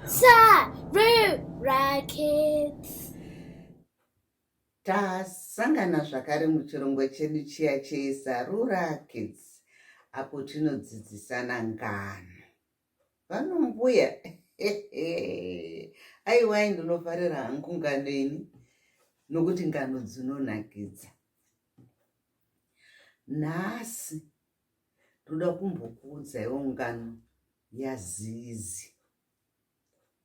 Sarura Kids. Tasangana zvakare muchirongwa chedu chiya cheSarura Kids apo tinodzidzisana ngano. Vanombuya aiwai ndinofarira hangu ngano ini nokuti ngano dzinonakidza. Nhasi ndoda kumbokuudzaiwo ngano yaZizi.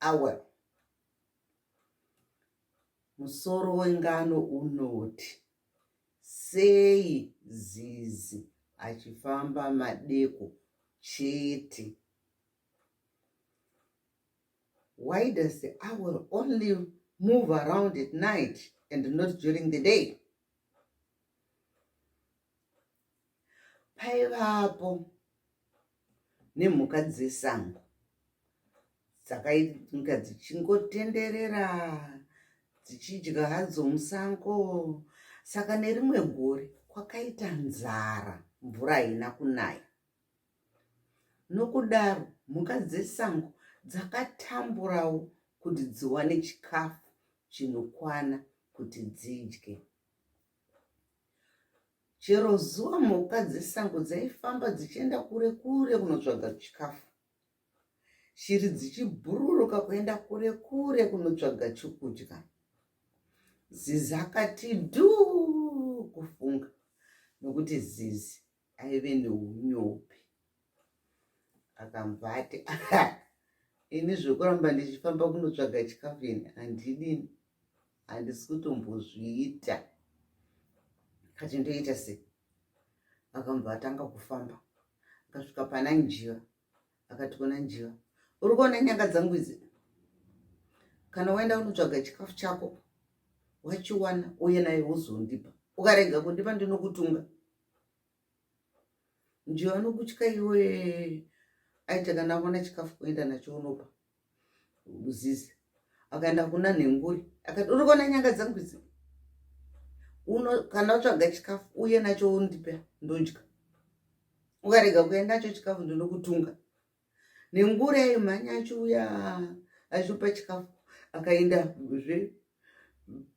Awa musoro wengano unoti sei Zizi achifamba madeko chete. Why does the owl only move around at night and not during the day? Paivapo nemhuka dzesango dzakainga dzichingotenderera dzichidya hadzo musango. Saka nerimwe gore kwakaita nzara, mvura haina kunaya. Nokudaro mhuka dzesango dzakatamburawo kuti dziwane chikafu chinokwana kuti dzidye. Chero zuva mhuka dzesango dzaifamba dzichienda kure kure kunotsvaga chikafu. Shiri dzichibhururuka kuenda kure kure kunotsvaga chokudya. Zizi akati dhuu kufunga nokuti Zizi aive neunyope. Akabva ati ini zvekuramba ndichifamba kunotsvaga chikafu ini handidini handisi kutombozviita kati ndoita sei akambva atanga kufamba akasvika pana njiva akati kuna njiva uri kuona nyanga dzangu idzi kana waenda kunotsvaga chikafu chako wachiwana uye naye wozondipa ukarega kundipa ndinokutunga Njiva anokutya iwe aita kana aona chikafu kuenda nacho unopa zizi akaenda kuna nhenguri akati uri kuona nyanga dzangu idzi uno kana utsvaga chikafu uye nacho undipe ndodya ukarega kuenda nacho chikafu ndinokutunga Nengure aimhanya achiuya achipa chikafu akaenda zve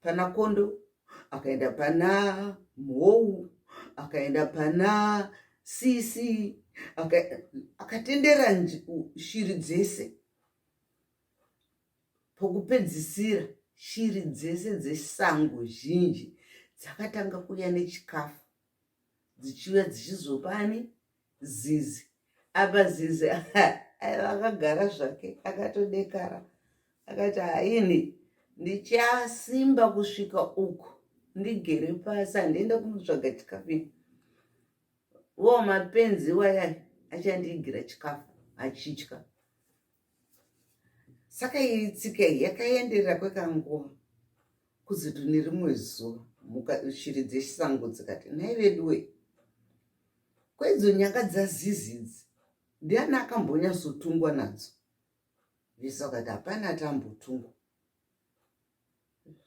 pana kondo akaenda pana mhou akaenda pana sisi akatendera shiri dzese pokupedzisira shiri dzese dzesango zhinji dzakatanga kuuya nechikafu dzichiuya dzichizopani Zizi. Apa Zizi aiva akagara zvake akatodekara akati haini ndichasimba kusvika uku ndigere pasi handienda kunotsvaga chikafu ini wo mapenzi waya achandiigira chikafu achitya saka iyi tsika iyi yakaenderera kwekanguva kuzoti nerimwe zuva mhuka shiri dzechisango dzikati nhai veduwe Kwaidzo nyanga dzaZizi idzi ndiani akambonyatsotungwa nadzo? Vese vakati hapana ati ambotungwa.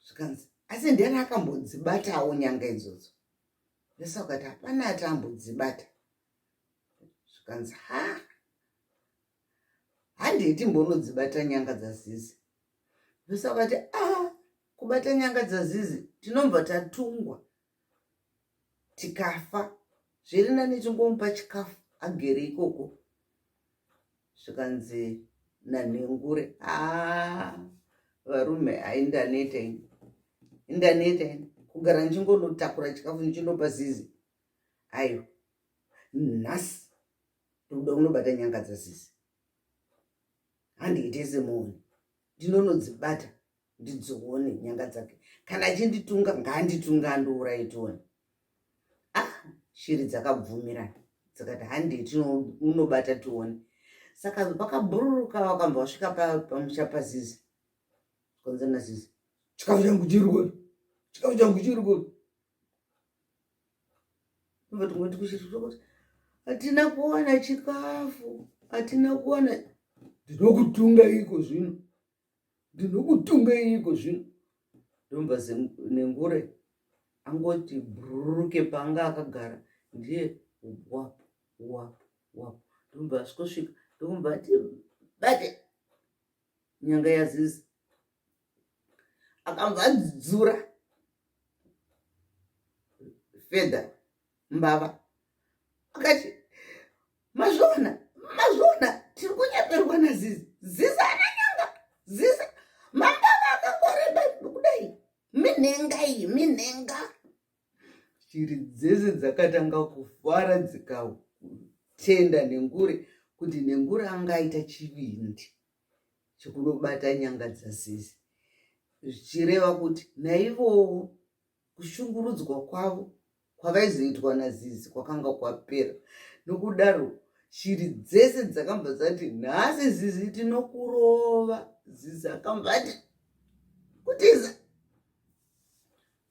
Zvikanzi asi ndiani akambodzibatawo nyanga idzodzo? Vese vakati hapana ati ambodzibata. Zvikanzi ha handei timbonodzibata nyanga dzaZizi. Vese vakati ah kubata nyanga dzaZizi tinobva tatungwa tikafa zviri nani tingomupa chikafu agere ikoko zvikanzi nanhengure haa varume hai ndaneta ini ndaneta ini kugara ndichingonotakura chikafu ndichinopa zizi aiwa nhasi ndikuda kunobata nyanga dzazizi handiite semuoni ndinonodzibata ndidzione nyanga dzake kana achinditunga ngaanditunga andiuraye tione ah shiri dzakabvumirana dzikati handei unobata tione saka vakabhururuka vakambva vasvika pamusha pazizi konza nazizi chikafu changu chiri kupi chikafu changu chiri kupi tingoti kuchiri kuti hatina kuwana chikafu hatina kuwana ndinokutunga iko zvino ndinokutungeiko zvino ndomva nengure angoti bhururuke paanga akagara ndiye wapu wapu wapu ndomva asvikosvika ndokumva ati bate nyanga yazizi akabva adzura fedha mbava akati mazviona mazviona tiri kunyeperwa nazizi zizi ana nyanga zizi mambava akangoreba kudai minhenga iyi minhenga Shiri dzese dzakatanga kufara dzikatenda Nhengure kuti Nhengure anga aita chivindi chekunobata nyanga dzaZizi zvichireva kuti naivowo kushungurudzwa kwavo kwavaizoitwa naZizi kwakanga kwapera. Nokudaro shiri dzese dzakabva dzati nhasi Zizi tinokurova. Zizi akabva ati kutiza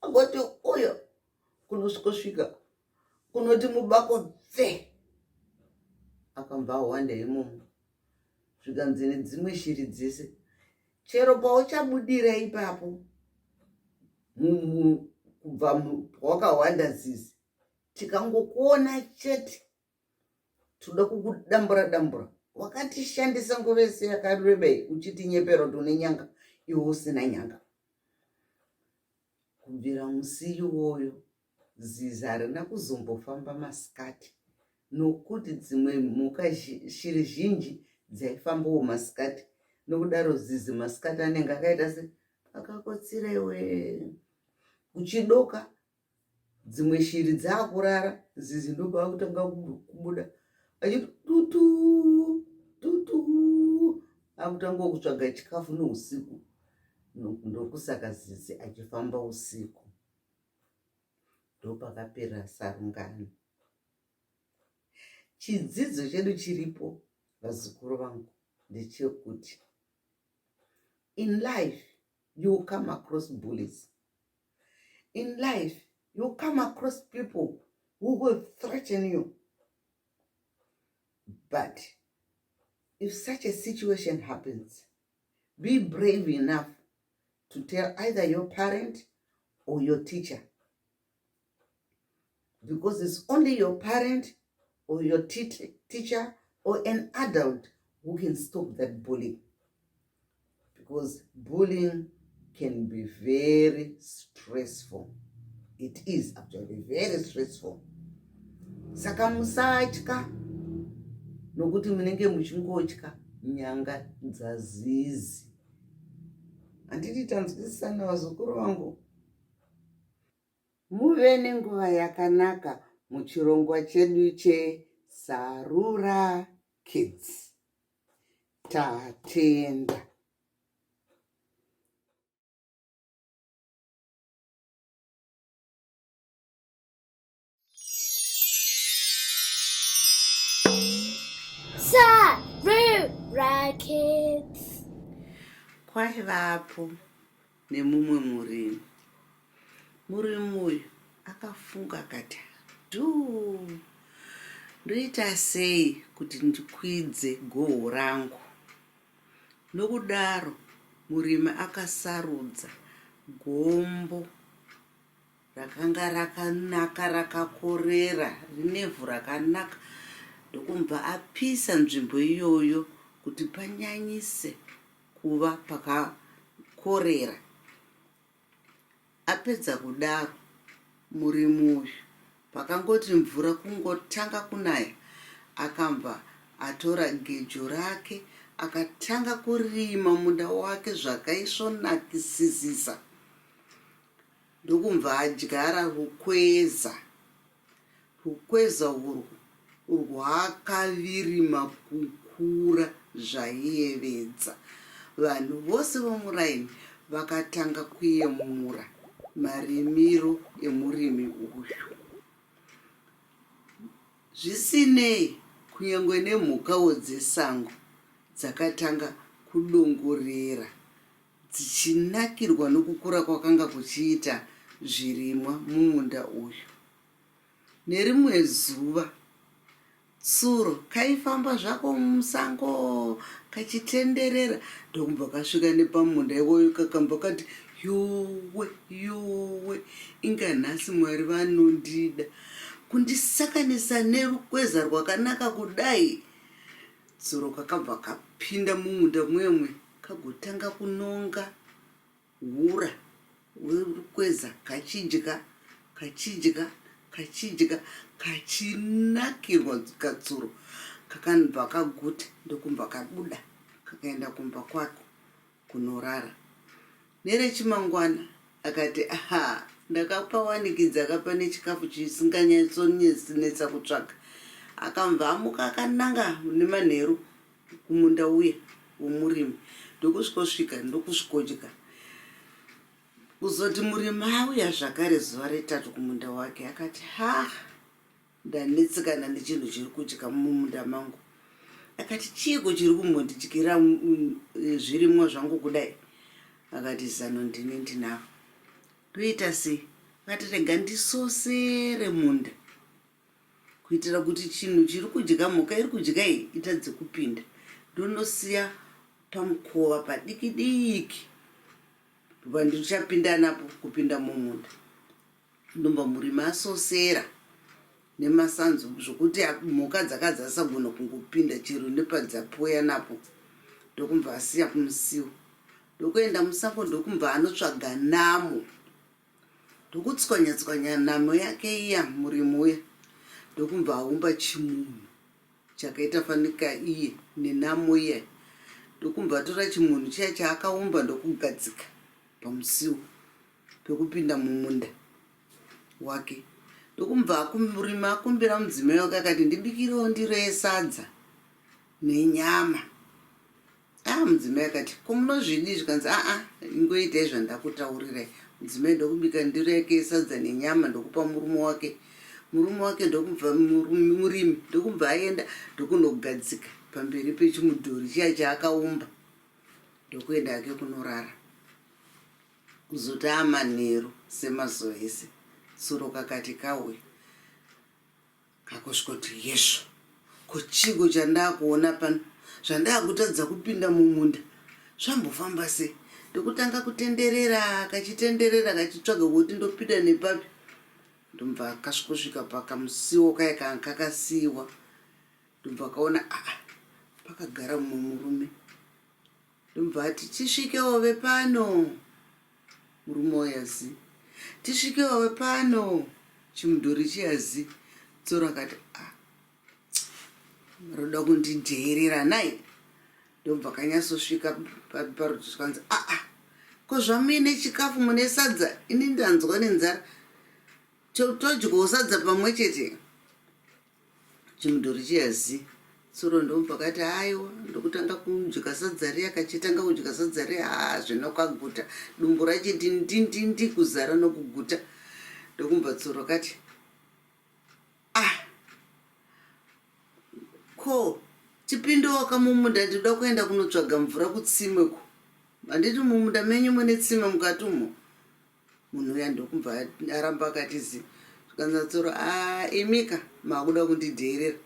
agoti uyo kunosvikosvika kunoti mubako pfe akambva ahwanda imomo zvikanzi nedzimwe shiri dzese chero pauchabudira ipapo kubva pawakahwanda zizi tikangokuona chete tinoda kukudambura dambura wakatishandisa nguva yese yakareba iyi uchitinyepera kuti une nyanga iwe usina nyanga Kubvira musi iwoyo, zizi harina kuzombofamba masikati nokuti dzimwe mhuka shiri zhinji dzaifambawo masikati. Nokudaro zizi masikati anenge akaita se akakotsira iwe. Kuchidoka dzimwe shiri dzakurara zizi ndopakutanga kubuda achiti tutu tutu akutanga kutsvaga chikafu neusiku ndokusaka zizi achifamba usiku ndopakapera sarungano chidzidzo chedu chiripo vazukuru vangu ndechekuti in life you come across bullies In life, you come across people who will threaten you. But if such a situation happens, be brave enough to tell either your parent or your teacher. Because it's only your parent or your teacher or an adult who can stop that bullying. Because bullying can be very stressful. It is actually very stressful. Saka musatya nokuti munenge muchingotya nyanga dzazizi. Handiti tanzwisisana vazukuru vangu? Muve nenguva yakanaka muchirongwa chedu che Sarura Kids. Tatenda. Sarura Kids. Kwaivapo nemumwe murimi. Murimi uyu akafunga akati dhuu, ndoita sei kuti ndikwidze goho rangu? Nokudaro murimi akasarudza gombo rakanga rakanaka rakakorera rinevhu rakanaka ndokubva apisa nzvimbo iyoyo kuti panyanyise kuva pakakorera. Apedza kudaro, murimi uyu pakangoti mvura kungotanga kunaya akabva atora gejo rake akatanga kurima munda wake zvakaisvonakisisisa ndokubva adyara rukweza. Rukweza urwu rwakavirima kukura zvaiyevedza. Vanhu vose vomuraini vakatanga kuyemura marimiro emurimi uyu. Zvisinei, kunyange nemhukawo dzesango dzakatanga kudongorera dzichinakirwa nokukura kwakanga kuchiita zvirimwa mumunda uyu. Nerimwe zuva, tsuro kaifamba zvako musango kachitenderera ndokubva kasvika nepamunda iwoyo kakambva kati yowe yowe inga nhasi mwari vanondida kundisakanisa nerukweza rwakanaka kudai tsuro kakabva kapinda mumunda mwemwe. Kagotanga kunonga hura hwerukweza kachidya kachidya kachidya kachinakirwa katsuro kakanbva kaguta ndokumbva kabuda kakaenda kumba kwako kunorara. Nerechimangwana akati aha ndakapawanikidza ka pane chikafu chisinganyatsonetsa kutsvaga. Akambva amuka akananga nemanheru kumunda uya womurimi ndokusvikosvika ndokusvikodya. Kuzoti murimi auya zvakare zuva retatu kumunda wake akati ha Ndanetsekana nechinhu chiri kudya mumunda mangu. Akati chiiko chiri kumbondidyira mm, zvirimwa zvangu kudai? Akati zano ndini ndinaro. Ndoita sei? Akati rega ndisosere munda kuitira kuti chinhu chiri kudya mhuka iri kudya iyi itadze kupinda. Ndonosiya pamukova padiki diki pandichapinda napo kupinda mumunda. Ndomba murimi asosera nemasanzu zvokuti mhuka dzakadzasagona kungopinda chero nepadzapoya napo ndokumbva asiya kumusiwo ndokuenda musango ndokumbva anotsvaga namo ndokutswanya tswanya namo yake iya murimi uya ndokumbva aumba chimunhu chakaita fanika iye nenamo iya ndokumbva atora chimunhu chiya chaakaumba ndokugadzika pamusiwo pekupinda mumunda wake ndokumubva akumurima akumbira mudzimai wake akati ndibikirewo ndiro yesadza nenyama ah mudzimai akati ko munozvidii zvikanzi aa ingoitai zvandakutaurirai mudzimai ndokubika ndiro yake yesadza nenyama ndokupa murume wake murume wake ndokubva murimi ndokubva aenda ndokunogadzika pamberi pechimudhori chiya chaakaumba ndokuenda hake kunorara Kuzoti amanheru semazuva ese, tsuro kakati kauya kakosvikoti yesvo, ko chiiko chandakuona pano zvandakutadza kupinda mumunda zvambofamba sei? Ndokutanga kutenderera kachitenderera kachitsvaga kuti ndopinda nepapi ndobva kasvikosvika pakamusiwo kaya kanga kakasiiwa ndobva kaona aa pakagara mumwe murume Ndobva ati tisvikewo vepano. Murume uya zi. Tisvikewo vepano. Chimudhori chiya zi. Tsoro akati ah. Roda kundidheerera nai. Ndobva kanyasosvika parutivi zvikanzi ah ah. Ko zvamuine chikafu mune sadza ini ndanzwa nenzara. Todyawo sadza pamwe chete. Chimudhori chiya zi. Tsuro ndopakati aiwa ndokutanga kudya sadza riya kachitanga kudya sadza riya haa zvino kaguta dumbu rachiti ndindindi kuzara nokuguta ndokumva tsuro kati ah ko tipindoka mumunda ndinoda kuenda kunotsvaga mvura kutsime ko handiti mumunda menyu mune tsime mukati umo Munhu uya ndokubva aramba akati zi zvikanzi naTsoro aa imika makuda kundidheerera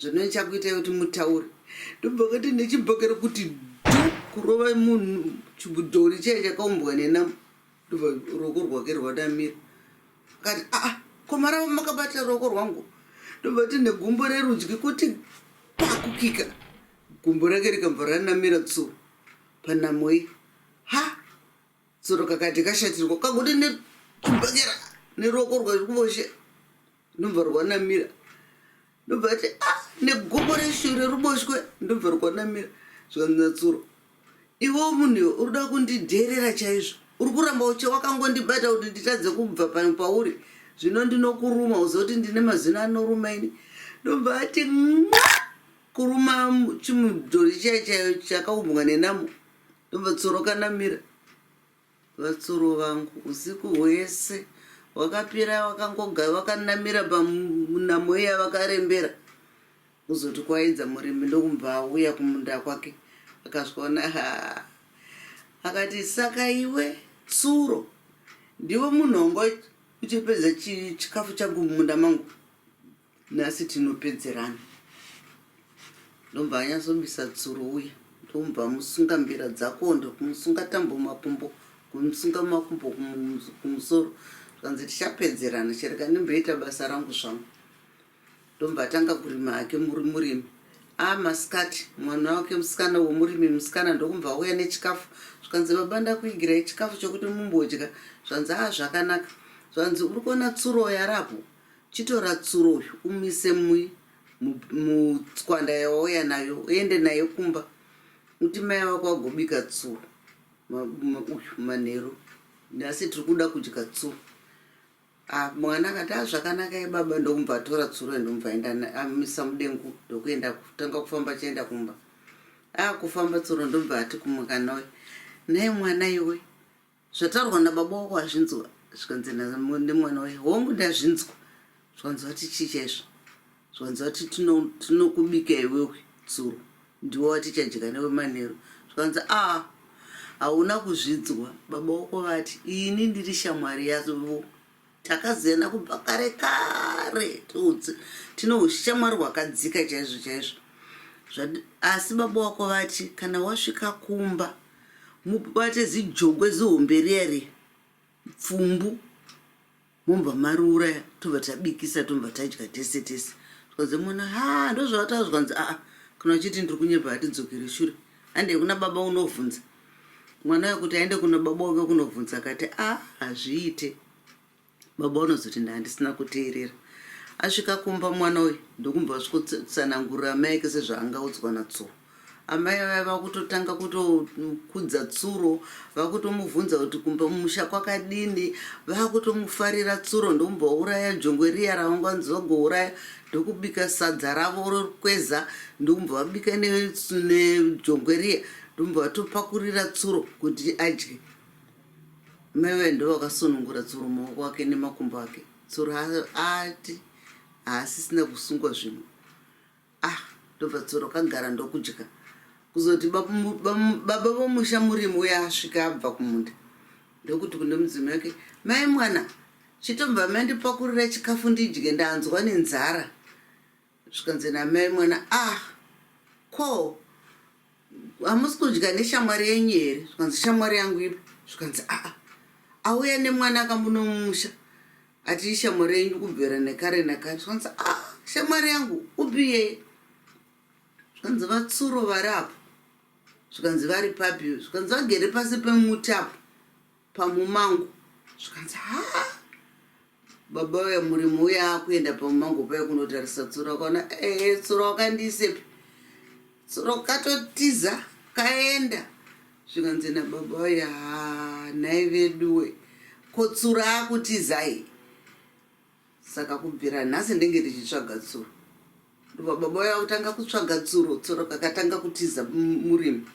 zvino ndichakuitai kuti mutaure ndobva kati nechibhakera kuti dhu kurova munhu chibudhori chiya chakaumbwa nenamo ndobva ruoko rwake rwadamira akati aa ko marava makabata ruoko rwangu ndobva ti negumbo rerudyi kuti pakukika gumbo rake rikabva ranamira tsuro panamo iyi ha Tsuro kakati kashatirwa kagoti nechibhakera neruoko rwekuboshe ndobva rwanamira ndobva ati ah negumbo reshure ruboshwe ndobva rwanamira zvikanzi natsuro iwe munhu iwe uri kuda kundidheerera chaizvo uri kuramba uche wakangondibata kuti nditadze kubva pano pauri zvino ndinokuruma uziva kuti ndine mazino anoruma ini ndobva ati mwa kuruma chimudhori chiya chakaumbwa nenamo Ndobva tsuro kanamira vatsuro vangu usiku hwese wakapira wakangoga vakanamira pamunamo iya vakarembera kuzoti kwaedza murimi ndokubva auya kumunda kwake akasvikaona ha akati saka iwe tsuro ndiwe munhu wanga uchipedza chikafu changu mumunda mangu Nhasi tinopedzerana. Ndobva anyatsobisa tsuro uya ndomubva amusunga mbira dzako ndokumusunga tambo makumbo kumusunga makumbo kumusoro zvikanzi tichapedzerana chereka ndimboita basa rangu zvangu ndobva atanga kurima hake muri murimi Amasikati mwana wake musikana womurimi musikana ndokubva auya nechikafu zvikanzi baba ndakuigirai chikafu chokuti mumbodya zvanzi a zvakanaka zvanzi uri kuona tsuro yarapo chitora tsuro uyu umise mutswanda yawauya nayo uende nayo kumba uti mai vako vagobika tsuro uyu manheru nhasi tiri kuda kudya tsuro Ah, mwana akati ah zvakanaka ye baba ndokumubva atora tsuro ndomubva aenda amisa mudengu ndokuenda kutanga kufamba achienda kumba ah kufamba tsuro ndomubva ati kumukana uyu nhai mwana iwe zvataurwa nababa wako wazvinzwa zvikanzi nemwana uyu hongu ndazvinzwa zvikanzi vati chii chaizvo zvikanzi vati tinokubika iwewe tsuro ndiwe watichadya newe manheru zvikanzi a ah, hauna kuzvidzwa baba wako vati ini ndiri shamwari yavo takaziyana kubva kare kare tine ushamwari hwakadzika chaizvo chaizvo asi baba wako vati kana wasvika kumba mubate zijongwe zihombe riya riya pfumbu Mobva mariuraya tobva tabikisa tobva tadya tese tese. Zvikanzi mwana ha ndozvavataura zvikanzi aa kana uchiti ndiri kunyepa hatidzokere shure handei kuna baba unovhunza. Mwana uyo kuti aende kuna baba wake kunovhunza akati a hazviite. Baba unozoti ndandisina kuteerera. Asvika kumba mwana uyu ndokumbva asvikotsanangurira amai ake sezvaangaudzwa naTsuro. Amai vaya vakutotanga kutokudza tsuro vakutomubvunza kuti kumba mumusha kwakadini vakutomufarira tsuro ndokumbouraya jongwe riya ravanganzi vagouraya ndokubika sadza ravo rokweza ndokumbva vabika nejongwe riya ndokumbva vatopakurira tsuro kuti adye mai vaya ndovakasunungura tsuro maoko ake nemakumbo ake tsuro ati haasisina kusungwa zvimwe Ah, ndobva tsoro kagara ndokudya. Kuzoti baba vomusha murimi uya asvika abva kumunda. Ndokuti kune mudzimai wake, mai mwana, chitobva mandipakurira chikafu ndidye ndanzwa nenzara. Zvikanzi namai mwana, ah, ko hamusi kudya neshamwari yenyu here? Zvikanzi shamwari yangu ipi? Zvikanzi aa, auya nemwana akamuno mumusha. Ati shamwari yenyu kubvira nekare nakare zvikanzi ah shamwari yangu upi yeye zvikanzi vatsuro vari apo zvikanzi vari papi zvikanzi vagere pasi pemuti apo pamumango zvikanzi ha baba uya murimi uya akuenda pamumango paye kunotarisa tsuro akaona ee tsuro wakandiisepi Tsuro katotiza kaenda zvikanzi nababa uya haa nhai veduwe ko tsuro akutizai saka kubvira nhasi ndenge ndichitsvaga tsuro ndobva baba uya kutanga kutsvaga tsuro tsuro kakatanga kutiza murimi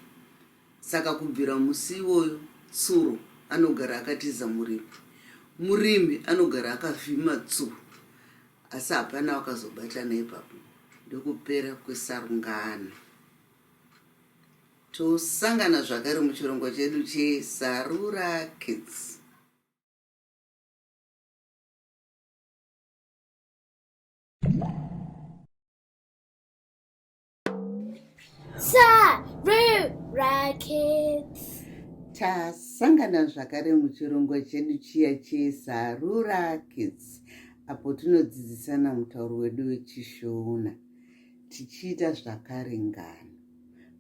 saka kubvira musi iwoyo tsuro anogara akatiza murimi murimi anogara akavhima tsuro asi hapana wakazobatana ipapo Ndokupera kwesarungano. Tosangana zvakare muchirongwa chedu cheSarura Kids. Sarura Kids. Tasangana zvakare muchirongwa chedu chiya cheSarura Kids apo tinodzidzisana mutauro wedu weChishona tichiita zvakare ngano.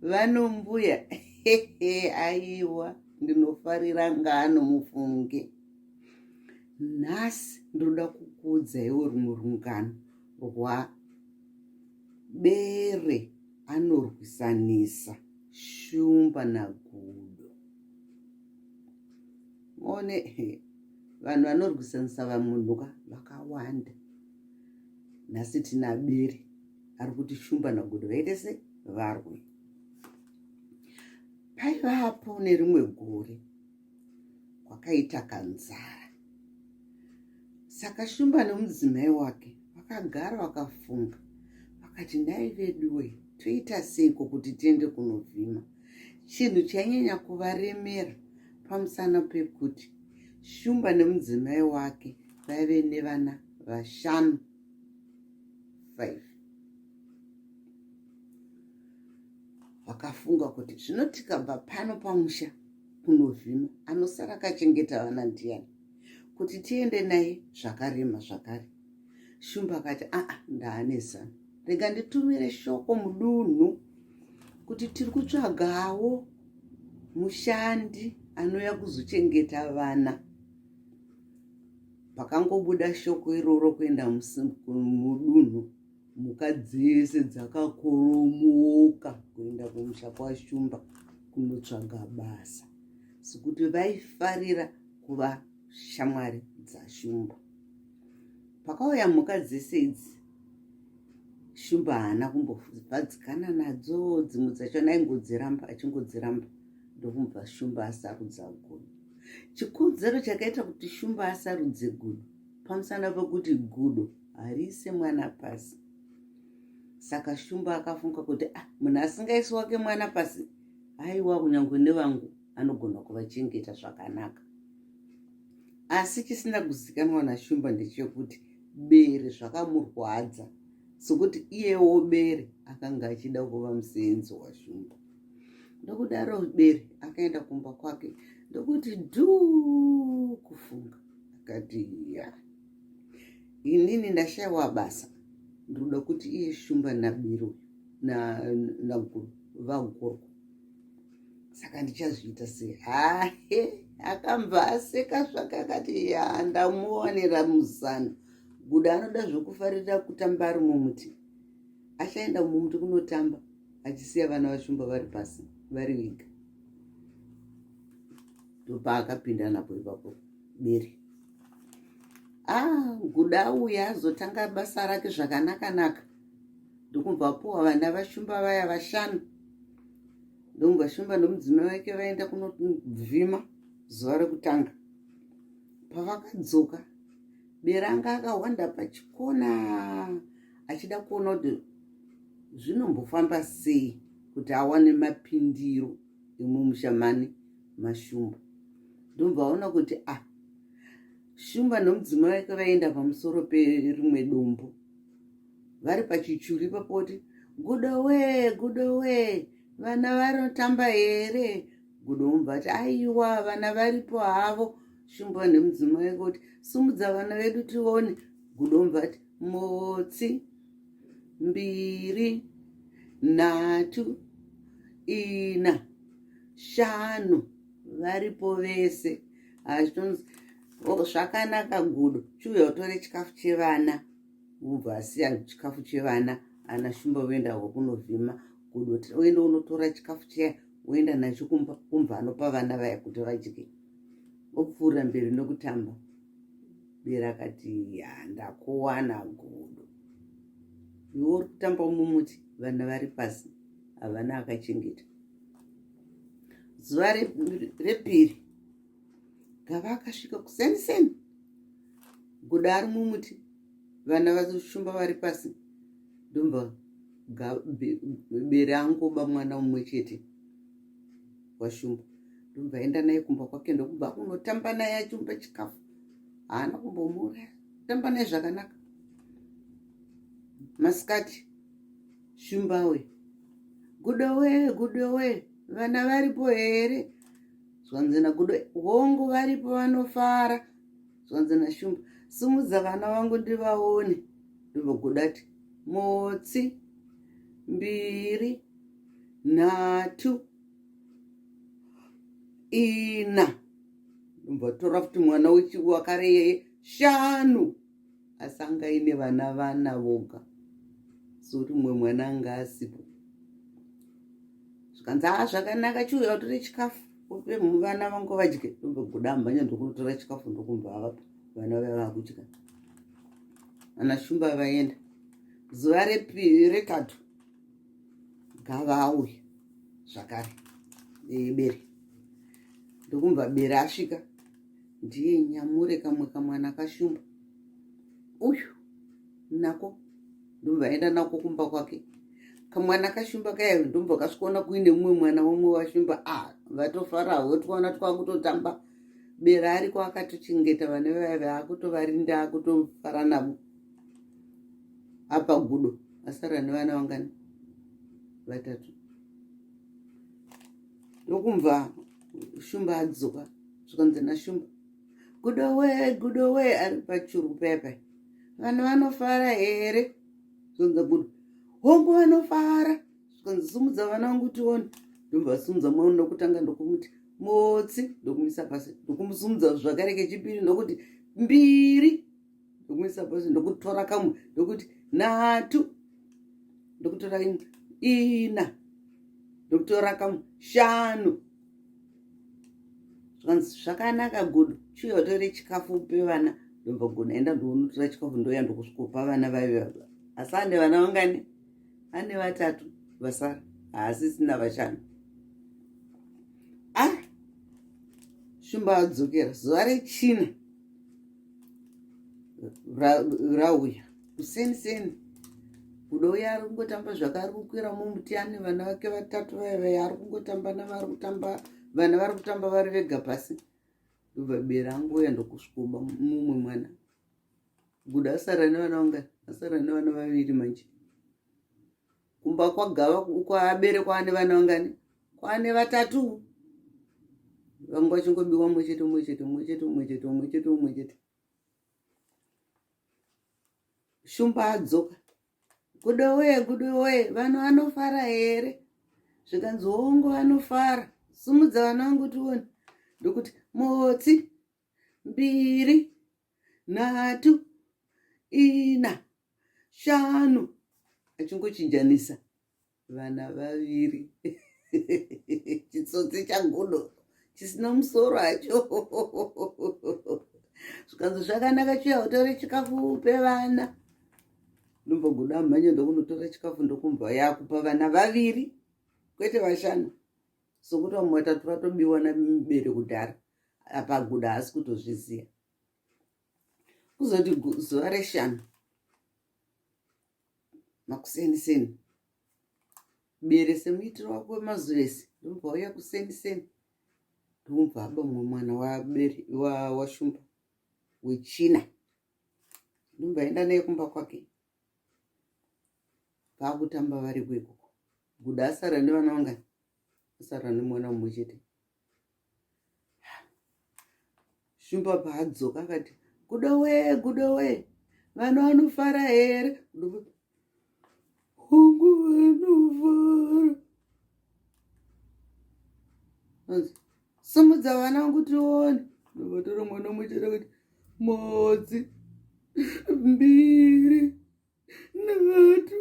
Vanombuya hehe aiwa ndinofarira ngano mufunge. Nhasi ndinoda kukuudzaiwo rumwe rungano rwa Bere anorwisanisa shumba nagudo. One vanhu vanorwisanisa vamunhu ka vakawanda nhasi tina bere ari kuti shumba nagudo vaite se varwe paivapo nerimwe gore kwakaita kanzara saka shumba nemudzimai wake vakagara vakafunga vakati nhai veduwe toita seiko kuti tiende kunovhima chinhu chainyanya kuvaremera pamusana pekuti Shumba nemudzimai wake vaive nevana vashanu 5 vakafunga kuti zvino tikabva pano pamusha kunovhima anosara akachengeta vana ndiyani kuti tiende naye zvakarema zvakare shumba akati aa ndaane zano. Rega nditumire shoko mudunhu kuti tiri kutsvagawo mushandi anouya kuzochengeta vana. Pakangobuda shoko iroro kuenda mudunhu, mhuka dzese dzakakoromoka kuenda kumusha kwaShumba kunotsvaga basa sekuti vaifarira kuva shamwari dzaShumba. Pakauya mhuka dzese idzi, Shumba haana kumbofadzikana nadzo, dzimwe dzachona aingodziramba achingodziramba ndokubva Shumba asarudza gudo. Chikonzero chakaita kuti Shumba asarudze gudo pamusana pekuti gudo hariise mwana pasi. Saka Shumba akafunga kuti ah, munhu asingaisi wake mwana pasi aiwa kunyange nevangu anogona kuvachengeta zvakanaka. Asi chisina kuzikanwa naShumba ndechekuti bere zvakamurwadza sokuti iyewo bere akanga achida kuva musenzi waShumba. Ndokudaro bere akaenda kumba kwake ndokuti dhuu kufunga akati ya inini ndashaiwa basa ndinoda kuti iye Shumba nabere uyu naguru vagurwa Saka ndichazviita sei? Hahe, akambva aseka zvake akati ya ndamuwanira muzano. Gudo anoda zvokufarira kutamba ari mumuti. Achaenda mumuti kunotamba achisiya vana vaShumba vari pasi vari vega. Ndopaakapinda napo ipapo bere. Ah, Gudo auya azotanga basa rake zvakanaka-naka. Ndokubva apuwa vana vaShumba vaya vashanu. Ndokubva Shumba nomudzimai wake vaenda kunovhima zuva rekutanga. Pavakadzoka, bere anga akahwanda pachikona achida kuona kuti zvinombofamba sei kuti awane mapindiro emumusha mani maShumba. Ndobva aona kuti ah, Shumba nomudzimai wake vaenda pamusoro perimwe dombo vari pachichuru ipapo kuti gudo wee gudo wee vana vanotamba here gudo umbva ati aiwa vana varipo havo shumba nemudzimai wake kuti sumudza vana vedu tione gudo umbva ati motsi mbiri nhatu ina shanu varipo vese hazvitonzi oh, zvakanaka gudo chiuya utore chikafu chevana Ubva asiya chikafu chevana ana shumba voenda havo kunovhima gudo oenda unotora chikafu chiya woenda nacho kumba kumba anopa vana vaya kuti vadye opfuura mberi nokutamba bere akati ya ndakuwana gudo iwe uri kutamba mumuti vana vari pasi havana akachengeta zuva repiri gava akasvika kuseniseni gudo ari mumuti vana vaShumba vari pasi ndomba bere angoba mwana mumwe chete waShumba ndomba aenda naye kumba kwake ndokubva kunotamba naye achimupa chikafu haana kumbomuuraya tamba naye zvakanaka masikati Shumba we gudo we gudo we vana varipo here zvanzi nagudo hongu varipo vanofara zvanzi naShumba simudza vana vangu ndivaone ndobva gudo ati motsi mbiri nhatu ina ndobva tora futi mwana wakare yeye shanu asi anga aine vana vana voga sekuti mumwe mwana anga asipo zvikanzi haa zvakanaka chiuya utore chikafu upe vana vangu vadye ndobva guda mhanya ndokunotora chikafu ndokumva avapa vana vaya vakudya ana shumba vaenda zuva retatu gava auya zvakare bere ndokumva bere asvika ndiye nyamure kamwe kamwana kashumba uyu nako ndobva aenda nako kumba kwake kamwana kashumba kaya ndobva kasvikoona kuine mumwe mwana wamwe washumba a ah, vatofarawo twana twakutotamba bera ariko akatochengeta vana vaya vaakutovarinda akutofara navo apa gudo asara nevana vangani vatatu ndokumva shumba adzoka zvikanzi nashumba gudo we gudo we ari pachuru paya paya vanhu vanofara here zvonza gudo Hongu vanofara. Zvikanzi sumudza vana vangu tione. Ndobva sumudza mwana ndokutanga ndokumuti motsi ndokumisa pasi ndokumusumudza zvakare kechipiri ndokuti mbiri ndokumisa pasi ndokutora kamwe ndokuti nhatu ndokutora imwe ina ndokutora kamwe shanu zvikanzi zvakanaka gudo chiuya utore chikafu upe vana ndobva gudo enda ndonotora chikafu ndouya ndokusvikopa vana vaive asi ane vana vangani ane vatatu vasara haasisina vashanu ah shumba adzokera zuva rechina rauya kuseni seni kuda uya ari kungotamba zvakari kukwira mumuti ane vana vake vatatu vaya vaya ari kungotamba navari kutamba vana vari kutamba vari vega pasi ndobva bera angouya ndokusvikoba mumwe mwana guda asara nevana vangani asara nevana vaviri manje kumba kwagava kwaberekwa ane vana vangani kwane vatatu vanga vachingobiwa mumwe chete mumwe chete mumwe chete mumwe chete mumwe chete mumwe chete Shumba adzoka. Gudo wee, gudo wee, vanhu vanofara here? Zvikanzi hongu vanofara. Simudza vana vangu tione. Ndokuti motsi mbiri nhatu ina shanu achingochinjanisa vana vaviri chitsotsi chagudo chisina musoro hacho zvikanzi zvakanaka chiya utore chikafu upe vana ndobva gudo amhanya ndokunotora chikafu ndokumva yakupa vana vaviri kwete vashanu sokuti vamwe vatatu vatobiwa namibere kudhara apa gudo haasi kutozviziva kuzoti zuva reshanu makuseni seni bere semuitiro wako wemazuva ese ndobva uya kuseni seni ndobva aba mumwe mwana wabere washumba wechina ndobva aenda naye kumba kwake vakutamba variko ikoko guda asara nevana vangani asara nemwana mumwe chete Shumba paadzoka akati gudo wee gudo wee vanhu vanofara here hongu vanofara simudza vana vangu tione ndovatora mwana umwe chete akati modzi mbiri nhatu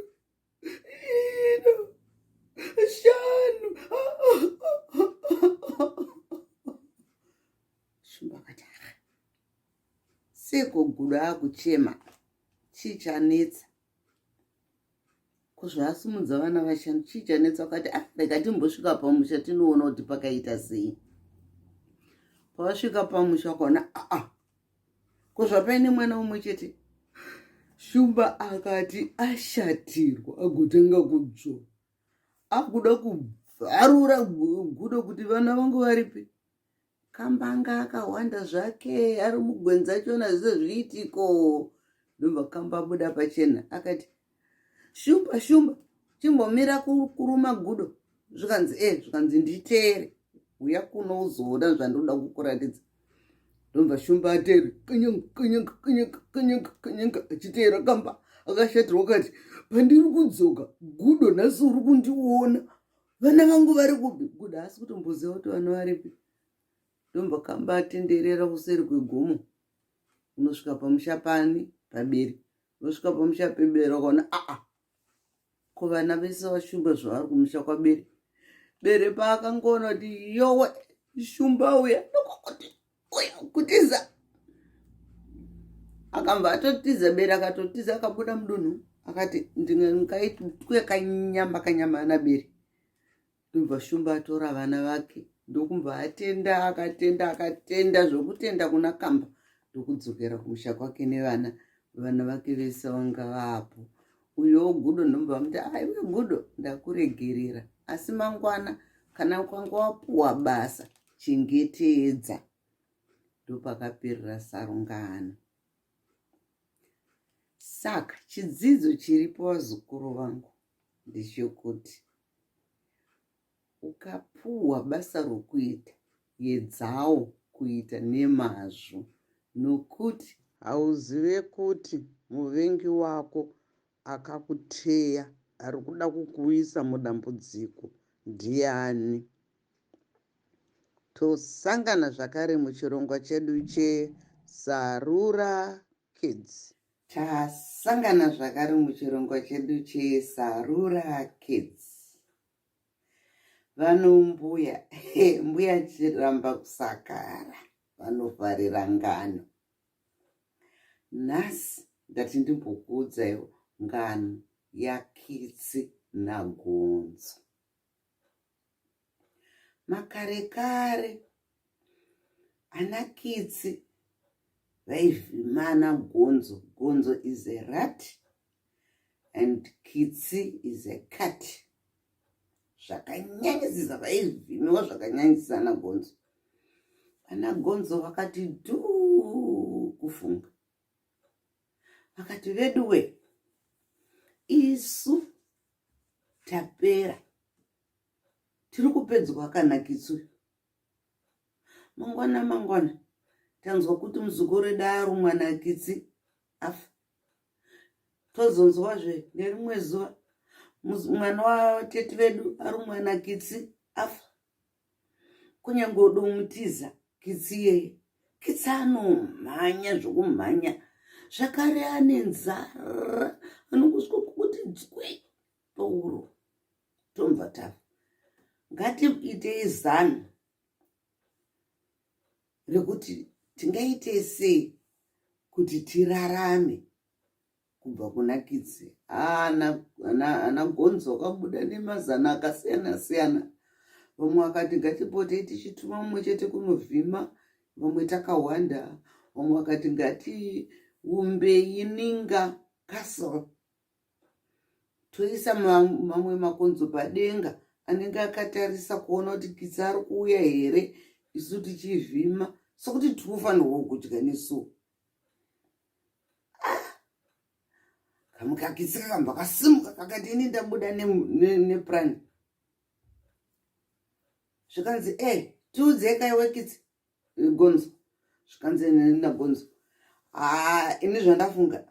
ina shanu shumba akati ah, seko gudo akuchema chii chanetsa ko zvaasimudza vana vashanu chii chanetsa akati ah rega timbosvika pamusha tinoona kuti pakaita sei pavasvika pamusha vakaona aa ah, ko zvapaine mwana umwe chete shumba akati ashatirwa agotanga kudzvova akuda kubvarura gudo kuti vana vangu varipi kambanga akahwanda zvake ari mugwenzi achiona zvese zviitiko ndobva kamba abuda pachena akati shumba shumba chimbomira kuruma gudo zvikanzi e zvikanzi nditeere uya kuno uzoona zvandoda kukuratidza ndobva shumba ateera kanyanga kanyanga kanyanga kanyanga kanyanga achiteera kamba akashatirwa kati pandiri kudzoka gudo nhasi uri kundiona vana vangu vari kupi gudo haasi kutomboziva kuti vana varipi ndomba kamba atenderera kuseri kwegomo unosvika pamusha pani paberi unosvika pamusha peberi wakaona aa ko vana vese vashumba zvavari kumusha kwabere bere paakangoona kuti yowe shumba uya ndokuti uya kutiza akambva atotiza bere akatotiza akabuda mudunhu akati ndingaitwe kanyama kanyama ana bere Ndobva Shumba atora vana vake ndokubva atenda akatenda akatenda zvokutenda kuna Kamba ndokudzokera kumusha kwake nevana vana vake vese vanga vapo uyowo gudo ndobva amuti aiwe gudo ndakuregerera asi mangwana kana ukanga wapuwa basa chengetedza ndopakaperera sarungano saka chidzidzo chiripo vazukuru vangu ndechekuti Ukapuhwa basa rokuita, yedzawo kuita nemazvo nokuti. Hauzive kuti muvengi wako akakuteya. Ari kuda kukuisa mudambudziko ndiani? Tosangana zvakare muchirongwa chedu cheSarura Kids. Tasangana zvakare muchirongwa chedu cheSarura Kids. Vanombuya, mbuya chiramba kusakara, vanofarira ngano. Nhasi ndati ndimbokuudzaiwo ngano yaKitsi naGonzo. Makare kare ana Kitsi vaivhima ana Gonzo. Gonzo is a rat and Kitsi is a cat. Zvakanyanyisisa vaivhimiwa zvakanyanyisisa ana Gonzo. Ana Gonzo vakati dhuu kufunga. Vakati veduwe isu tapera tiri kupedzwa kana kitsi uyu mangwana mangwana tanzwa kuti muzukuru edu arumwa nakitsi afa tozonzwazve nerimwe zuva mwana watete vedu arumwa nakitsi afa kunyange udomutiza kitsi iyeye kitsi anomhanya zvokumhanya zvakare ane nzara anongoswa kuti dzwi pauro tomva tafa ngatiitei zano rekuti tingaite sei kuti tirarame kubva kuna kitsi ana gonzo akabuda nemazana akasiyana siyana vamwe vakati ngatipotei tichituma mumwe chete kunovhima vamwe takawanda vamwe vakati ngatiumbei ninga castle toisa mamwe makonzo padenga anenge akatarisa kuona kuti kitsi ari kuuya here isu tichivhima sokuti tiri kufanirwa kudya nesu ah! Kamukakitsi kakamba kasimuka kakati ini ndabuda neplan ne zvikanzi e eh, tiudzei kaiwe kitsi gonzo zvikanzi nagonzo haa ah, ini zvandafunga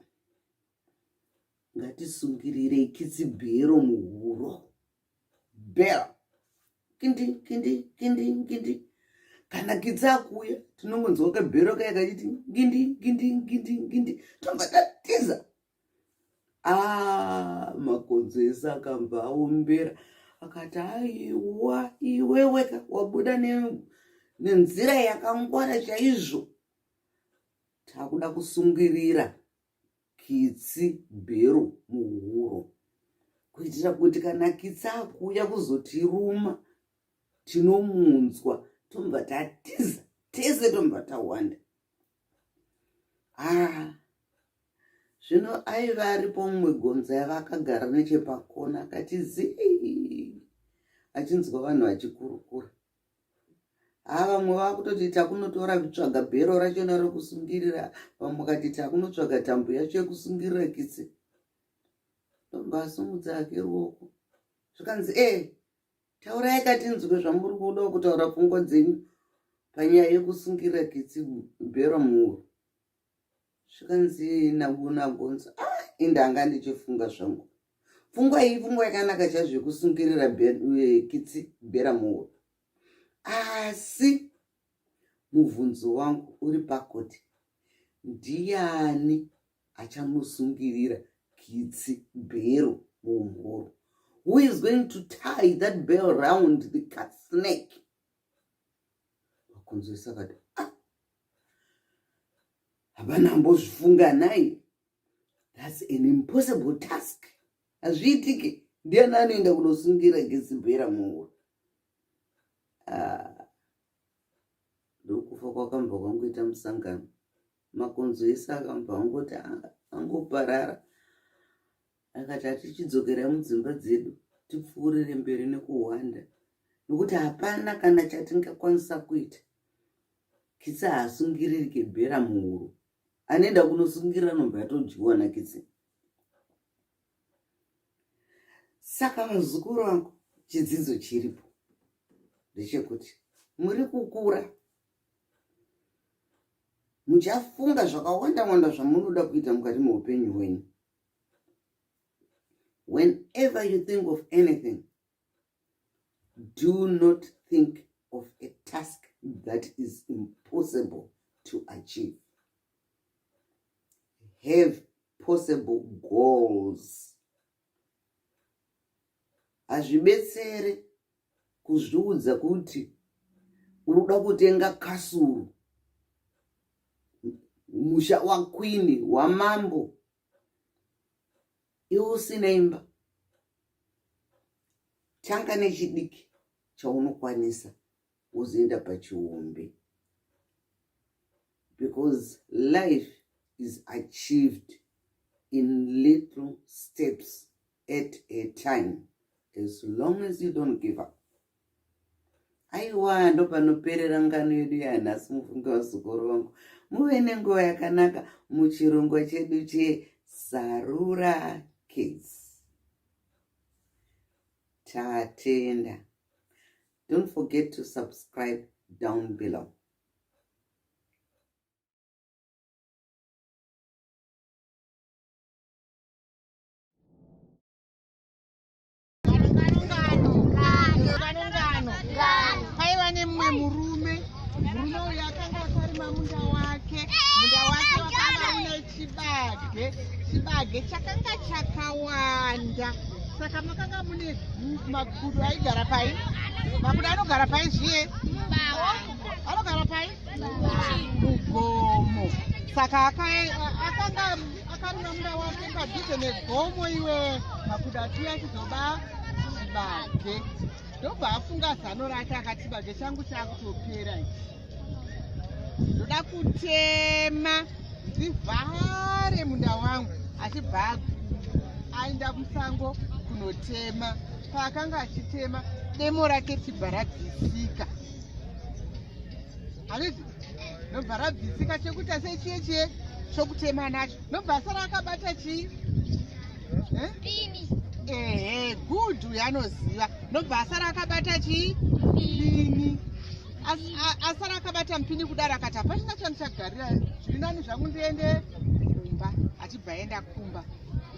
ngatisungirirei kitsi bhero muhuro bell kindi kindi kindi kindi kana kitsi akuuya tinongonzwa kabhero kaya kachiti ngindi ngindi ngindi ngindi tobva tatiza ah, makonzo ese akabva aombera akati aiwa iweweka wabuda nenzira yakangwara chaizvo takuda kusungirira kitsi bhero muhuro kuitira kuti kana kitsi akuuya kuzotiruma tinomunzwa tobva tatiza tese tobva tawanda ah zvino aiva aripo mumwe gonzo yava akagara nechepakona akati zii achinzwa vanhu vachikurukura haa vamwe vakutoti takunotora kutsvaga bhero rachona rekusungirira vamwe vakati takunotsvaga tambo yacho yekusungirira kitsi ndobva asumudza hake ruoko zvikanzi e eh, taurai katinzwe zvamuri kuda kutaura pfungwa dzenyu panyaya yekusungirira kitsi bhero muhuro zvikanzi nagonzo ah indanga ndichifunga zvangu pfungwa iyi pfungwa yakanaka chaizvo yekusungirira eh, kitsi bhera muhuro asi mubvunzo wangu uri pakuti ndiyani achamusungirira kitsi bhero muhuro who is going to tie that bell round the cat's neck makonzo akati ah hapana ambozvifunga nhai thats an impossible task hazviitike ndiani anoenda kunosungira gezibhera muhuro ah, ndokufa kwakambva kwangoita musangano makonzo ese akambva angoti angoparara akati atichidzokerai mudzimba dzedu tipfuurire mberi nekuhwanda nokuti hapana kana chatingakwanisa kuita Kitsi haasungiririke bhera muhuro. Anoenda kunosungirira anobva atodyiwa naKitsi. Saka vazukuru vangu chidzidzo chiripo ndechekuti muri kukura muchafunga zvakawanda wanda zvamunoda kuita mukati meupenyu hwenyu. Whenever you think of anything, do not think of a task that is impossible to achieve. Have possible goals. Hazvibetsere kuzviudza kuti uri kuda kutenga kasuru, musha wakwini wamambo, iwe usina imba. Tanga nechidiki chaunokwanisa wozoenda pachihombe, because life is achieved in little steps at a time, as long as you don't give up. Aiwa, ndopanoperera ngano yedu yanhasi. Mufunge vazukuru vangu, muve nenguva yakanaka muchirongwa chedu cheSarura Kids. Tatenda. Don't forget to subscribe down below. Paiva nemumwe murume. Murume uyu akanga akarima munda wake. Munda wake wakanga une chibage. Chibage chakanga chakawanda. Saka makanga mune makudo aigara pai. Makudo anogara pai zviye? Anogara pai? Mugomo. Saka akanga akarima munda wake padhuze negomo iwe. Makudo achiuya achizoba chibage. Ndobva afunga zano rake akati, chibage changu chakutopera ichi, ndoda kutema ndivhare munda wangu. Achibva aenda musango kunotema. Paakanga achitema, demo rake chibva rabvisika, handiti? Nobva rabvisika chekuita sei chiye chiye chokutema nacho. Nobva asara akabata chii? Eh? Ehe, good, uyo anoziva. Nobva asara akabata chii? Pini. Asara akabata mupini kudaro, akati hapachina chandichagarira, zviri nani zvangu ndiende kumba. Achibva aenda kumba.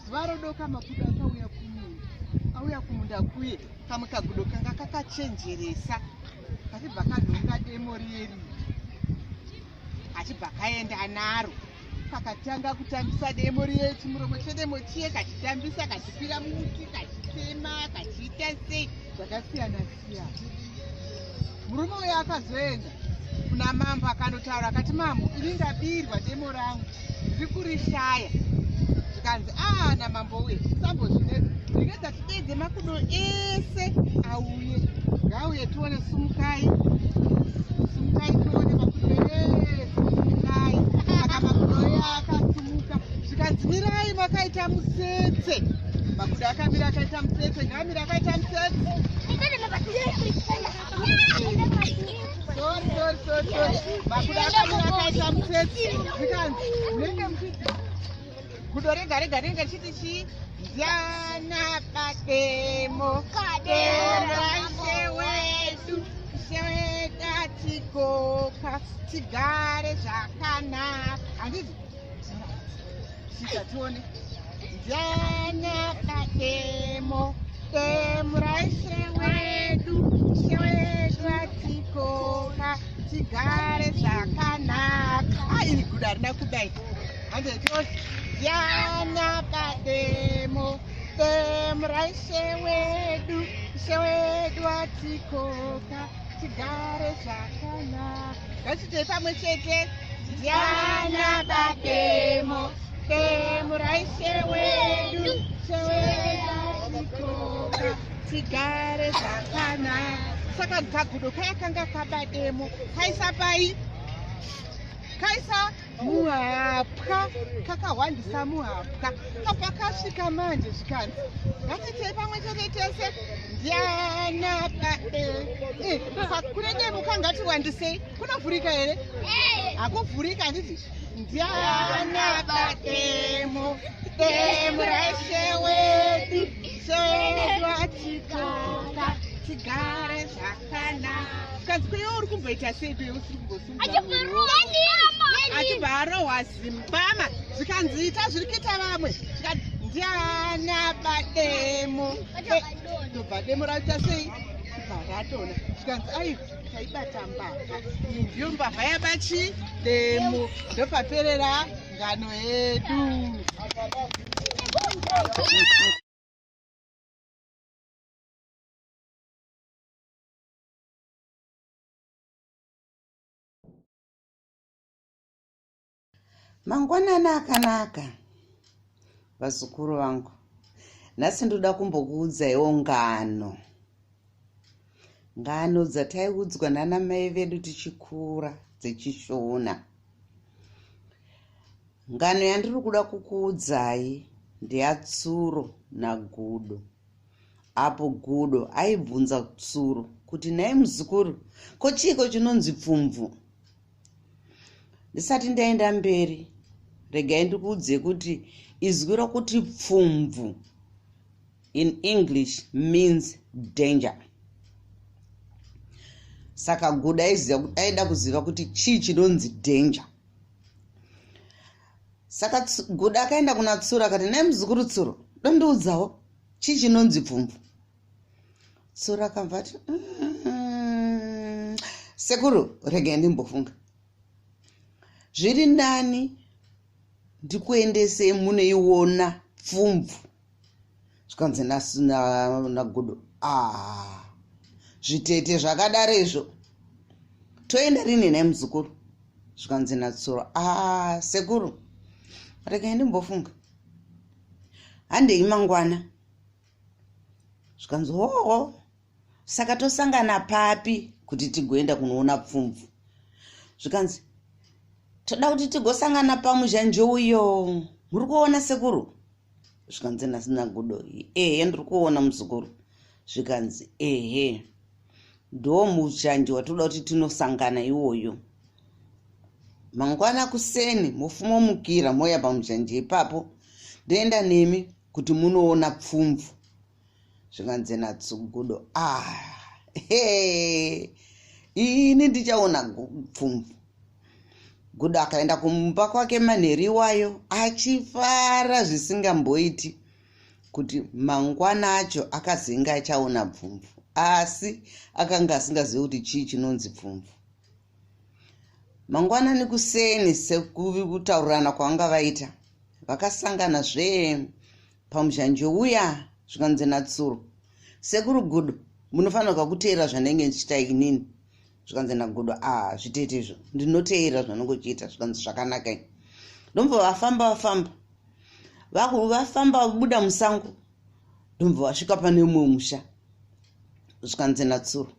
Zuva rodoka, makudo akauya kumunda. Auya kumunda kuye, kamwe kagudo kanga kakachenjeresa kachibva kanhonga demo rieri, achibva kaenda naro. Kakatanga kutambisa demo riye, chimuromo chedemo chiye kachitambisa, kachikwira mumuti, kachitema, kachiita sei zvakasiyana siyana. Murume uyo akazoenda kuna mambo akanotaura akati, "Mambo, ini ndabirwa demo rangu, ndiri kurishaya." Zvikanzi, "A, namambo uye sambozvinetsa, ndingedza tidedze makudo ese auye, ngauye tione. Sumukai, sumukai tione, makudo ese sumukai." Saka makudo iye akasumuka. Zvikanzi, "Mirai makaita mutsetse." Makudo akamira akaita mutsetse. Ngaamira akaita mutsetse. Sorry, sorry, sorry, sorry. Makudo akamira akaita mutsetse. Zvikanzi, "Munenge muchiti gudo rega rega rinenge richiti chii? Ndiana bademo, demo raishe wedu, ishe wedu atikoka tigare zvakanaka," handiti? Svika tione. Ndiana bademo, demo raishe wedu, ishe wedu atikoka tigare zvakanaka. Ah, iri gudo harina kudai. Handei tione. Ndiana bademo, demo raishe wedu, ishe wedu atikoka tigare zvakanaka. Ngatiitei pamwe chete. Ndiana bademo, demo raishe wedu, ishe wedu atikoka tigare zvakanaka. Saka kagudo kaya kanga kaba demo, kaisa pai? Kaisa muhapwa, kakahwandisa muhapwa. Kapakasvika manje, zvikanzi, "Ngatiitei pamwe chete tese. Ndiana bade." Kune demo kangatiwandisei, kunovhurika here? Hakuvhurika, handiti? Ndiana bademo, demo raishe wedu, ishe wedu atikoka tigare zvakanaka. Zvikanzi, "Kuiwe uri kumboita sei kuiwe usiri kumbosimudza?" Achibva arohwa zimbama. Zvikanzi, "Ita zviri kuita vamwe." Zvikanzi, Ndiani aba demo? Ndobva demo raita sei? Bva radona. Zvikanzi aiwa taibata mbavha. Iyi ndiyo mbavha yaba chii? Demo. Ndopaperera ngano yedu. Mangwanani akanaka vazukuru vangu. Nhasi ndoda kumbokuudzaiwo ngano. Ngano dzataiudzwa nana mai vedu tichikura dzechishona. Ngano yandiri kuda kukuudzai ndeyaTsuro naGudo. Apo Gudo aibvunza Tsuro kuti nhai muzukuru ko chiiko chinonzi pfumvu? Ndisati ndaenda mberi, regai ndikuudze kuti izwi rokuti pfumvu in English means danger. Saka Gudo aida kuziva kuti chii chinonzi danger. Saka Gudo akaenda kuna Tsuro akati, nhai muzukuru Tsuro, dondiudzawo chii chinonzi pfumvu. Tsuro akabva ati sekuru regai ndimbofunga zviri nani ndikuendesei munoiona pfumvu zvikanzi nagudo ah, zvitete zvakadaro izvo toenda rini nhai muzukuru zvikanzi natsuro ah, sekuru regai ndimbofunga handei mangwana zvikanzi hoho saka tosangana papi kuti tigoenda kunoona pfumvu zvikanzi toda kuti tigosangana pamuzhanje uyo muri kuona sekuru zvikanzi nasinagudo ehe ndiri kuona muzukuru zvikanzi ehe ndo muzhanje watoda kuti tinosangana iwoyo mangwana kuseni mofumomukira moya pamuzhanje ipapo ndoenda nemi kuti munoona pfumvu zvikanzi natsugudo ah hey, ini ndichaona pfumvu gudo akaenda kumba kwake manheru iwayo achifara zvisingamboiti kuti mangwana acho akazenge achaona pfumvu asi akanga asingazivi kuti chii chinonzi pfumvu Mangwanani kuseni sekutaurirana kwavanga vaita vakasangana zvee pamuzhanje uya zvikanzi naTsuro sekuru Gudo munofanirwa kuteera zvanenge ndichiita inini zvikanzi naGudo a ah, zvitete izvo ndinoteera zvanenge uchiita zvikanzi zvakanaka ini ndomva vafamba vafamba vafamba vabuda musango ndomva vasvika pane umwe musha zvikanzi naTsuro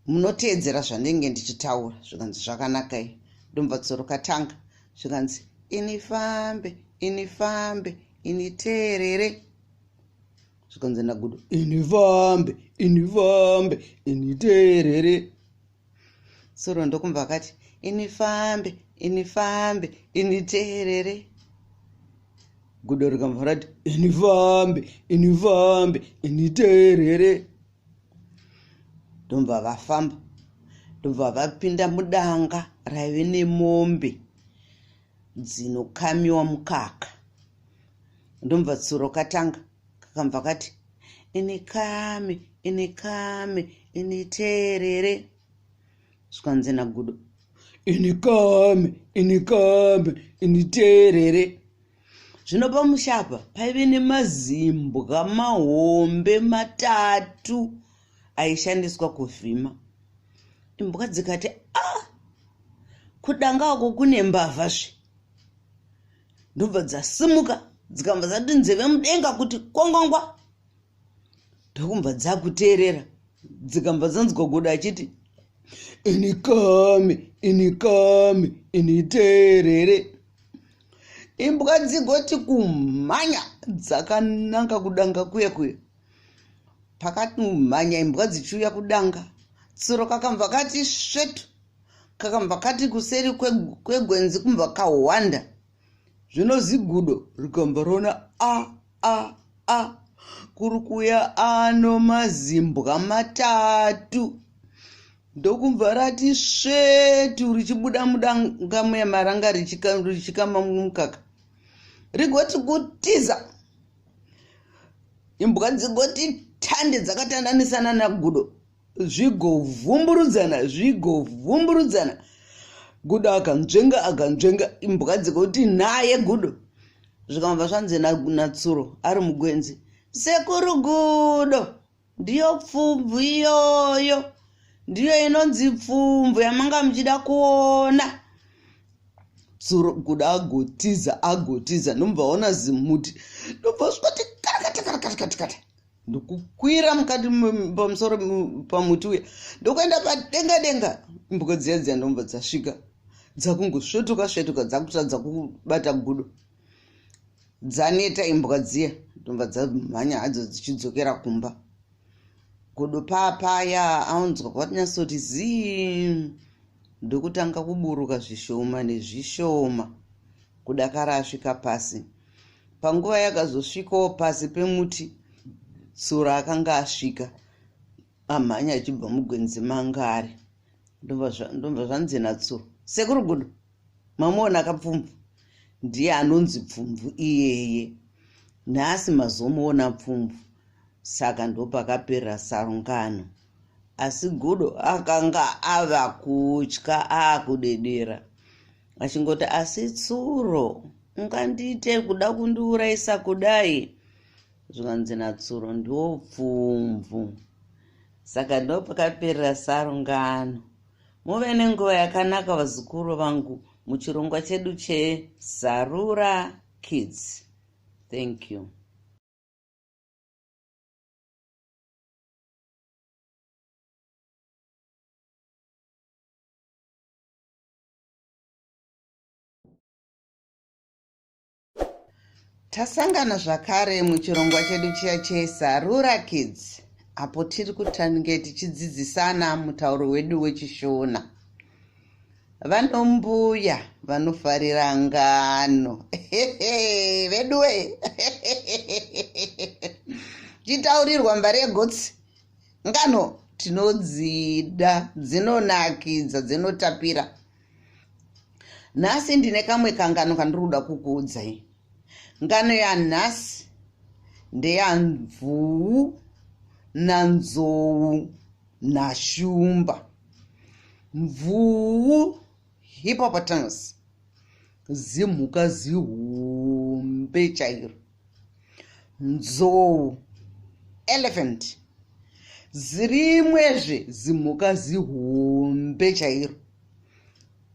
munoteedzera zvandinge ndichitaura zvikanzi zvakanakai ndomva tsoro katanga zvikanzi ini fambe ini fambe ini teerere zvikanzi nagudo ini fambe ini fambe ini teerere tsoro ndokumva akati ini fambe ini fambe ini teerere gudo rikamva rati ini fambe ini fambe ini teerere ndobva vafamba ndobva vapinda mudanga raive nemombe dzinokamiwa mukaka ndobva tsuro katanga kakambva kati ini kame ini kame ini teerere zvikanzi nagudo ini kame ini kame ini teerere Zvino pamusha apa paive nemazimbwa mahombe matatu aishandiswa kuvhima. Imbwa dzikati a ah, kudanga uko kune mbavha zve. Ndobva dzasimuka dzikabva dzati nzeve mudenga kuti kwangwangwa. Ndokumbva dzakuteerera dzikambva dzanzwa godo achiti ini kame ini kame ini teerere. Imbwa dzigoti kumhanya dzakananga kudanga kuya kuya. Pakatumhanya imbwa dzichiuya kudanga, tsuro kakambva kati svetu, kakambva kati kuseri kwegwenzi kumbva kahwanda. Zvino zigudo rikambva rona a a a kuri kuya ano mazimbwa matatu. Ndokubva rati svetu richibuda mudanga muya maranga richikama mukaka. Rigoti kutiza. Imbwa dzigoti tande dzakatandanisana nagudo zvigovhumburudzana zvigovhumburudzana. Gudo akanzvenga akanzvenga imbwa dzigoti naye gudo. Zvikambva zvanzi natsuro ari mugwenzi sekuru gudo ndiyo pfumvu iyoyo ndiyo inonzi pfumvu yamanga muchida kuona tsuro kuda agotiza agotiza ndomubva aona zimuti ndobva svikoti karakata karakata katakata ndokukwira mukati pamusoro pamuti uya ndokuenda padenga denga mbuka dziya dziya ndomubva dzasvika dzakungosvetuka svetuka dzakutadza kubata gudo Dzaneta imbwa dziya ndobva dzamhanya hadzo dzichidzokera kumba. Godo paapaya aunzwa kwanyatsoti zii ndokutanga kuburuka zvishoma nezvishoma kudakara asvika pasi. Panguva yakazosvikawo pasi pemuti Tsuro akanga asvika amhanya achibva mugwenzi manga ari. Ndobva zvanzi naTsuro, Sekuru Gudo, Mamuona ka Pfumvu? Ndiye anonzi Pfumvu iyeye. Nhasi mazomuona Pfumvu. Saka ndopakaperera sarungano. Asi Gudo akanga ava kutya akudedera achingoti asi Tsuro ungandiite kuda kundiurayisa kudai? Zvikanzi naTsuro ndiwo Pfumvu. Saka ndopakaperera sarungano. Muve nenguva yakanaka vazukuru vangu muchirongwa chedu che Sarura Kids. Thank you. Tasangana zvakare muchirongwa chedu chiya cheSarura Kids apo tiri kutange tichidzidzisana mutauro wedu wechiShona. Vanombuya vanofarira ngano veduwe chitaurirwa mbari yegotsi ngano tinodzida dzinonakidza dzinotapira. Nhasi ndine kamwe kangano kandiri kuda kukuudzai. Ngano yanhasi ndeyamvuu nanzou nashumba. Mvuu hippopotamus zimhuka zihombe chairo. Nzou elephant zirimwezve zimhuka zihombe chairo.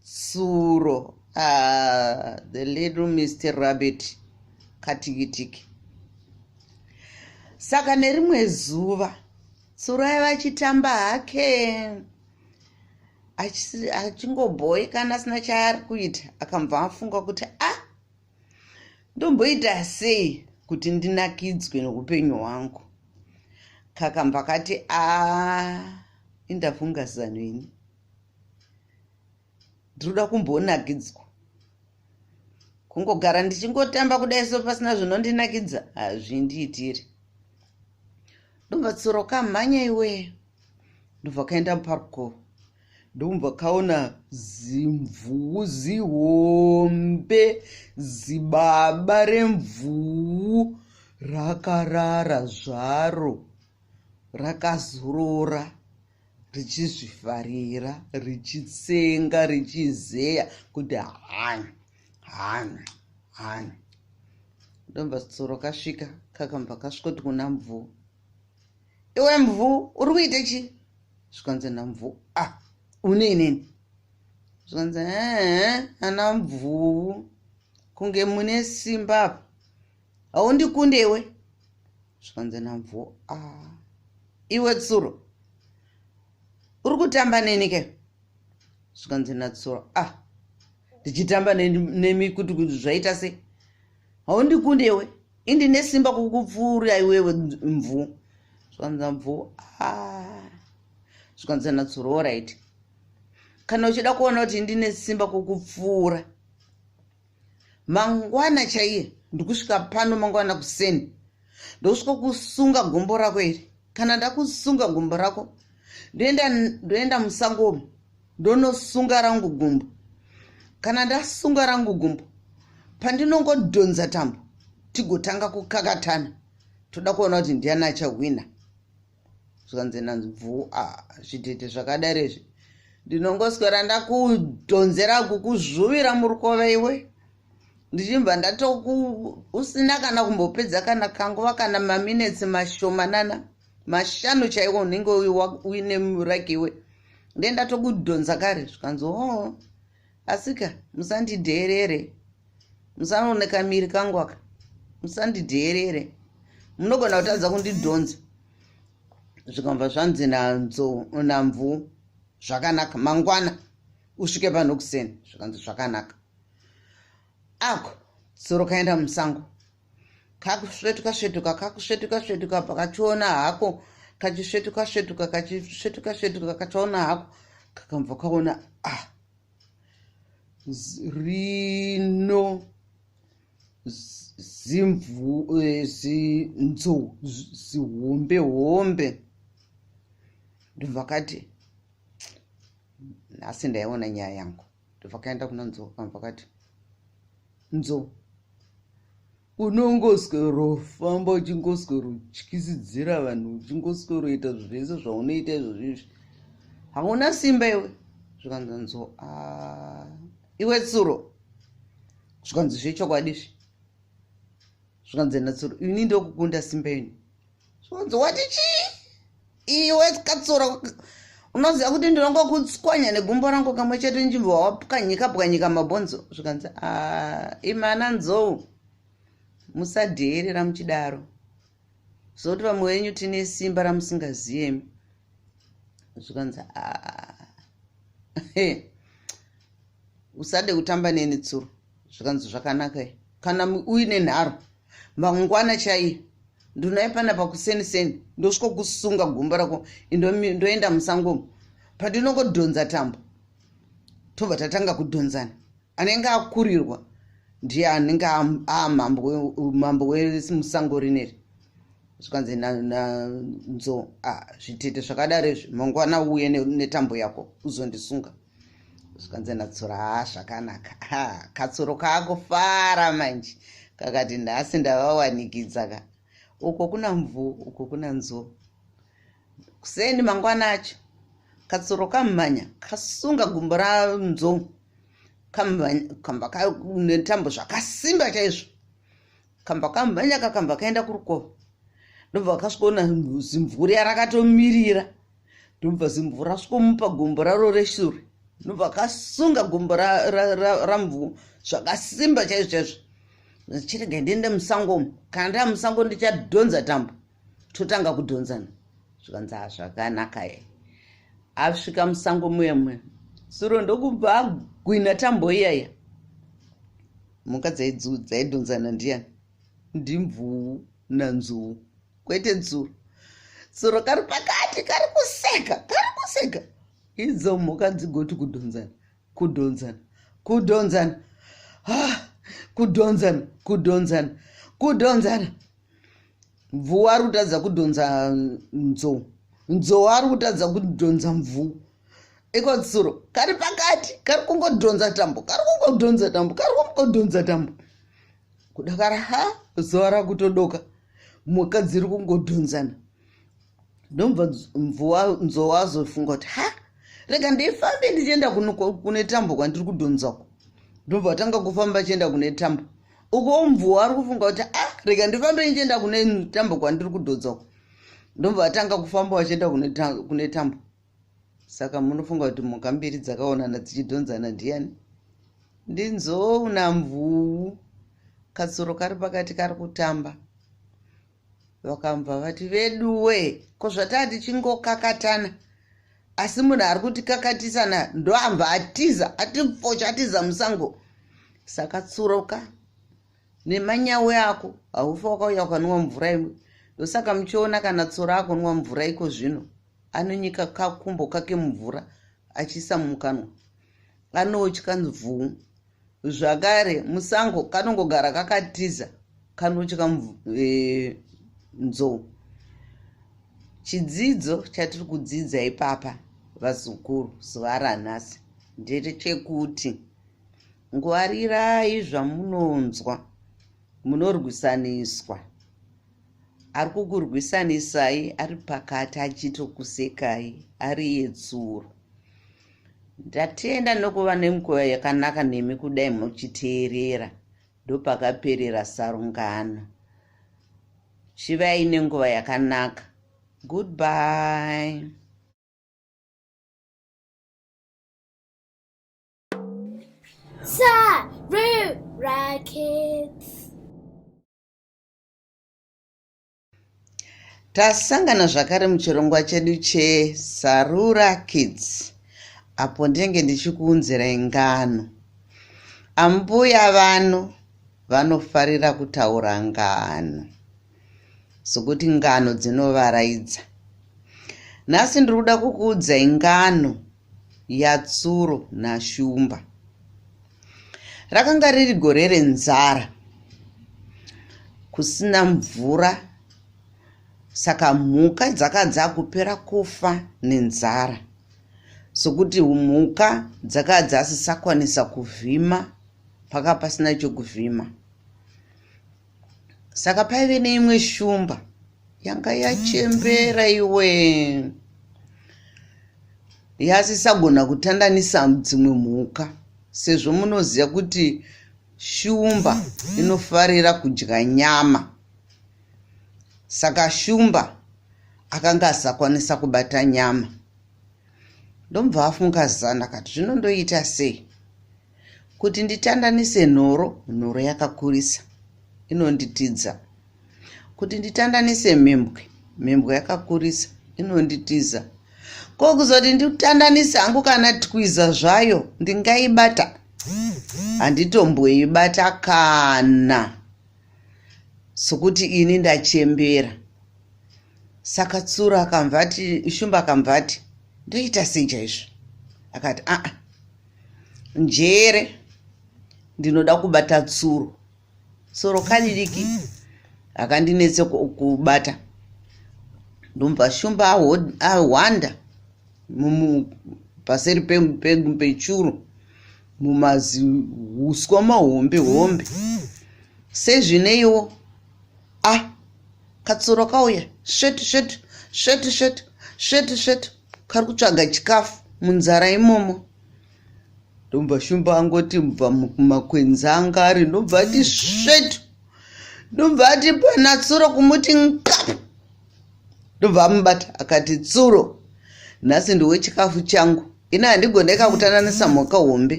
Tsuro ah, the little Mr Rabbit katikitiki. Saka nerimwe zuva Tsuro aiva achitamba hake achingobhoekana asina chaari kuita akambva afunga kuti a ah, ndomboita sei kuti ndinakidzwe neupenyu hwangu kakambva kati a ah, indafunga zano ini ndinoda kumbonakidzwa kungogara ndichingotamba kudai so pasina zvinondinakidza hazvindiitiri ndobva tsuro kamhanya iwe ndobva kaenda muparukova ndobva kaona zimvuu zihombe zibaba remvuu rakarara zvaro rakazorora richizvifarira richitsenga richizeya kuti hani hani hani ndobva tsoro kasvika kakambva kasvikoti kuna mvuu iwe mvuu uri kuita chii zvikanzi namvuu ah une inini zvikanzi ehe ana mvuu kunge mune simba apa haundikunde iwe zvikanzi namvuu ah iwe tsuro uri kutamba neni ke zvikanzi natsuro ah ndichitamba nemi kuti kuti zvaita sei haundikunde iwe indine simba kukupfuura iwewe mvuu zvikanzi namvuu ah zvikanzi natsuro orit kana uchida kuona kuti ndine simba kukupfuura mangwana chaiye ndikusvika pano mangwana kuseni ndokusvika kusunga gumbo rako iri kana ndakusunga gumbo rako ndoenda ndoenda musango umu ndonosunga rangu gumbo kana ndasunga rangu gumbo pandinongodhonza tambo tigotanga kukakatana. Toda kuona kuti ndiani achahwina. Zvikanzi nanzibvuu, a ah, zvitete zvakadaro izvi, ndinongoswera ndakudhonzera kukuzvuvira murukova iwe, ndichibva ndatoku usina kana kumbopedza kana kanguva kana maminetsi mashomanana mashanu chaiwo unenge uine muraki iwe, nde ndatokudhonza kare. Zvikanzi, oo, asika musandidheerere, musanooneka miri kangu aka, musandidheerere, munogona kutadza kundidhonza. Zvikambva zvanzi nanzo namvu, zvakanaka, mangwana usvike pano kuseni. Zvikanzi zvakanaka. Ako tsoro kaenda musango, kakusvetuka svetuka, kakusvetuka svetuka, pakachiona hako, kachisvetuka svetuka, kachisvetuka svetuka, kachiona hako, kakambva kaona, ah, rino zimvu, eh, zinzou zihombe hombe. Ndobva kati, nhasi ndaiona nyaya yangu. Ndobva kaenda kuna nzou, kambva kati, nzou, unongoswerofamba uchingoswerotyisidzira vanhu, uchingosweroita zvese zvaunoita izvozvo izvi, hauna simba iwe. Zvikanzi nzou, ah, iwe tsuro. Zvikanzi zvechokwadi izvi. Zvikanzi natsuro, ini ndokukunda simba ini. Zvikanzi, wati chii iwe katsuro? Unoziva kuti ndinongokutswanya negumbo rangu kamwe chete, nchibva wapwanyika pwanyika mabhonzo. Zvikanzi, ah, imana nzou, musadheerera muchidaro, zoti vamwe venyu tine simba ramusingaziyemi. Zvikanzi, ah, usade kutamba neni tsuro. Zvikanzi zvakanaka, kana uine nharo, mangwana chaiye ndinouya panapa kuseni seni, ndosvika kusunga gumbo rako, ndoenda musangomo, pandinongodhonza tambo, tobva tatanga kudhonzana, anenge akurirwa ndiye anenge amambo wemusango rineri. Zvikanzi nanzo, zvitete zvakadaro izvi, mangwana uye netambo yako uzondisunga. Zvikanzi natsuro, ha, zvakanaka. Ha, katsuro kaakufara manje, kakati, nhasi ndavawanikidza ka, uko kuna mvuu, uko kuna nzou. Kuseni mangwana acho katsuro kamhanya, kasunga gumbo ranzou, kamba netambo zvakasimba chaizvo, kamba kamhanya, kakamba kaenda kurukova, ndobva kasvikoona zimvuri rakatomirira, ndobva zimvura rasvikomupa gumbo raro reshure, ndobva kasunga gumbo ramvuu zvakasimba chaizvo chaizvo. Chirega ndiende musango umu, kana ndaa musango ndichadhonza tambo, totanga kudhonzana. Zvikanzi, zvakanaka ye. Asvika musango muya muya, tsuro ndokubva agwina tambo iyaya. Mhuka dzaidhonzana ndiyani? Ndimvuu nanzou, kwete tsuro. Tsuro kari pakati, kari kuseka, kari kuseka. Idzo mhuka dzigoti kudhonzana, kudhonzana, kudhonzana, ah, kudhonzana, kudhonzana, kudhonzana. Mvuu ari kutadza kudhonza nzou, nzou ari kutadza kudhonza mvuu, iko tsuro kari pakati kari kungodhonza tambo, kari kungodhonza tambo, kari kungodhonza tambo kudakara. Ha, zuva rakutodoka, mhuka dziri kungodhonzana. Ndomva mvua nzou azofunga kuti, ha, rega ndifambe ndichienda kune tambo kwandiri kudhonzako. Ndobva atanga kufamba achienda kune tambo uko. Mvua ari kufunga kuti, ah, rega ndifambe ndichienda kune tambo kwandiri kudhonzako. Ndobva atanga kufamba vachienda kune tambo. Saka munofunga kuti mhuka mbiri dzakaonana dzichidhonzana ndiani? Ndinzou namvuu. Katsuro kari pakati kari kutamba. Vakambva vati, veduwe, ko zvataa tichingokakatana, asi munhu ari kutikakatisana ndoambva atiza, atipfocha, atiza musango. Saka tsuroka nemanyawe ako, haufa wakauya ukanwa mvura imwe. Ndosaka muchiona kana tsuro akunwa mvura iko zvino, anonyika kakumbo kake mumvura achiisa mumukanwa, anotya mvuu. Zvakare musango kanongogara kakatiza, kanotya nzou. Chidzidzo chatiri kudzidza ipapa, vazukuru, zuva ranhasi ndechekuti ngwarirai zvamunonzwa, munorwisaniswa. Ari kukurwisanisai ari pakati achitokusekai ari iye tsuro. Ndatenda nokuva nenguva yakanaka nemi kudai muchiteerera. Ndopakaperera sarungano. Chivai nenguva yakanaka. Goodbye. Sarura Kids. Tasangana zvakare muchirongwa chedu cheSarura Kids apo ndinenge ndichikuunzirai ngano. Ambuya vano vanofarira kutaura ngano sokuti ngano dzinovaraidza. Nhasi ndiri kuda kukuudzai ngano yaTsuro naShumba. Rakanga riri gore renzara, kusina mvura, saka mhuka dzaka dzakupera kufa nenzara sokuti mhuka dzaka dzasisakwanisa kuvhima, paka pasina chokuvhima. Saka paive neimwe shumba yanga yachembera iwe yasisagona kutandanisa dzimwe mhuka sezvo munoziva kuti shumba inofarira kudya nyama saka shumba akanga asakwanisa kubata nyama ndomubva afunga zana akati zvino ndoita sei Kuti nditandanise nhoro, nhoro yakakurisa inonditiza. Kuti nditandanise mhembwe, mhembwe yakakurisa inonditiza. Ko kuzoti nditandanise hangu kana twiza zvayo ndingaibata? Handitomboibata kana sokuti ini ndachembera. Saka tsuro akamvati, shumba akamvati, ndoita sei chaizvo? Akati aa njere ndinoda kubata tsuro tsuro kadidiki hakandinetse kubata ndomva shumba ahwanda paseri pechuru mumazihuswa mahombe hombe sezvineiwo a ah, katsuro kauya svetu svetu svetu svetu svetu svetu kari kutsvaga chikafu munzara imomo ndobva shumba angoti bva mumakwenzi anga ari ndobva ati svetu ndobva ati pana tsuro kumuti nkapu ndobva amubata akati tsuro nhasi ndiwe chikafu changu ini handigoneka kutandanisa mhuka hombe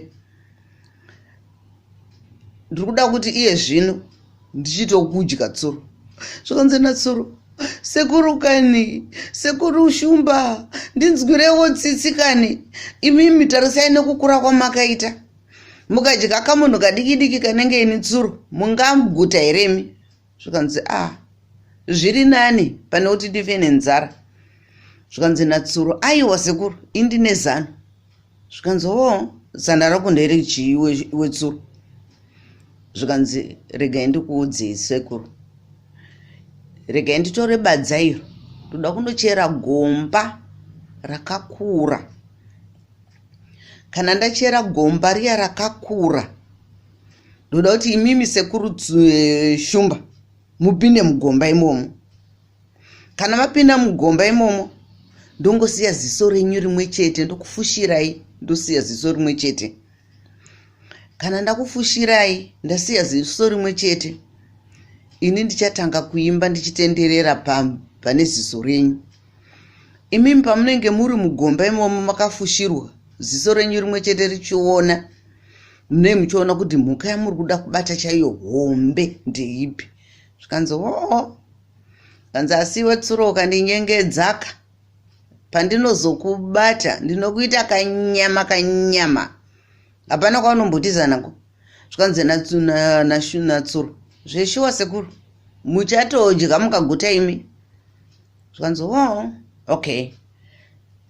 ndiri kuda kuti iye zvino ndichitokudya tsuro zvakanzi natsuro sekuru kani sekuru shumba ndinzwirewo tsitsi kani imimi tarisai nekukura kwamakaita mukadya kamunhu kadiki diki kanenge ini tsuro mungaguta here imi zvikanzi a ah, zviri nani pane kuti ndife nenzara zvikanzi natsuro aiwa sekuru indine zano zvikanzi o zana rako nderechii iwe tsuro zvikanzi regai ndikuudzei sekuru regai nditore badza iro ndoda kundochera gomba rakakura kana ndachera gomba riya rakakura ndoda kuti imimi sekuru eh, shumba mupinde mugomba imomo Kana mapinda mugomba imomo ndongosiya ziso renyu rimwe chete ndokufushirai ndosiya ziso rimwe chete. Kana ndakufushirai ndasiya ziso rimwe chete ini ndichatanga kuimba ndichitenderera pane ziso renyu. Imimi pamunenge muri mugomba imomo makafushirwa ziso renyu rimwe chete richiona munenge muchiona kuti mhuka yamuri kuda kubata chaiyo hombe ndeipi. Zvikanzi hoo Kanzi asi iwe tsuro ukandinyengedzaka pandinozokubata ndinokuita kanyama kanyama hapana kwaunombotiza nako zvikanzi natsuro zveshuwa sekuru muchatodya mukaguta imi zvikanzi o okay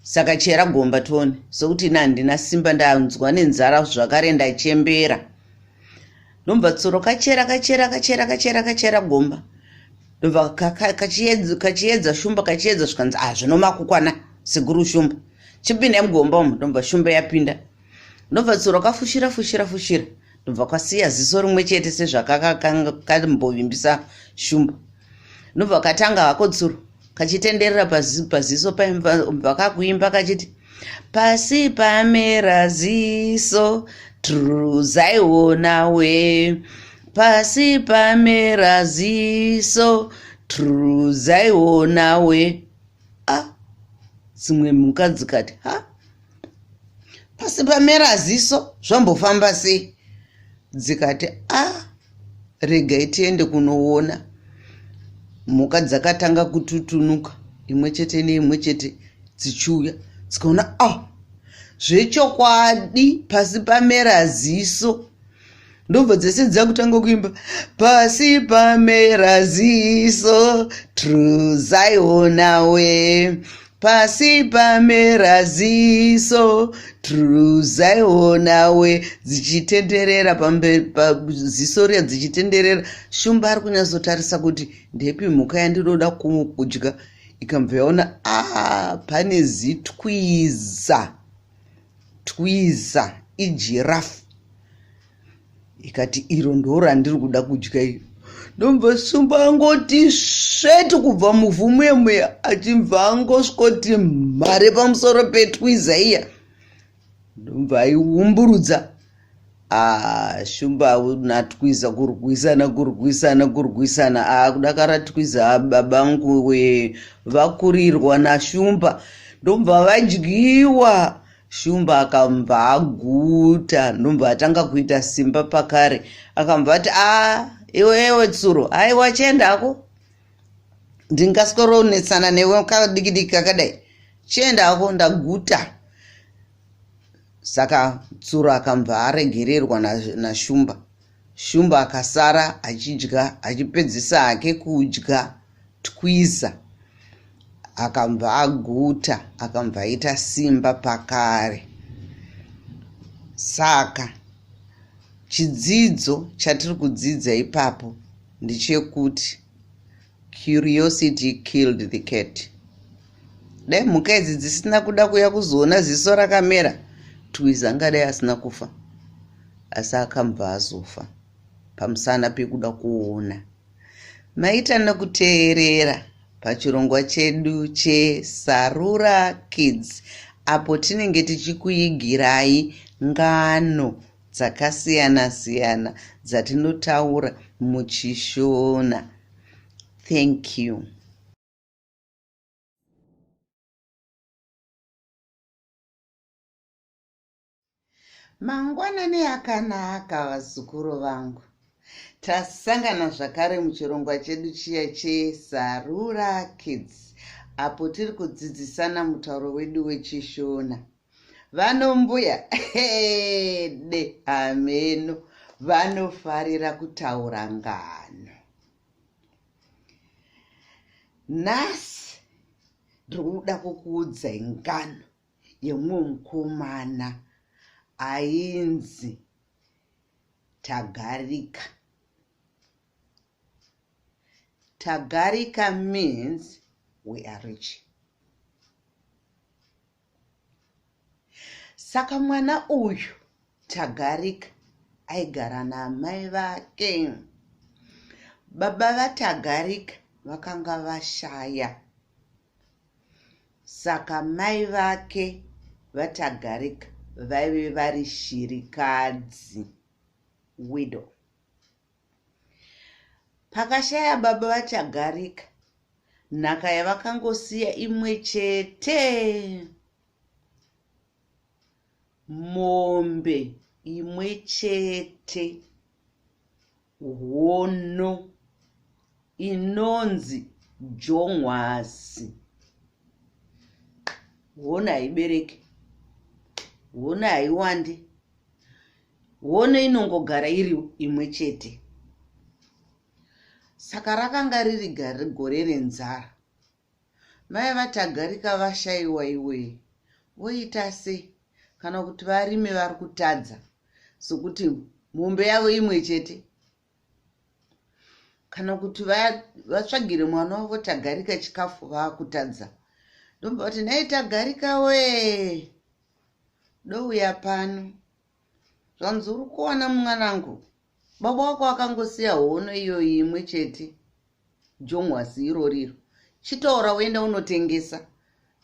saka chera gomba tione sokuti ini handina simba ndanzwa nenzara zvakare ndachembera ndobva tsuro kachera kachera kachera kachera kachera gomba ndobva kachiedza shumba kachiedza zvikanzi ah zvino makukwana sekuru shumba chipindai mugomba umu ndobva shumba yapinda ndobva tsuro kafushira fushira fushira ndobva kwasiya ziso rimwe chete sezvakakambovimbisa shumba. Ndobva katanga hako tsuro kachitenderera paziso paimba kakuimba kachiti pasi pamera ziso truzaiona we pasi pamera ziso truzaiona we a ah, dzimwe mhuka dzikati ha pasi pamera ziso zvambofamba sei dzikati a ah, regai tiende kunoona mhuka dzakatanga kututunuka imwe chete neimwe chete dzichiuya dzikaona a ah, zvechokwadi pasi pamera ziso ndobva dzese dzakutanga kuimba pasi pamera ziso truzaiona we pasi pamera ziso truzaiona we dzichitenderera paziso riya dzichitenderera shumba ari kunyatsotarisa kuti ndepi mhuka yandinoda kudya ikambva yaona a ah, pane zitwiza twiza ijirafu ikati iro ndo randiri kuda kudya iyo ndobva sumba angoti sveti kubva muvhu muye muya achibva angosvikoti mhare pamusoro petwiza iya ndobva aiumburudza ah, shumba natwiza kurwisana kurwisana kurwisana ah, kudakara twiza ah, babangu we vakurirwa nashumba ndobva vadyiwa shumba akambva aguta ndobva atanga kuita simba pakare akambva ati a ah, iwewe tsuro aiwa chiendako ndingasikoronetsana newe kadikidiki kakadai chiendako ndaguta saka tsuro akambva aregererwa nashumba na shumba akasara achidya achipedzisa hake kudya twiza akambva aguta akambva aita simba pakare saka chidzidzo chatiri kudzidza ipapo ndechekuti Curiosity killed the cat. Dai mhuka idzi dzisina kuda kuya kuzoona ziso rakamera, Twiza angadai asina kufa. Asi akambva azofa pamusana pekuda kuona. Maita nekuteerera pachirongwa chedu cheSarura Kids apo tinenge tichikuigirai ngano dzakasiyana-siyana dzatinotaura muchiShona. Thank you. Mangwanani akanaka vazukuru vangu. Tasangana zvakare muchirongwa chedu chiya cheSarura Kids apo tiri kudzidzisana mutauro wedu wechiShona. Vanombuya de hameno vanofarira kutaura ngano. Nhasi ndiri kuda kukuudzai ngano yemumwe mukomana ainzi Tagarika. Tagarika means we are rich. Saka mwana uyu Tagarika aigara naamai vake. Baba vaTagarika vakanga vashaya. Saka mai vake vaTagarika vaive vari shirikadzi, widow. Pakashaya baba vaTagarika, nhaka yavakangosiya imwe chete, mombe imwe chete hono inonzi jongwasi. Hono haibereki, hono haiwandi. Hono inongogara iri imwe chete. Saka rakanga riri gore renzara. Mai vaTagarika vashaiwa iwee voita sei kana kuti varime vari kutadza sokuti mombe yavo imwe chete kana kuti vatsvagire mwana wavo Tagarika chikafu vaakutadza. Ndobva vati nhai Tagarika wee Douya pano. Zvanzi uri kuona mwanangu, baba wako akangosiya hono iyoyi imwe chete. Jongwasi iroriro chitora uende unotengesa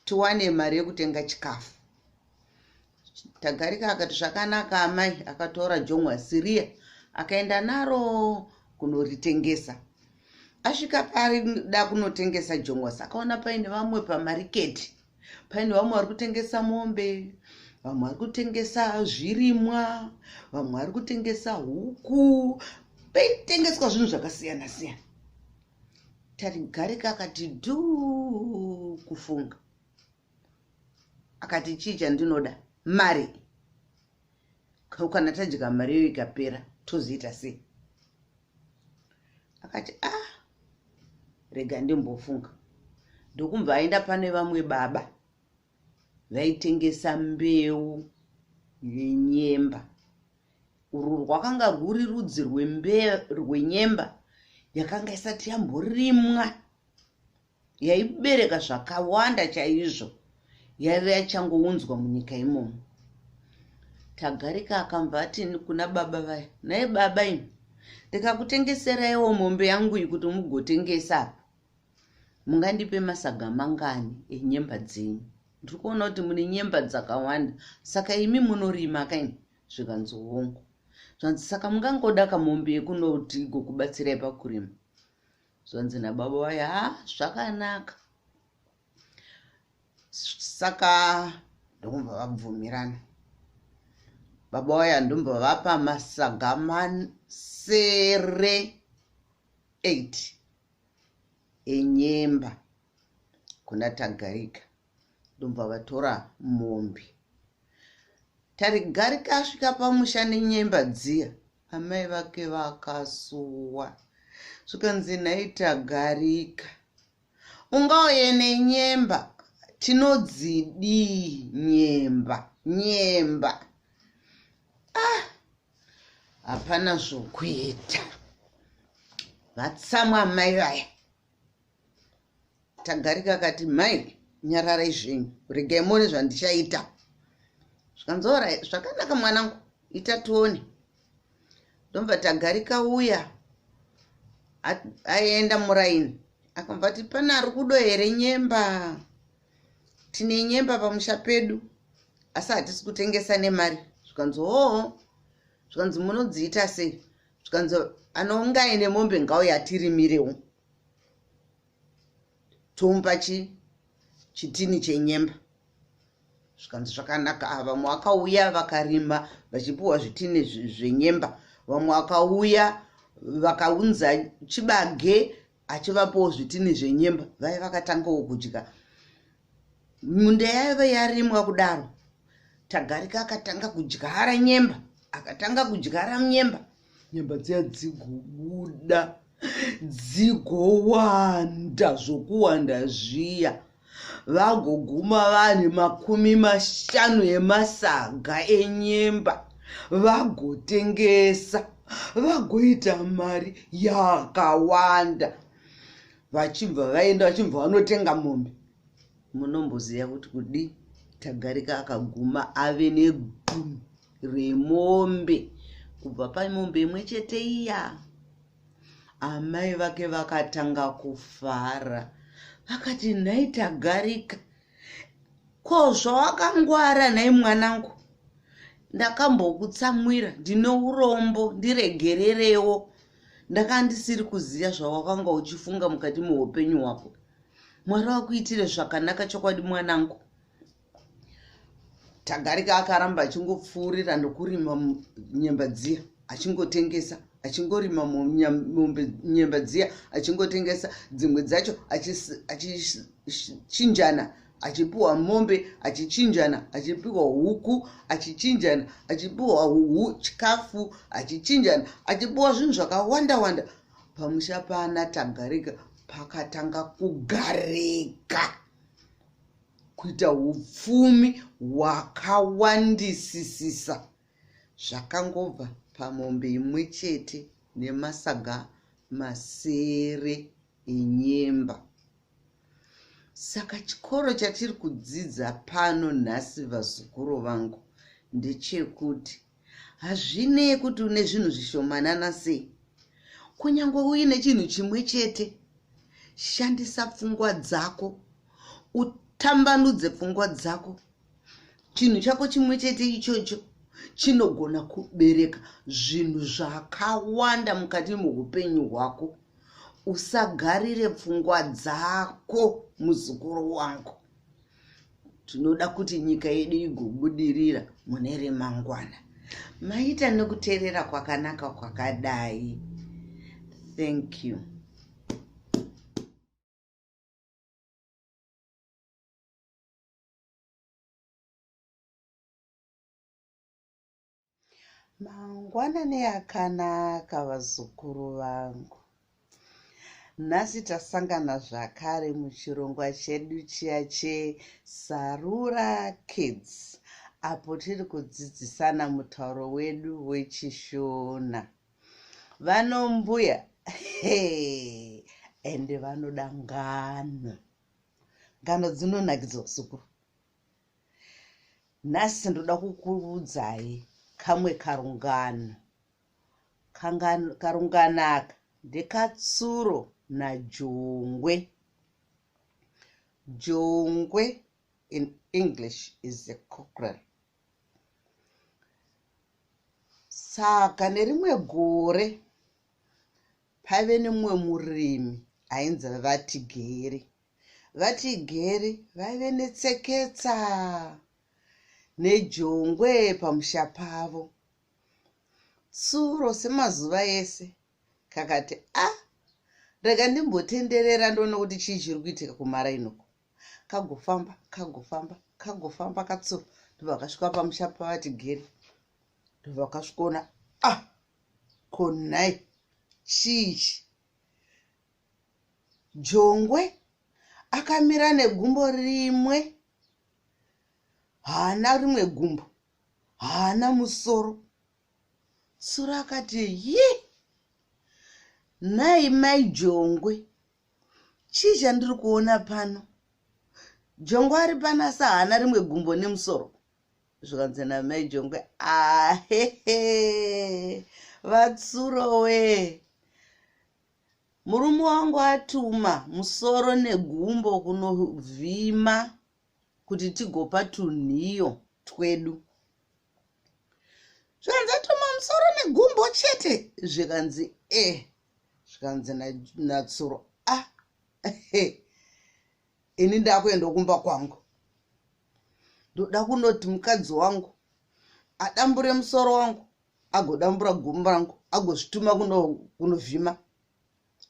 tiwane mari yekutenga chikafu. Tagarika akati zvakanaka amai, akatora jongwasi riya akaenda naro kunoritengesa. Asvika parida kunotengesa jongwasi akaona paine vamwe pamariketi, paine vamwe vari kutengesa mombe, vamwe vari kutengesa zvirimwa, vamwe vari kutengesa huku, paitengeswa zvinhu zvakasiyana siyana. Tarigarika akati dhuu kufunga, akati chii chandinoda? Mari. Kana tadya mari iyo ikapera tozoita sei? Akati a ah, rega ndimbofunga. Ndokumbva aenda pane vamwe baba vaitengesa mbeu yenyemba. Urwu rwakanga rwuri rudzi rwenyemba yakanga isati yamborimwa, yaibereka zvakawanda chaizvo, yaive yachangounzwa munyika imomo. Tagarika akambva ati kuna baba vaya, nhai baba imi, ndikakutengeseraiwo mombe yangu iyi kuti mugotengesa apa, mungandipe masaga mangani enyemba dzenyu? Ndiri kuona kuti mune nyemba dzakawanda, saka imi munorima kaini? Zvikanzi hongu. Zvanzi saka mungangoda kamombe yekunoti igokubatsirai pakurima? Zvanzi nababa vaya, ha zvakanaka. Saka ndokubva vabvumirana. Baba vaya ndobva vapa masaga masere 8 enyemba kuna Tagarika, ndobva vatora mombe. Tarigarika asvika pamusha nenyemba dziya, amai vake vakasuwa. Zvikanzi nhai Tagarika, ungauye nenyemba tinodzidii nyemba nyemba? Ah, hapana zvokuita. Vatsamwa amai vaya. Tagarika akati mai nyararai zvenyu, regai muone zvandichaita. Zvikanzi orai zvakanaka mwanangu, ita tione. Ndobva Tagarika uya aenda muraini akabva ati pane ari kudo here nyemba? Tine nyemba pamusha pedu asi hatisi kutengesa nemari. Zvikanzi hoo. Zvikanzi munodziita sei? Zvikanzi anonga aine mombe ngauye atirimirewo, tomupa chi chitini chenyemba. Zvikanzi zvakanaka. Ah, vamwe vakauya vakarima vachipiwa zvitini zvenyemba, vamwe vakauya vakaunza chibage achivapawo zvitini zvenyemba. Vaiva vakatangawo kudya munda yaive yarimwa kudaro. Tagarika akatanga kudyara nyemba, akatanga kudyara nyemba, nyemba dziya dzigobuda dzigowanda zvokuwanda zviya, vagoguma vane 50 emasaga enyemba, vagotengesa vagoita mari yakawanda. Vachibva vaenda, vachibva vanotenga mombe. Munomboziva kuti kudi Tagarika akaguma ave negumi remombe kubva pamombe imwe chete iya. Amai vake vakatanga kufara, vakati nhai Tagarika, ko zvawakangwara nhai mwanangu, ndakambokutsamwira, ndine urombo, ndiregererewo, ndakanga ndisiri kuziva zvawakanga uchifunga mukati meupenyu hwako. Mwari vakuitire zvakanaka chokwadi mwanangu. Tagarika akaramba achingopfuurira nokurima nyemba dziya achingotengesa, achingorima mombe nyemba dziya achingotengesa, dzimwe dzacho achichinjana, achipiwa mombe, achichinjana achipiwa huku, achichinjana achipiwa chikafu, achichinjana achipiwa zvinhu zvakawanda wanda. Pamusha pana Tagarika pakatanga kugarika, kuita upfumi hwakawandisisisa, zvakangobva pamombe imwe chete nemasaga masere enyemba. Saka chikoro chatiri kudzidza pano nhasi vazukuru vangu ndechekuti hazvinei kuti une zvinhu zvishomanana sei, kunyange uine chinhu chimwe chete. Shandisa pfungwa dzako, utambanudze pfungwa dzako. Chinhu chako chimwe chete ichocho chinogona kubereka zvinhu zvakawanda mukati meupenyu hwako. Usagarire pfungwa dzako muzukuru wangu. Tinoda kuti nyika yedu igobudirira mune remangwana. Maita nekuteerera kwakanaka kwakadai. Thank you. Mangwanani akanaka vazukuru vangu. Nhasi tasangana zvakare muchirongwa chedu chiya cheSarura Kids apo tiri kudzidzisana mutauro wedu wechiShona. Vanombuya hey, ende vanoda ngano. Ngano dzinonakidza vazukuru. Nhasi ndoda kukuudzai kamwe karungano. Karungano aka ndekatsuro naJongwe. Jongwe in English is a cockerel. Saka nerimwe gore paive nemumwe murimi ainzi VaTigeri. VaTigeri vaive netseketsa nejongwe pamusha pavo. Tsuro semazuva ese kakati a ah, rega ndimbotenderera ndoona kuti chii chiri kuitika kumaraini uko. Kagofamba, kagofamba, kagofamba katsuro ndobva kasvika pamusha paVaTigeri ndobva kasvikoona a ah, ko nhai chii ichi? Jongwe akamira negumbo rimwe haana rimwe gumbo haana musoro. Tsuro akati yi nhai mai Jongwe chii chandiri kuona pano? Jongwe ari pano asi haana rimwe gumbo nemusoro. Zvikanzi namai Jongwe ahehe vaTsuro wee Murume wangu atuma musoro negumbo kunovhima kuti tigopa tunhiyo twedu. Zvikanzi atuma musoro negumbo chete? Zvikanzi e. Zvikanzi naTsuro a ini ndakuenda kumba kwangu. Ndoda kunoti mukadzi wangu adambure musoro wangu agodambura gumbo rangu agozvituma kunovhima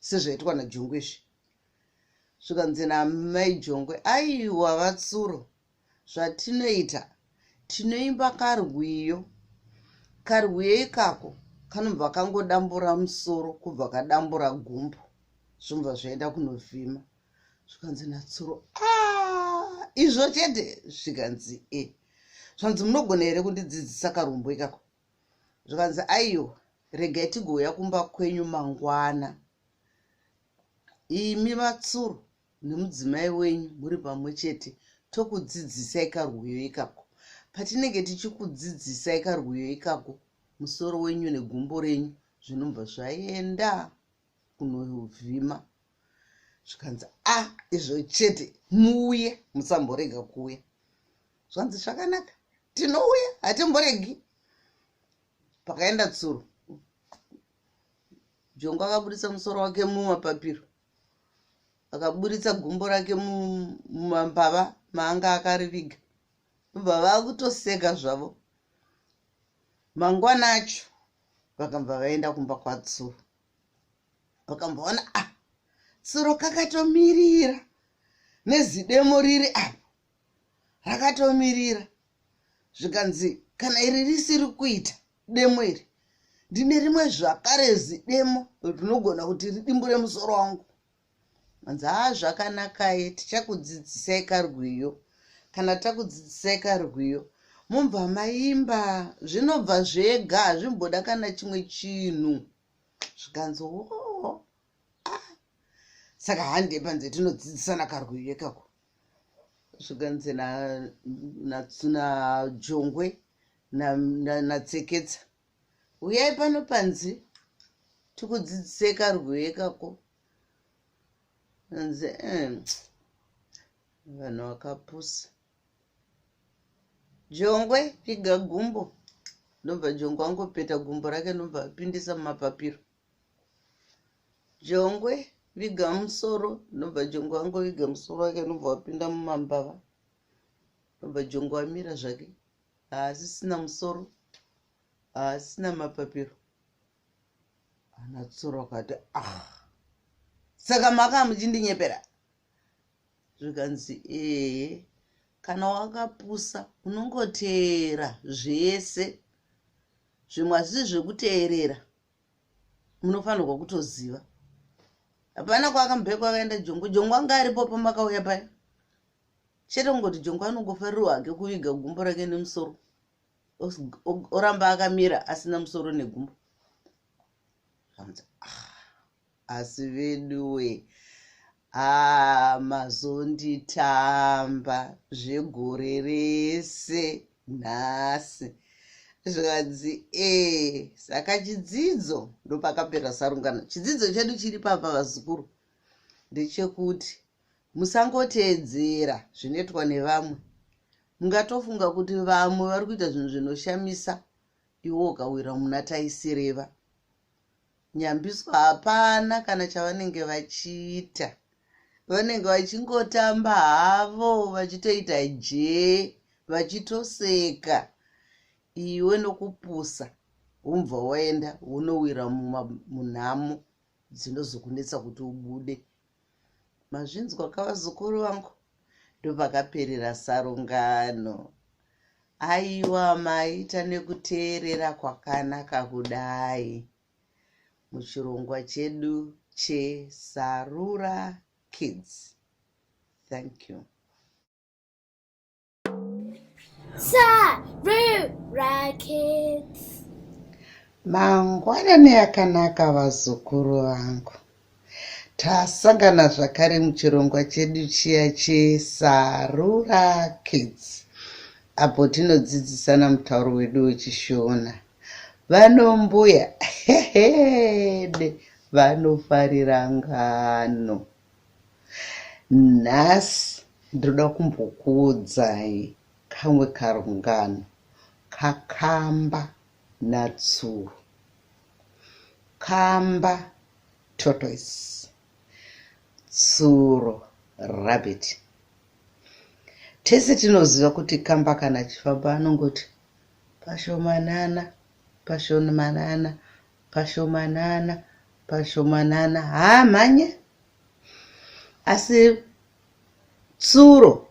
sezvaitwa najongwe izvi. Zvikanzi namai Jongwe, aiwa vaTsuro, zvatinoita tinoimba karwiyo. Karwiyo ikako kanobva kangodambura musoro kubva kadambura gumbo zvobva zvaenda kunovhima. Zvikanzi naTsuro, ah, izvo chete? Zvikanzi e. Zvanzi munogona here kundidzidzisa karumbo ikako? Zvikanzi aiwa, regai tigouya kumba kwenyu mangwana. Imi vaTsuro nemudzimai wenyu muri pamwe chete tokudzidzisai karwiyo ikako. Patinenge tichikudzidzisai karwiyo ikako, musoro wenyu negumbo renyu zvinobva zvaenda kunovhima. Zvikanzi a ah, izvo chete, muuye, musamborega kuuya. Zvanzi zvakanaka, tinouya, hatimboregi. Pakaenda tsuro, Jongo akaburitsa musoro wake mumapapiro, akaburitsa gumbo rake mumambava maanga akariviga, ndobva vakutoseka zvavo. Mangwana acho vakabva vaenda kumba kwaTsuro, vakamboona ah, tsuro kakatomirira nezidemo riri apo rakatomirira. Zvikanzi kana iri risiri kuita demo iri, ndine rimwe zvakare zidemo rinogona kuti ridimbure musoro wangu. Manzi haa zvakanakai, tichakudzidzisai karwiyo. Kana takudzidzisai karwiyo mobva maimba, zvinobva zvega, hazvimboda kana chimwe chinhu. Zvikanzi woo ah. Saka hande panze tinodzidzisana karwiyo ikako. Zvikanzi naJongwe naTseketsa, uyai pano panze tikudzidzisei karwiyo ikako. Anzi eh, vanhu vakapusa. Jongwe viga gumbo. Ndobva Jongwe angopeta gumbo rake ndobva apindisa mumapapiro. Jongwe viga musoro ndobva Jongwe angoviga musoro wake ndobva wapinda mumambava. Ndobva Jongwe amira zvake. Haasisina musoro, haasisina mapapiro. Ana Tsuro akati ah, saka maka muchindinyepera? Zvikanzi ehe, kana wakapusa unongoteera zvese, zvimwe hazvisi zvekuteerera, munofanirwa kutoziva. Hapana kwaakambekwa akaenda Jongwe. Jongwe anga aripo pamakauya paya, chete kungoti Jongwe anongofarirwa hake kuviga gumbo rake nemusoro, oramba akamira asina musoro negumbo. Ah, asi veduwe ah, mazonditamba zvegore rese nhasi. Zvikanzi ee, saka chidzidzo ndopakapera sarungano. Chidzidzo chedu chiri papa vazukuru ndechekuti musangoteedzera zvinoitwa nevamwe. Mungatofunga kuti vamwe vari kuita zvinhu zvinoshamisa, iwe ukawira muna taisireva. Nyambiswa hapana kana chavanenge vachiita. Vanenge vachingotamba havo vachitoita jee vachitoseka. Iwe nokupusa wombva waenda wonowira munhamo dzinozokunetsa kuti ubude. Mazvinzwa ka vazukuru vangu? Ndopakaperera sarungano. Aiwa maita nekuteerera kwakanaka kudai muchirongwa chedu cheSarura Kids. Thank you. Sarura Kids. Mangwanani akanaka vazukuru vangu. Tasangana zvakare muchirongwa chedu chiya cheSarura Kids apo tinodzidzisana mutauro wedu wechiShona. Vanombuya hehede vanofarira ngano. Nhasi ndinoda kumbokuudzai kamwe karungano kakamba natsuro. Kamba tortoise, tsuro rabbit. Tese tinoziva kuti kamba kana achifamba anongoti pashomanana, pashomanana, pashomanana, pashomanana, haamhanye. Asi tsuro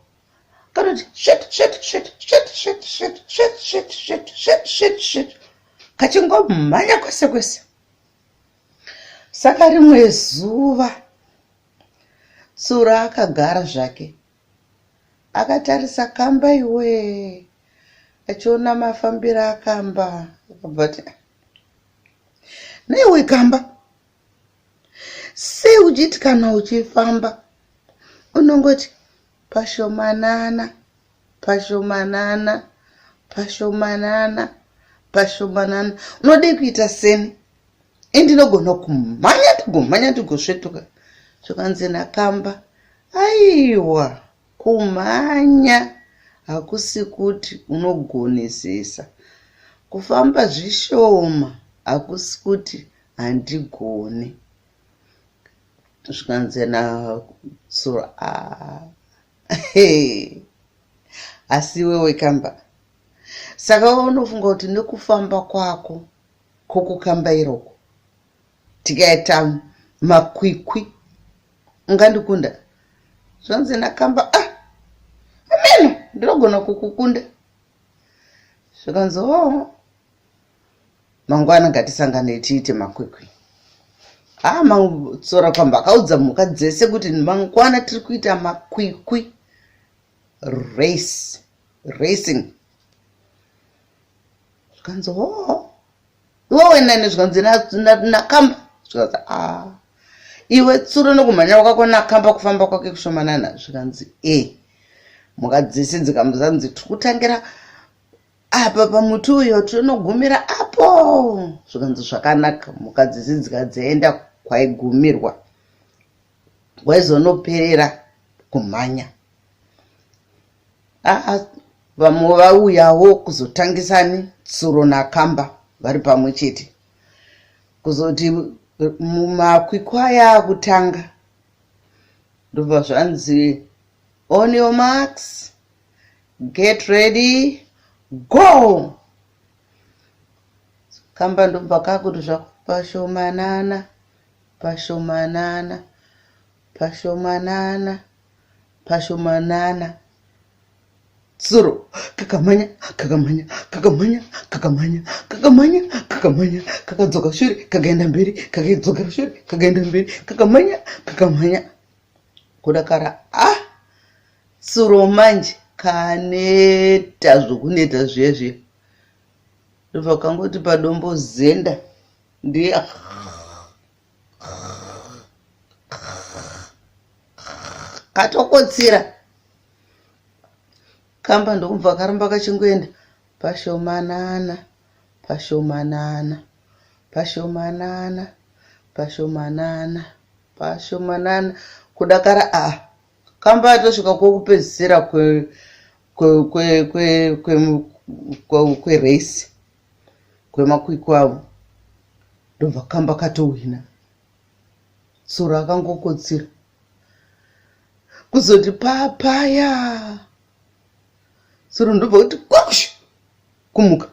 kanoti svet svet svet svet svet svet svet svet svet svet svet svet kachingomhanya kwese kwese. Saka rimwe zuva tsuro akagara zvake akatarisa kamba iwe achiona mafambiro akamba akabva ati naiwe kamba Sei uchiti kana uchifamba unongoti pashomanana pashomanana pashomanana pashomanana unodei kuita seni indinogona kumhanya ndigomhanya ndigosvetuka zvikanzi nakamba aiwa Kumhanya hakusi kuti unogonesesa. Kufamba zvishoma hakusi kuti handigoni. Zvikanzi naTsuro ah, asi iwewe kamba. Saka unofunga kuti nekufamba kwako kwokukambaira uku tikaita makwikwi ungandikunda zvanzi nakamba ah ameno ndinogona kukukunda zvikanzi oo oh, mangwana ngatisangane tiite makwikwi ah matsora kwamba akaudza mhuka dzese kuti mangwana tiri kuita makwikwi race racing zvikanzi oo oh. Iwe wenda zvikanzi nakamba zvikanzi a ah. iwe tsuro nokumhanya kwako nakamba kufamba kwake kushomanana zvikanzi e mhuka dzese dzikambozanzi tiri kutangira apa pamuti uyo tinogumira apo zvikanzi zvakanaka mhuka dzese dzikadzaenda kwaigumirwa. Waizonoperera kumhanya. Aa, vamwe vauyawo kuzotangisani tsuro nakamba vari pamwe chete. Kuzoti mumakwikwi aya akutanga ndobva zvanzi on your marks get ready go kamba ndobva kakuti zvako pashomanana pashomanana pashomanana pashomanana tsuro kakamhanya kakamhanya kakamhanya kakamhanya kakamhanya kakamhanya kakadzoka shure kakaenda mberi kakadzokera shure kakaenda mberi kakamhanya kakamhanya kudakara ah tsuro manje kaneta zvokuneta zviye zviye ndobva kangoti padombo zenda ndiye katokotsira kamba ndokubva karamba kachingoenda pashomanana pashomanana pashomanana pashomanana pashomanana kudakara a kamba atosvika kwokupedzisira kweresi kwemakwikwi avo ndobva kamba katohwina tsuro akangokotsira kuzoti papaya tsuro ndobva kuti kwakushu kumuka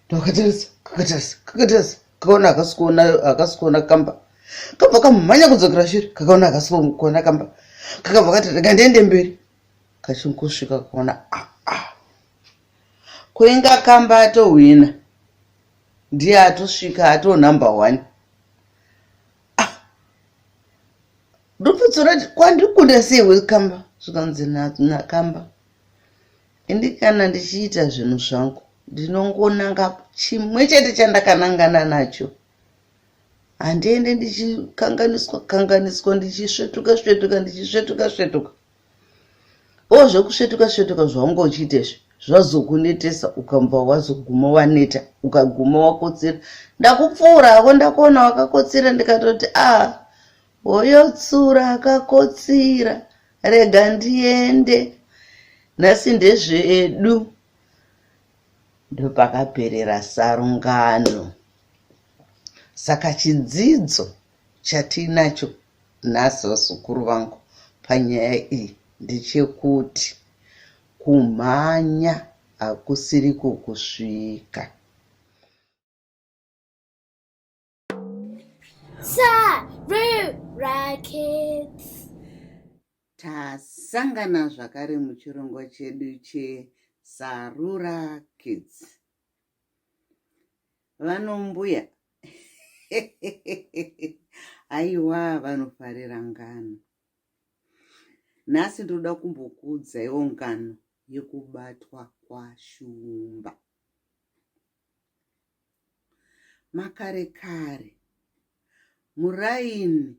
ndakatarisa kakatarisa kakatarisa kakaona akasi kuona kamba kabva kamhanya kudzokera shure kakaona akasi kuona kamba kakabva kati rega ndiende mberi kachingosvika kuona aa ah, ah. Kuinga kamba atohwina ndiye atosvika ato number one. Ah, ndopfutsura kwandikunda sei wekamba zvikanzi nakamba ini kana ndichiita zvinhu zvangu ndinongonanga chimwe chete chandakanangana nacho handiende ndichikanganiswa kanganiswa ndichisvetuka svetuka ndichisvetuka svetuka O zvekusvetuka svetuka zvaunga uchiita izvi zvazokunetesa ukabva wazoguma waneta ukaguma wakotsira ndakupfuura hako ndakuona wakakotsira ndikatoti a ah, hoyo tsura akakotsira rega ndiende nhasi ndezvedu ndopakaperera sarungano saka chidzidzo chatiinacho nhasi vazukuru vangu panyaya iyi ndechekuti kumhanya hakusiriko kusvika. Sarura Kids. Tasangana zvakare muchirongwa chedu cheSarura Kids. Vanombuya Aiwa vanofarira ngano. Nhasi ndoda kumbokuudzaiwo ngano yekubatwa kwaShumba. Makare kare muraini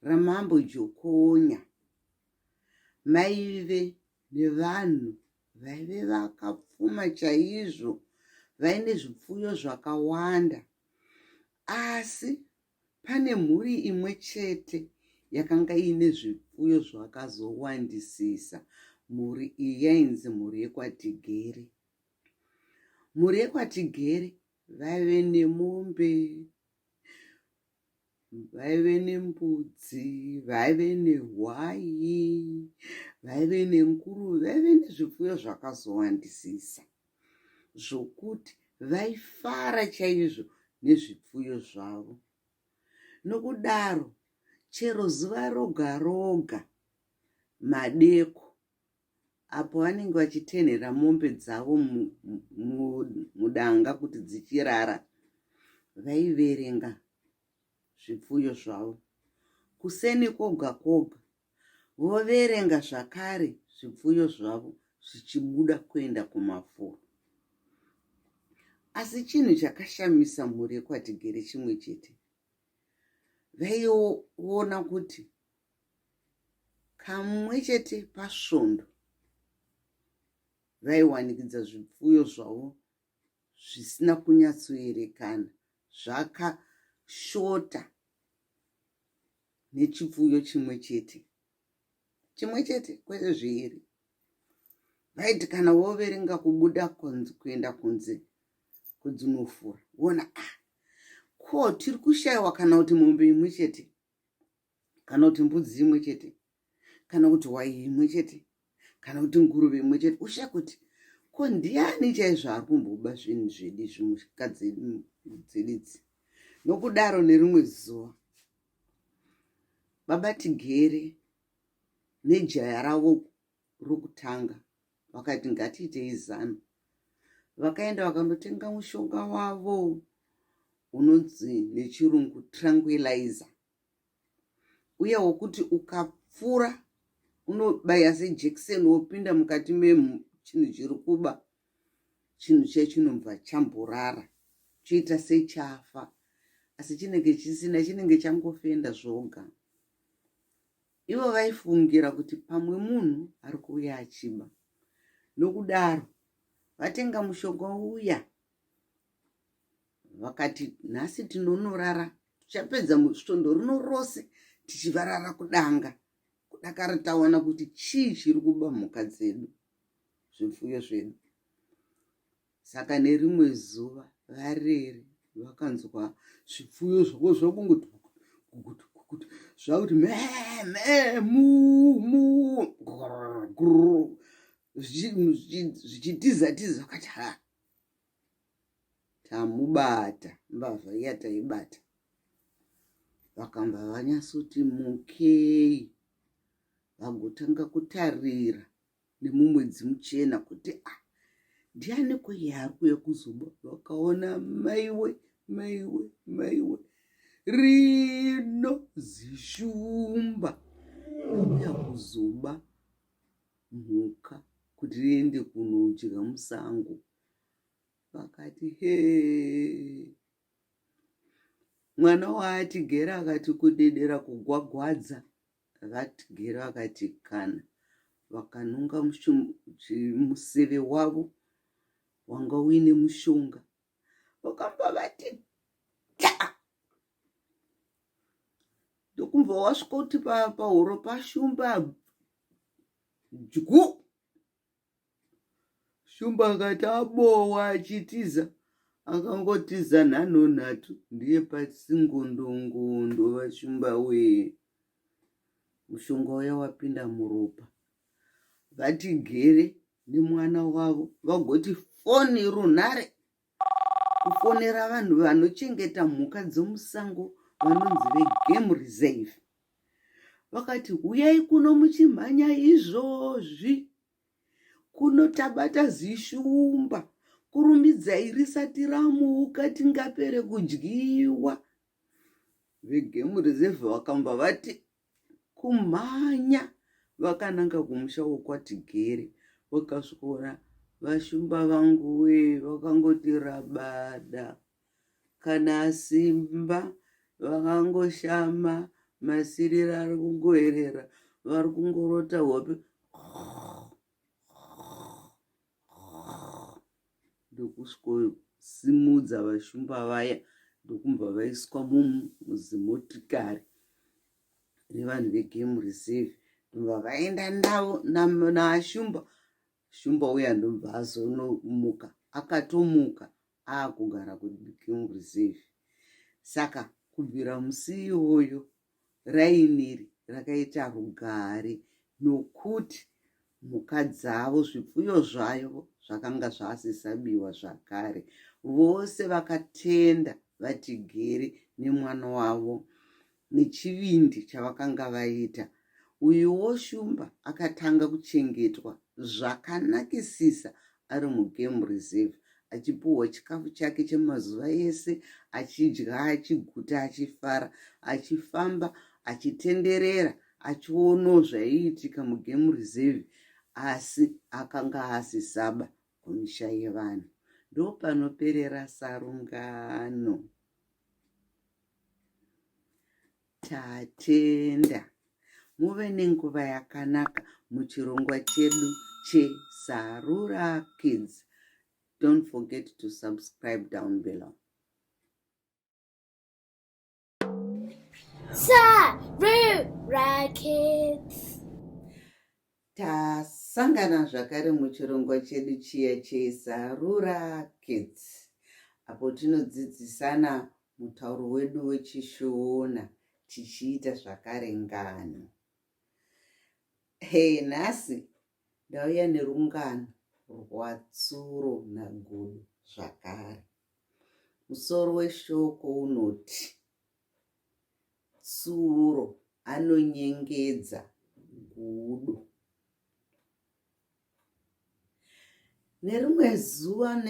raMambo Jokonya maive nevanhu vaive vakapfuma chaizvo vaine zvipfuyo zvakawanda asi pane mhuri imwe chete yakanga iine zvipfuyo zvakazowandisisa. Mhuri iyi yainzi mhuri yekwaTigere. Mhuri yekwaTigere vaive nemombe, vaive nembudzi, vaive nehwai, vaive nenguruve, vaive nezvipfuyo zvakazowandisisa zvokuti vaifara chaizvo nezvipfuyo zvavo. Nokudaro, chero zuva roga roga madeko apo vanenge vachitenhera mombe dzavo mudanga kuti dzichirara, vaiverenga zvipfuyo zvavo. Kuseni kwoga kwoga voverenga zvakare zvipfuyo zvavo zvichibuda kuenda kumafuro. Asi chinhu chakashamisa mhuri yekwaTigere chimwe chete, vaiona kuti Kamwe chete pasvondo vaiwanikidza zvipfuyo zvavo zvisina kunyatsoerekana zvakashota. nechipfuyo chimwe chete chimwe chete kwete zviiri vaiti kana voverenga kubuda kunze kuenda kunze kudzinofura wona ah ko tiri kushayiwa kana kuti mombe imwe chete kana kuti mbudzi imwe chete kana kuti hwai imwe chete kana kuti nguruve imwe chete ushaye kuti ko ndiani chaizvo ari kumboba zvinhu zvedu izvi musika dzedu idzi nokudaro nerimwe zuva baba tigere nejaya ravo rokutanga vakati ngatiitei zano vakaenda vakanotenga mushonga wavo unonzi nechirungu tranquilizer uye wokuti ukapfura unobaya sejekiseni wopinda mukati mechinhu chiri kuba chinhu chiya chinobva chamborara choita sechafa asi chinenge chisina chinenge changofenda zvoga Ivo vaifungira kuti pamwe munhu ari kuuya achiba. Nokudaro vatenga mushonga uya vakati nhasi tinonorara tichapedza svondo rino rose tichivarara kudanga kudakara taona kuti chii chiri kuba mhuka dzedu zvipfuyo zvedu. Saka nerimwe zuva varere vakanzwa zvipfuyo zvavo zvakungoti gugutu gugutu zvakuti mee mee muu muu grrr zvichitiza tiza vakati ha tamubata mbavha iya taibata vakamba vanyatsoti mukei vagotanga kutarira nemumwedzi muchena kuti ah ndiani ko iye ari kuuya kuzoba vakaona maiwe maiwe maiwe rino zishumba rauya kuzoba mhuka kuti riende kunodya musango vakati hee mwana waatigera akati kudedera kugwagwadza VaTigere vakati kana vakanonga museve wavo wanga uine mushonga vakamba vati ta ndokumva wasvika kuti pahuro pashumba dyu Shumba akati abowa achitiza akangotiza nhanho nhatu ndiye pasingondongondo vashumba wee mushonga uya wapinda muropa vatigere nemwana wavo vagoti foni runhare kufonera vanhu vanochengeta mhuka dzomusango vanonzi vegame reserve vakati huyai kuno muchimhanya izvozvi Kuno tabata zishumba kurumidzai risati ramuka tingapere kudyiwa. Vegame reserve vakamba vati kumhanya vakananga kumusha wokwaTigere vakasvikora vashumba vangu wee vakangoti rabada kana simba vakangoshama masirira ari kungoerera vari kungorota hope ndokusvikosimudza vashumba vaya ndokumbva vaiswa muzimotikari revanhu vegame reserve ndobva vaenda navo naashumba shumba uya ndobva azonomuka akatomuka akugara kugame reserve saka kubvira musi iwoyo Raini iri rakaita rugare nokuti mhuka dzavo, zvipfuyo zvavo zvakanga zvasisabiwa zvakare. Vose vakatenda VaTigere nemwana wavo nechivindi chavakanga vaita. Uyuwo Shumba akatanga kuchengetwa zvakanakisisa ari mugame reserve achipuhwa chikafu chake chemazuva ese achidya achiguta achifara achifamba achitenderera achionawo zvaiitika mugame reserve asi akanga asisaba kumisha yevanhu ndopanoperera sarungano Tatenda. Muve nenguva yakanaka muchirongwa chedu cheSarura Kids. Don't forget to subscribe down below. Sarura Kids. Tasangana zvakare muchirongwa chedu chiya cheSarura Kids apo tinodzidzisana mutauro wedu wechiShona tichiita zvakare ngano. Hey, nhasi ndauya nerungano rwaTsuro naGudo zvakare. Musoro weshoko unoti Tsuro anonyengedza Gudo. Nerimwe zuva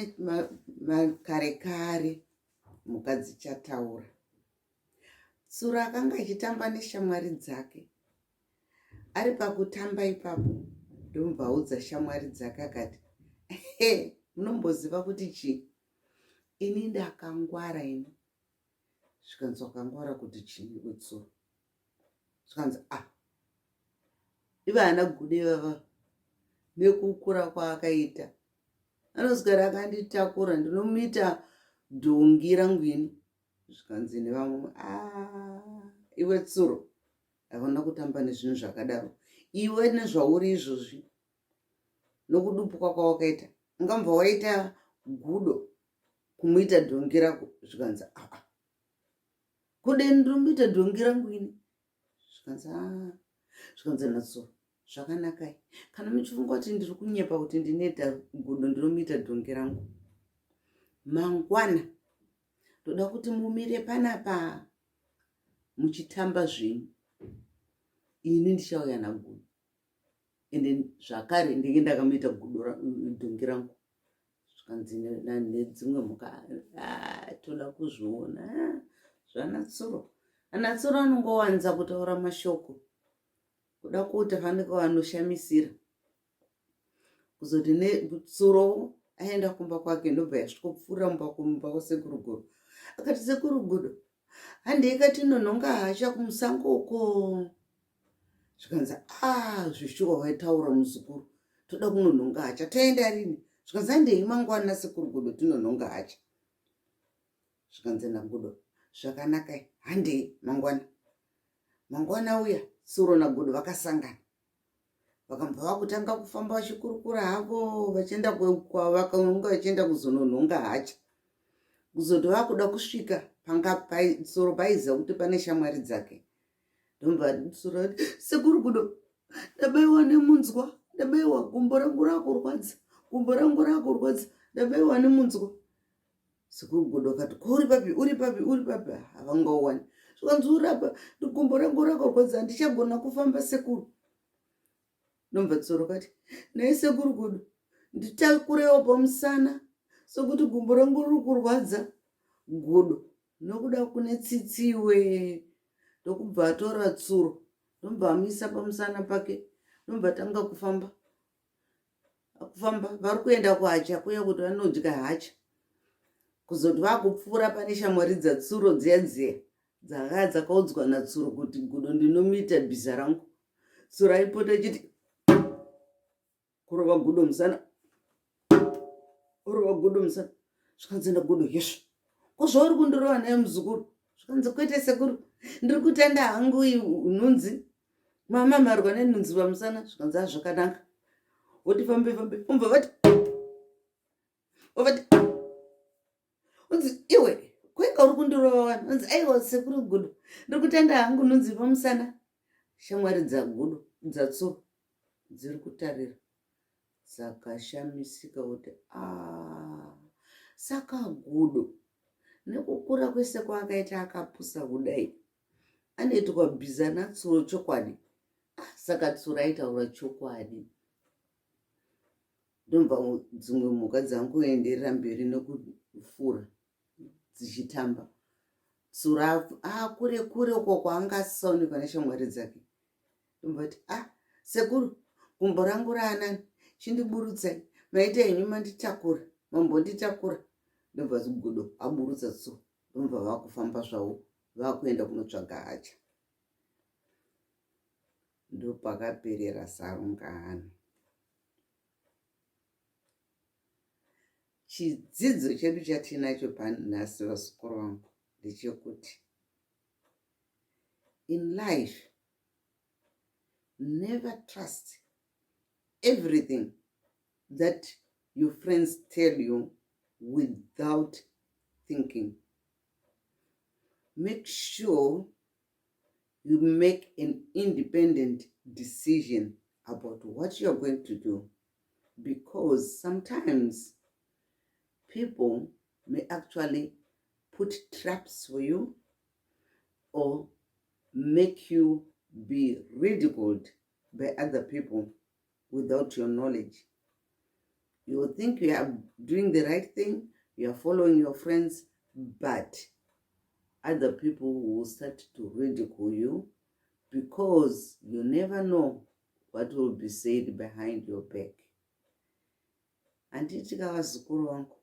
kare kare mhuka dzichataura. Tsuro akanga achitamba neshamwari dzake. Ari pakutamba ipapo ndomubva audza shamwari dzake akati, he munomboziva kuti chii? Ini ndakangwara ini. Zvikanzi wakangwara kuti chii iwe Tsuro? Zvikanzi ah, ivo ana Gudo ivava nekukura kwaakaita anoswera akanditakura ndinomuita dhongi rangu ini. Zvikanzi nevamwe ah, iwe Tsuro hauna kutamba nezvinhu zvakadaro iwe nezvauri izvozvi nokudupuka kwawakaita ungambva waita gudo kumuita dhongi rako. Zvikanzi aa ah, kudeni ndinomuita dhongi rangu ini. Zvikanzi a ah. Zvikanzi naTsuro zvakanakai kana muchifunga kuti ndiri kunyepa kuti ndinoita gudo ndinomuita dhongi rangu mangwana ndoda kuti mumire panapa muchitamba zvenyu ini ndichauya nagudo ende zvakare ndenge ndakamuita gudo dhongi rangu. Zvikanzi nedzimwe mhuka ah, toda kuzviona ah, zvana tsuro. Ana tsuro anongowanza kutaura mashoko kuda kuita fanike vanoshamisira. Kuzoti tsuro aenda kumba kwake ndobva yasvikopfuurira mumba kumba kwasekuru Gudo. Akati sekuru Gudo handei katinonhonga hasha kumusango uko. Zvikanzi ah zvishuwa waitaura muzukuru toda kunonhonga hacha toenda rini? Zvikanzi handei mangwana sekuru Gudo tinonhonga hacha. Zvikanzi naGudo zvakanakai handei mangwana. Mangwana uya tsuro naGudo vakasangana vakambva vakutanga kufamba vachikurukura havo vachienda kwavakanga vachienda kuzononhonga hacha. Kuzoti vakuda kusvika panga tsuro paiziva kuti pane shamwari dzake. Ndobva tsuro ati sekuru Gudo ndabaiwa nemunzwa, ndabaiwa gumbo rangu rakurwadza, gumbo rangu rakurwadza, ndabaiwa nemunzwa. Sekuru Gudo akati ko uri papi uri papi uri papi havangauwani. Zvikanzi uri apa gumbo rangu rakurwadza handichagona kufamba sekuru. Ndobva tsuro kati nhai sekuru Gudo nditakurewo pamusana sokuti gumbo rangu riri kurwadza. Gudo nokuda kune tsitsi iwe ndokubva atora tsuro ndobva amuisa pamusana pake ndobva atanga kufamba kufamba vari kuenda kuhacha kuya kuti vanodya hacha. Kuzoti vakupfuura pane shamwari dzatsuro dziya dziya dzakanga dzakaudzwa natsuro kuti Gudo ndinomuita bhiza rangu. Tsuro aipota achiti kurova gudo musana, kurova gudo musana. Zvikanzi naGudo yesvo ko zvauri kundirova naye muzukuru? Zvikanzi kwete sekuru ndiri kutanda hangu nhunzi mama marwa nenhunzi pamusana. Zvikanzi a zvakanaka woti fambe fambe umbva vati vati unzi iwe kwega uri kundirova wani. Unzi aiwa sekuru Gudo ndiri kutanda hangu nhunzi pamusana. Shamwari dzaGudo dzaTsuro dziri kutarira dzakashamisika kuti ah, saka Gudo nekukura kwese kwaakaita akapusa kudai anoitwa bhiza naTsuro chokwadi. Ah, saka Tsuro aitaura chokwadi. Ndobva dzimwe mhuka dzangoenderera mberi nekufura dzichitamba. Tsuro akure kure uko kwaanga asisaonekwa neshamwari dzake. Ndobva kuti ah sekuru gumbo rangu raanani chindiburutsai maita henyu manditakura mambonditakura. Ndobva Gudo aburutsa tsuro ndobva vakufamba zvavo vakuenda kunotsvaga hacha. Ndopakaperera sarungano. Chidzidzo chedu chatinacho panhasi vazukuru vangu ndechekuti In life, never trust everything that your friends tell you without thinking. Make sure you make an independent decision about what you're going to do because sometimes people may actually put traps for you or make you be ridiculed by other people without your knowledge. You will think you are doing the right thing, you are following your friends, but other people will start to ridicule you because you never know what will be said behind your back. Handiti ka vazukuru vangu,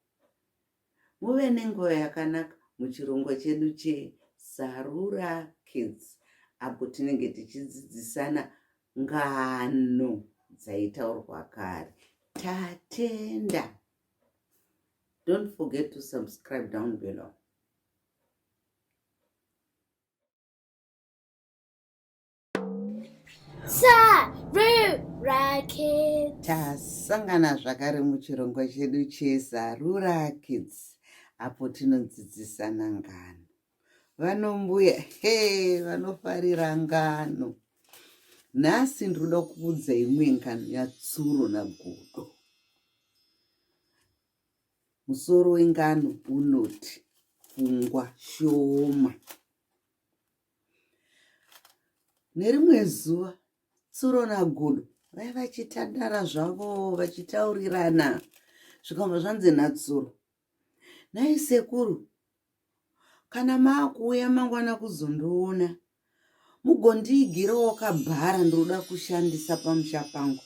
muve nenguva yakanaka muchirongwa chedu cheSarura Kids apo tinenge tichidzidzisana ngano dzaitaurwa kare. Tatenda. Don't forget to subscribe down below. Sarura Kids. Tasangana zvakare muchirongwa chedu cheSarura Kids apo tinodzidzisana ngano. Vanombuya he vanofarira ngano. Nhasi ndinoda kuudza imwe ngano yaTsuro naGudo. Musoro wengano unoti Pfungwa Shoma. Nerimwe zuva Tsuro naGudo vaiva vachitandara zvavo vachitaurirana zvikabva zvanzi naTsuro, Nhai sekuru, kana maakuuya mangwana kuzondiona mugondiigirawo kabhara ndinoda kushandisa pamusha pangu.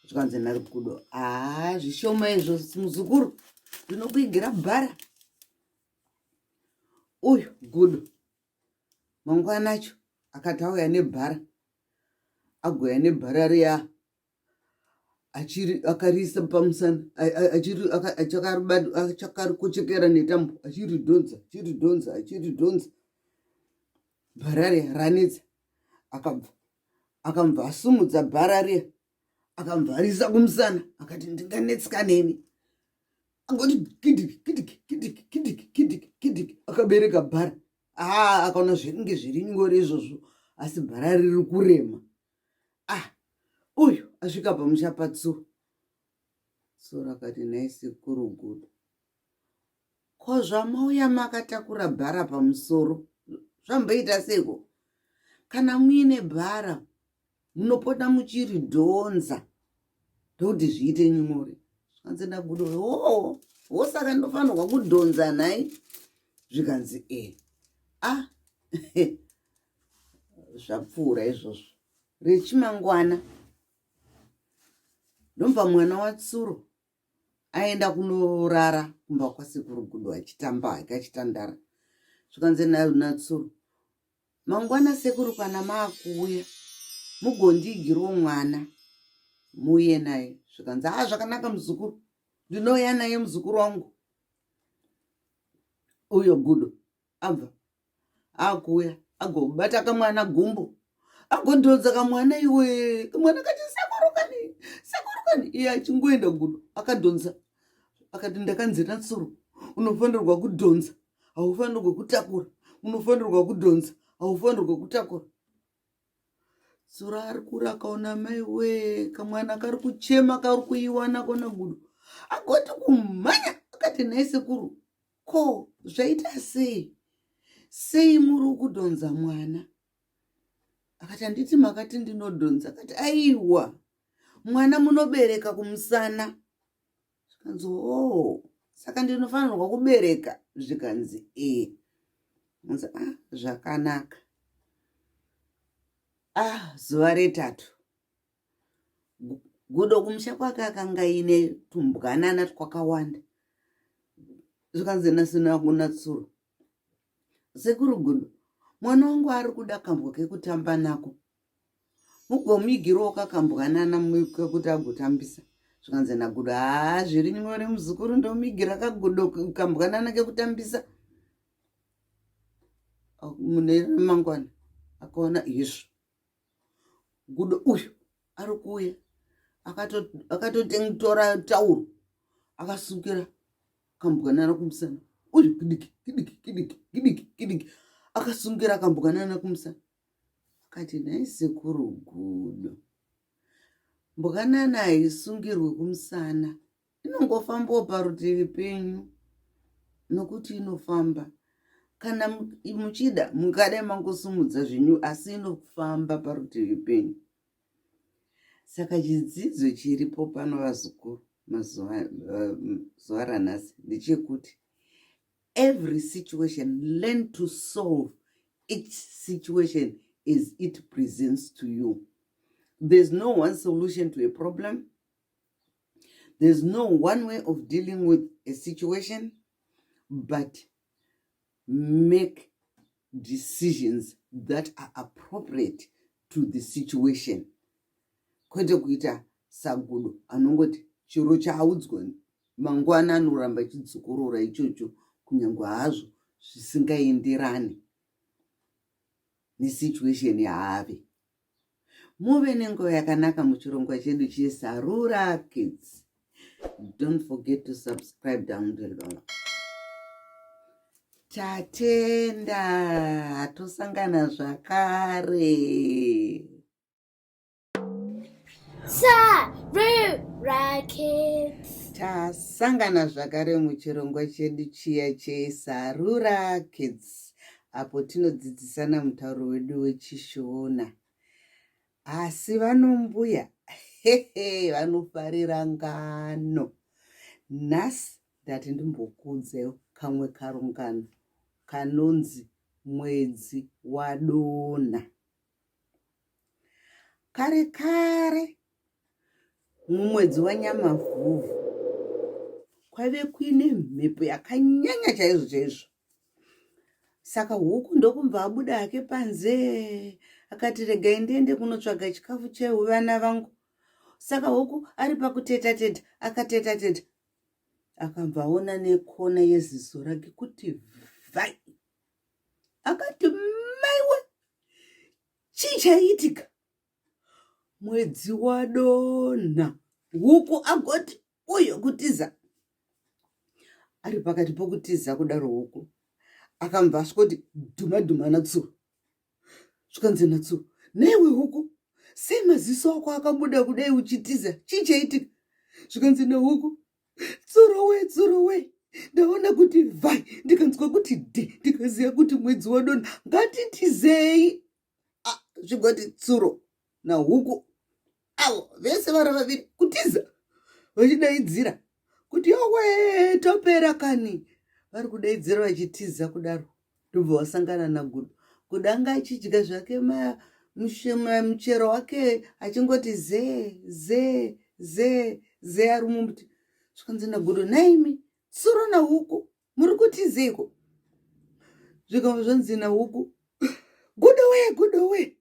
Zvikanzi naGudo, haa zvishoma izvo muzukuru, ndinokuigira bhara. Uyu Gudo mangwana acho akati auya nebhara, agouya nebhara riya achiri akariisa pamusana achakarikochekera netambo achiridhonza achiridhonza achiridhonza bhara riya ranetsa akabva akabva asumudza bhara riya akabva ariisa kumusana akati ndinganetsika neni angoti kidiki kidiki kidiki kidiki kidiki kidiki akabereka bhara aa akaona zvinenge zviri nyore izvozvo asi bhara riri kurema ah uyu asvika pamusha patsuro tsuro akati nhai sekuru gudo ko zvamauya makatakura bhara pamusoro zvamboita seiko kana muine bhara munopota muchiridhonza ndokuti zviite nyore zvikanzi ndagudo hoo ho saka ndofanirwa kudhonza nhai zvikanzi e ah zvapfuura izvozvo rechimangwana ndomva mwana watsuro aenda kunorara kumba kwasekuru gudo achitamba hake achitandara zvikanzi natsuro mangwana sekuru kana maakuuya mugondiigirwo mwana muuye naye zvikanzi haa zvakanaka muzukuru ndinouya naye muzukuru wangu uyo gudo abva akuuya agobata kamwana gumbo agodhonza kamwana iwe kamwana kati sekuru kani sekuru kani iye achingoenda gudo akadhonza akati ndakanzi natsuro unofanirwa kudhonza haufanirwe kutakura unofanirwa kudhonza haufanirwe kutakura Tsuro ari kure akaona mai wee kamwana kari kuchema kari kuiwana kona gudo agoti kumhanya akati nhai sekuru ko zvaita sei sei muri kudhonza mwana akati handiti makati ndinodhonza akati aiwa mwana munobereka kumusana zvikanzi oo saka ndinofanirwa kubereka zvikanzi ee anzi ah zvakanaka ah zuva retatu Gudo kumusha kwake akanga aine tumbwanana twakawanda zvikanzi natsuro sekuru Gudo mwana wangu ari kuda kambwa kekutamba nako mugomigirawo kakambwanana kekuti agotambisa zvikanzi naGudo haa zviri nyore muzukuru ndomigira kagudo kambwanana kekutambisa mune ramangwana. Akaona izvo gudo uyu ari kuuya, akatotora tauro akasukira kambwanana kumusana uyu, kidiki kidiki kidiki kidiki kidiki, akasungira kambwanana kumusana. Akati, "Nhai sekuru gudo, mbwanana haisungirwi kumusana, inongofambawo parutivi penyu nokuti inofamba. Kana muchida mungadai mangosumudza zvenyu, asi inofamba parutivi penyu." Saka chidzidzo chiripo pano, vazukuru, mazuva zuva ranhasi ndechekuti every situation, learn to solve each situation as it presents to you. There's no one solution to a problem. There's no one way of dealing with a situation, but make decisions that are appropriate to the situation, kwete kuita sagudo anongoti chiro chaaudzwa mangwana anoramba achidzokorora ichocho, kunyange hazvo zvisingaenderani nesituation yaave. Muve nenguva yakanaka muchirongwa chedu cheSarura Kids. Don't forget to subscribe down below. Tatenda, tosangana zvakare. Sarura Kids. Tasangana zvakare muchirongwa chedu chiya cheSarura Kids, apo tinodzidzisana mutauro wedu weChishona. Asi vanombuya hehe vanofarira ngano. Nhasi ndati ndimbokuudzewo kamwe karungano kanonzi Mwedzi Wadonha. Kare kare, mumwedzi waNyamavhuvhu, kwaive kuine mhepo yakanyanya chaizvo chaizvo. Saka huku ndokubva abuda hake panze, akati, "Regai ndiende kunotsvaga chikafu chevana vangu." Saka huku ari pakuteta teta, akateta teta, akabva aona nekona yeziso rake kuti vhai. Akati, "Maiwe, chii chaiitika? Mwedzi wadonha." Huku agoti uyo kutiza. Ari pakati pokutiza kudaro, huku akambva asvikoti dhuma dhuma natsuro. Zvikanzi natsuro, "Naiwe huku, sei maziso ako akabuda kudai uchitiza? Chii chaitika?" Zvikanzi nahuku, "Tsuro we, tsuro we, ndaona kuti vhai, ndikanzwa kuti dhe, ndikaziva kuti mwedzi wadonha. Ngatitizei." Ah, zvigoti tsuro nahuku avo vese vari vaviri kutiza vachidaidzira kuti, "Yowe, topera kani!" Vari kudaidzira vachitiza kudaro, ndobva wasangana nagudo. Gudo anga achidya zvake muchero wake, achingoti zee zee zee zee ari mumuti. Zvikanzi nagudo, "Naimi tsuro nahuku, muri kutizeiko?" Zvikabva zvanzi nahuku, "Gudo we, gudo we,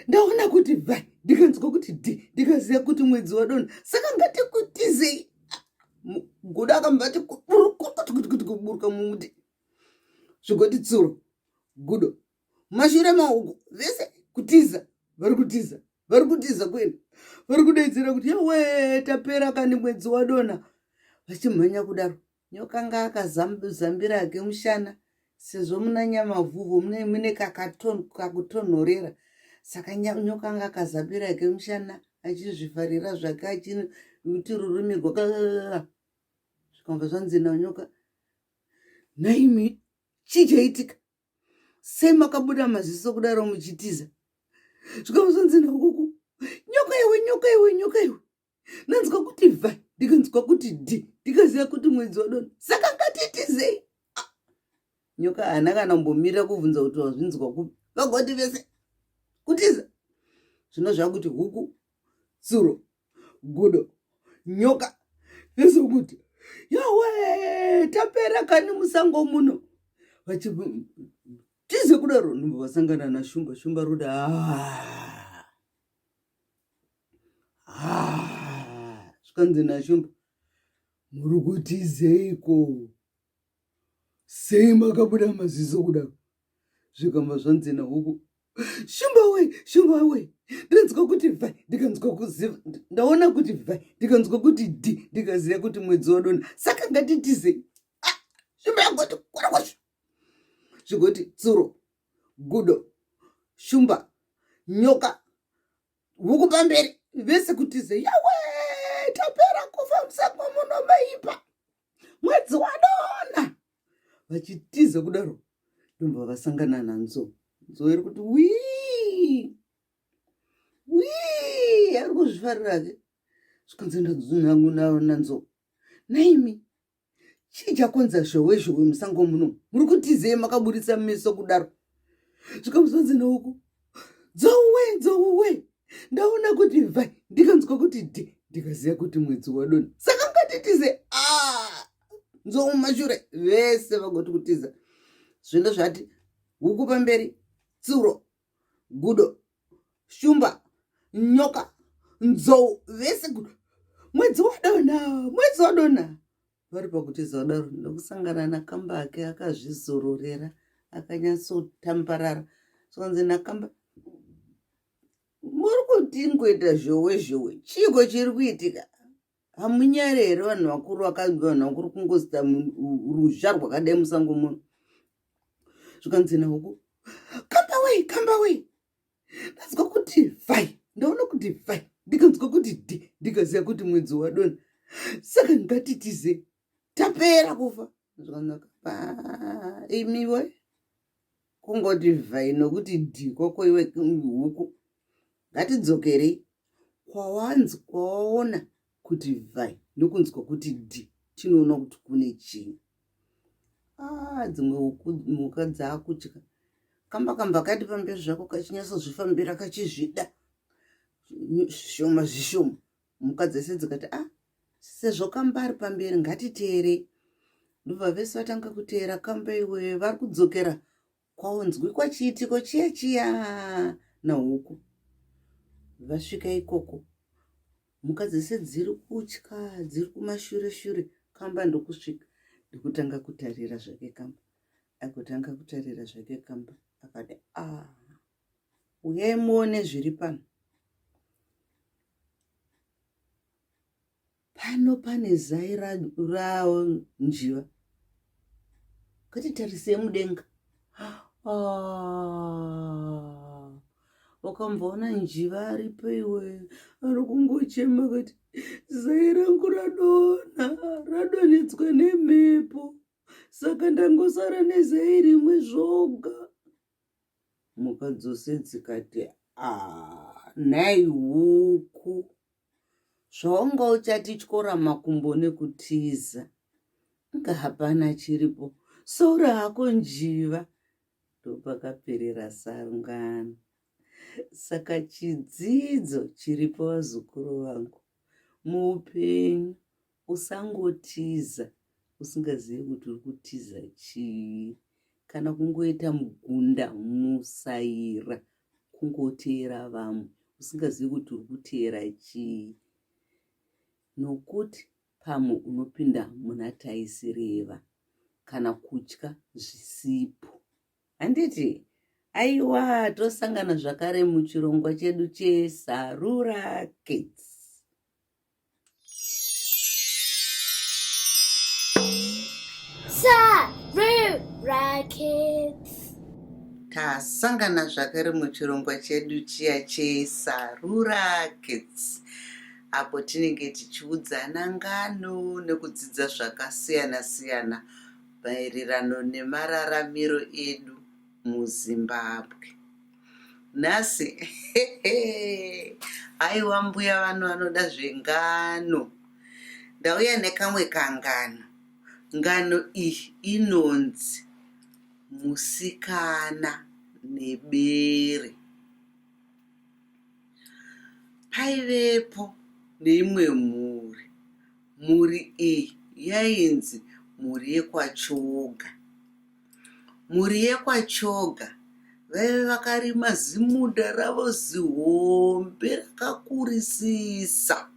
ndaona kuti vhai, ndikanzwa kuti dhe, ndikaziva kuti mwedzi wadonha, saka ngatikutizei." Gudo akambva ati kuburuka kuburuka mumuti. Zvigoti tsuro, gudo mashure mahuku, vese kutiza. Vari kutiza, vari kutiza kuenda, vari kudaidzira kuti, "Yawe, tapera kani, mwedzi wadonha!" Vachimhanya kudaro, nyoka nga akazambira hake mushana, sezvo muna Nyamavhuvhu mune kakutonhorera. Saka nyoka anga akazambira hake mushana, achizvifarira zvake, achiuti rurimi rwaka. Zvikabva zvanzi nanyoka, "Naimi, chii chaitika? Sei makabuda maziso kudaro muchitiza?" Zvikabva zvanzi nahuku, "Nyoka iwe, nyoka iwe, nyoka iwe, ndanzwa kuti vha, ndikanzwa kuti dhi, ndikaziva kuti mwedzi wadonha, saka ngatitizei." Ah, nyoka haana kana kumbomira kubvunza kuti wazvinzwa kupi. Vagoti vese kutiza. Zvino zvakuti huku, tsuro, gudo, nyoka vese kuti, "Yawe, tapera kani musango muno!" Vachitize kudaro, ndobva vasangana nashumba. Shumba roda, "Ah." Ah, zvikanzi nashumba, "Muri kutizeiko? Sei makabuda maziso kudaro?" Zvikamba zvanzi nahuku, Shumba we, shumba we. Ndinzwa kuti vhai, ndikanzwa kuziva, ndaona kuti vhai, ndikanzwa kuti dhi, ndikaziva kuti mwedzi wadona. Saka ngatitize. Ah, shumba yagoti kwarkwashu. Zvigoti tsuro, gudo, shumba, nyoka, huku pamberi, vese kutize. Yawe, tapera kufa musango muno maipa. Mwedzi wadona. Vachitiza kudaro, ndombva vasangana nanzou. Nzou iri kuti wii wii, ari kuzvifarira ke. Zvikanzi nanzou, naimi chii chakonza zhowe zhowe musango muno muri kutizei makaburitsa meso kudaro zvikamuzonzi neuku dzouwe dzouwe ndaona kuti vhai ndikanzwa kuti dhi ndikaziva kuti mwedzi wadona saka ngatitize ah! nzou mumashure vese vagoti kutiza zvino zvati huku pamberi tsuro gudo shumba nyoka nzou vese gudo mwedzi wadona mwedzi wadona vari pakutiza kudaro ndokusangana nakamba ake akazvizororera akanyatsotambarara zvikanzi nakamba muri kutingoita zhowe zhowe chiiko chiri kuitika hamunyare here vanhu vakuru vakanzi vanhu vakuru kungozita ruzha rwakadai musango muno zvikanzi nahuku kamba wei kamba wei ndanzwa kuti vhai ndaona kuti vhai ndikanzwa kuti dhi ndikaziva kuti mwedzi wadona saka ngatitize tapera kufa zvakanaka imiwe kungoti vhai nokuti dhi kwako iwe huku ngatidzokerei kwawanzi kwawaona kuti vhai nokunzwa kuti dhi tinoona kuti kune chii ah, dzimwe huku mhuka dzaakutya kamba kamba kati pamberi zvako kachinyatsozvifambira kachizvida zvishoma zvishoma mhuka dzese dzikati ah sezvo kamba ari pamberi ngatiteerei ndobva vese vatanga kuteera kamba iwe vari kudzokera kwaunzwikwa chiitiko chiya chiya nahuku vasvika ikoko mhuka dzese dziri kutya dziri kumashure shure kamba ndokusvika ndokutanga kutarira zvake kamba agotanga kutarira zvake kamba akati a ah, uyai muone zviri pano Pano pane zai ranjiva. Ngatitarisei mudenga. Ah, wakamboona njiva aripo iwe ari kungochema kuti zai rangu radonha radonhedzwa nemhepo saka ndangosara nezai rimwe zvoga. Mhuka dzose dzikati ah, nhai huku Zvawanga uchatityora makumbo nekutiza. Inga hapana chiripo. Sora hako njiva. Ndopakaperera sarungano. Saka chidzidzo chiripo vazukuru vangu. Muupenyu usangotiza usingazivi kuti uri kutiza chii. Kana kungoita mugunda musaira kungoteera vamwe usingazivi kuti uri kuteera chii nokuti pamwe unopinda muna taisireva kana kutya zvisipo handiti aiwa tosangana zvakare muchirongwa chedu chesarura kids Sarura Kids. Tasangana zvakare muchirongwa chedu chiya cheSarura Kids apo tinenge tichiudzana ngano nekudzidza zvakasiyana siyana maererano nemararamiro edu muZimbabwe. Nhasi haiwa mbuya vano vanoda zvengano. Ndauya nekamwe kangano. Ngano iyi inonzi Musikana nebere. Paivepo neimwe mhuri. Mhuri iyi yainzi mhuri yekwaChoga. Mhuri yekwaChoga vaive vakarima zimunda ravo zihombe rakakurisisa.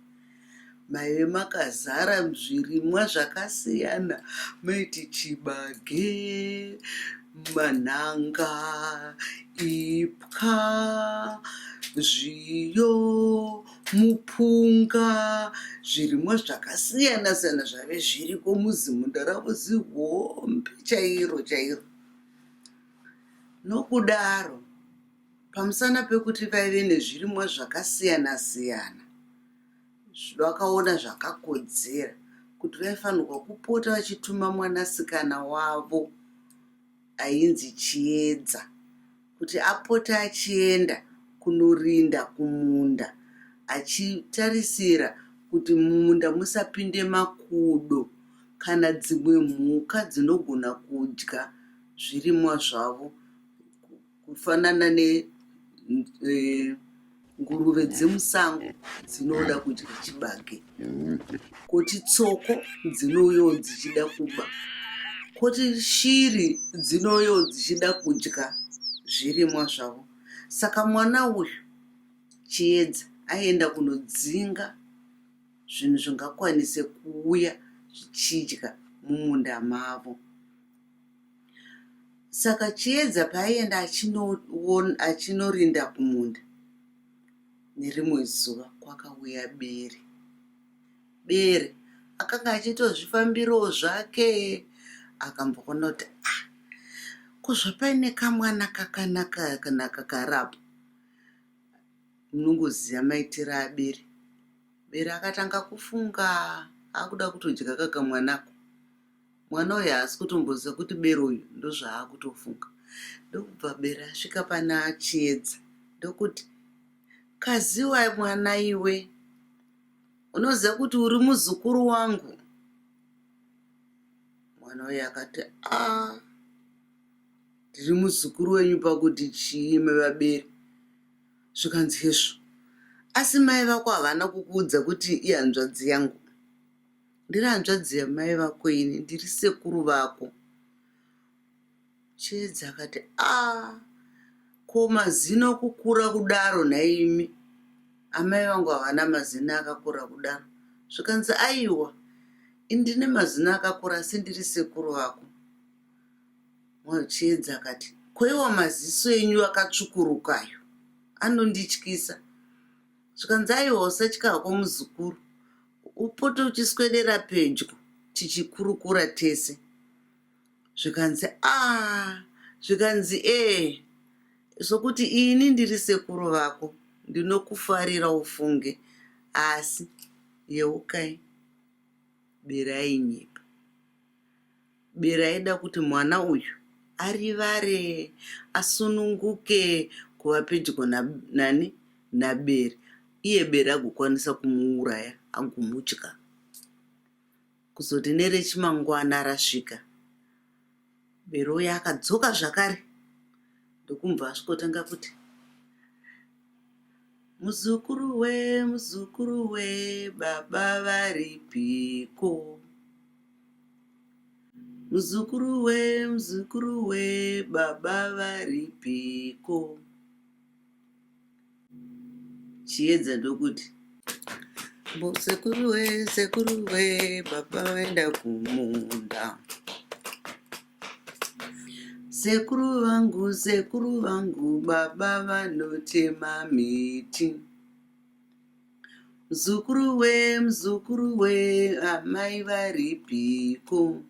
Maive makazara zvirimwa zvakasiyana maiti chibage, manhanga, ipwa, zviyo, mupunga, zvirimwa zvakasiyana siyana zvaive zviriko muzimunda ravo zihombe chairo chairo. Nokudaro, pamusana pekuti vaive nezvirimwa zvakasiyana siyana, vakaona zvakakodzera kuti vaifanirwa kupota vachituma mwanasikana wavo ainzi Chiedza kuti apote achienda kunorinda kumunda achitarisira kuti mumunda musapinde makudo kana dzimwe mhuka dzinogona kudya zvirimwa zvavo kufanana nenguruve dzemusango dzinoda kudya chibage, koti tsoko dzinouyawo dzichida kuba, koti shiri dzinouyawo dzichida kudya zvirimwa zvavo. Saka mwana uyu Chiedza aienda kunodzinga zvinhu zvingakwanise kuuya zvichidya mumunda mavo. Saka Chiedza paaienda achinorinda kumunda, nerimwe zuva kwakauya bere. Bere akanga achitozvifambirawo zvake akamboona kuti ah, ko zvapaine kamwana kakanaka kanaka kari apo. Munongoziva maitiro aBere. Bere akatanga kufunga akuda kutodya kakamwanako. Mwana uyu haasi kutomboziva kuti bere uyu ndozvaakutofunga. Ndokubva bere asvika pana Chiedza ndokuti, Kaziwa mwana iwe, unoziva kuti uri muzukuru wangu? Mwana uyu akati, Ah, ndiri muzukuru wenyu pakuti chii imi vabere? Zvikanzi, Hezvo, asi mai vako havana kukuudza kuti ihanzvadzi yangu? Ndiri hanzvadzi yamai vako ini, ndiri sekuru vako. Chiedza akati, ah, ko mazino kukura kudaro nhaimi? Amai vangu havana mazino akakura kudaro. Zvikanzi, aiwa, ini ndine mazino akakura asi ndiri sekuru vako. Chiedza akati, ko iwo maziso enyu akatsvukuruka ayo anondityisa. Zvikanzi, aiwa usatya hako muzukuru, upote uchiswedera pedyo tichikurukura tese. Zvikanzi, ah, zvikanzi ee, sokuti ini ndiri sekuru vako ndinokufarira ufunge, asi yeukai bere ainyepa. Bere aida kuti mwana uyu arivare, asununguke kuva pedyo nani? NaBere, iye Bere agokwanisa kumuuraya agomudya. Kuzoti nerechimangwana rasvika, Bere uya akadzoka zvakare ndokumubva asvikotanga kuti, Muzukuru we, muzukuru we, baba varipiko? Muzukuru we, muzukuru we, baba varipiko? Chiedza ndokuti, Sekuru we, sekuru we, baba vaenda kumunda. Sekuru vangu, sekuru vangu, baba vanotema miti. Mzukuru we, mzukuru we, amai varipiko?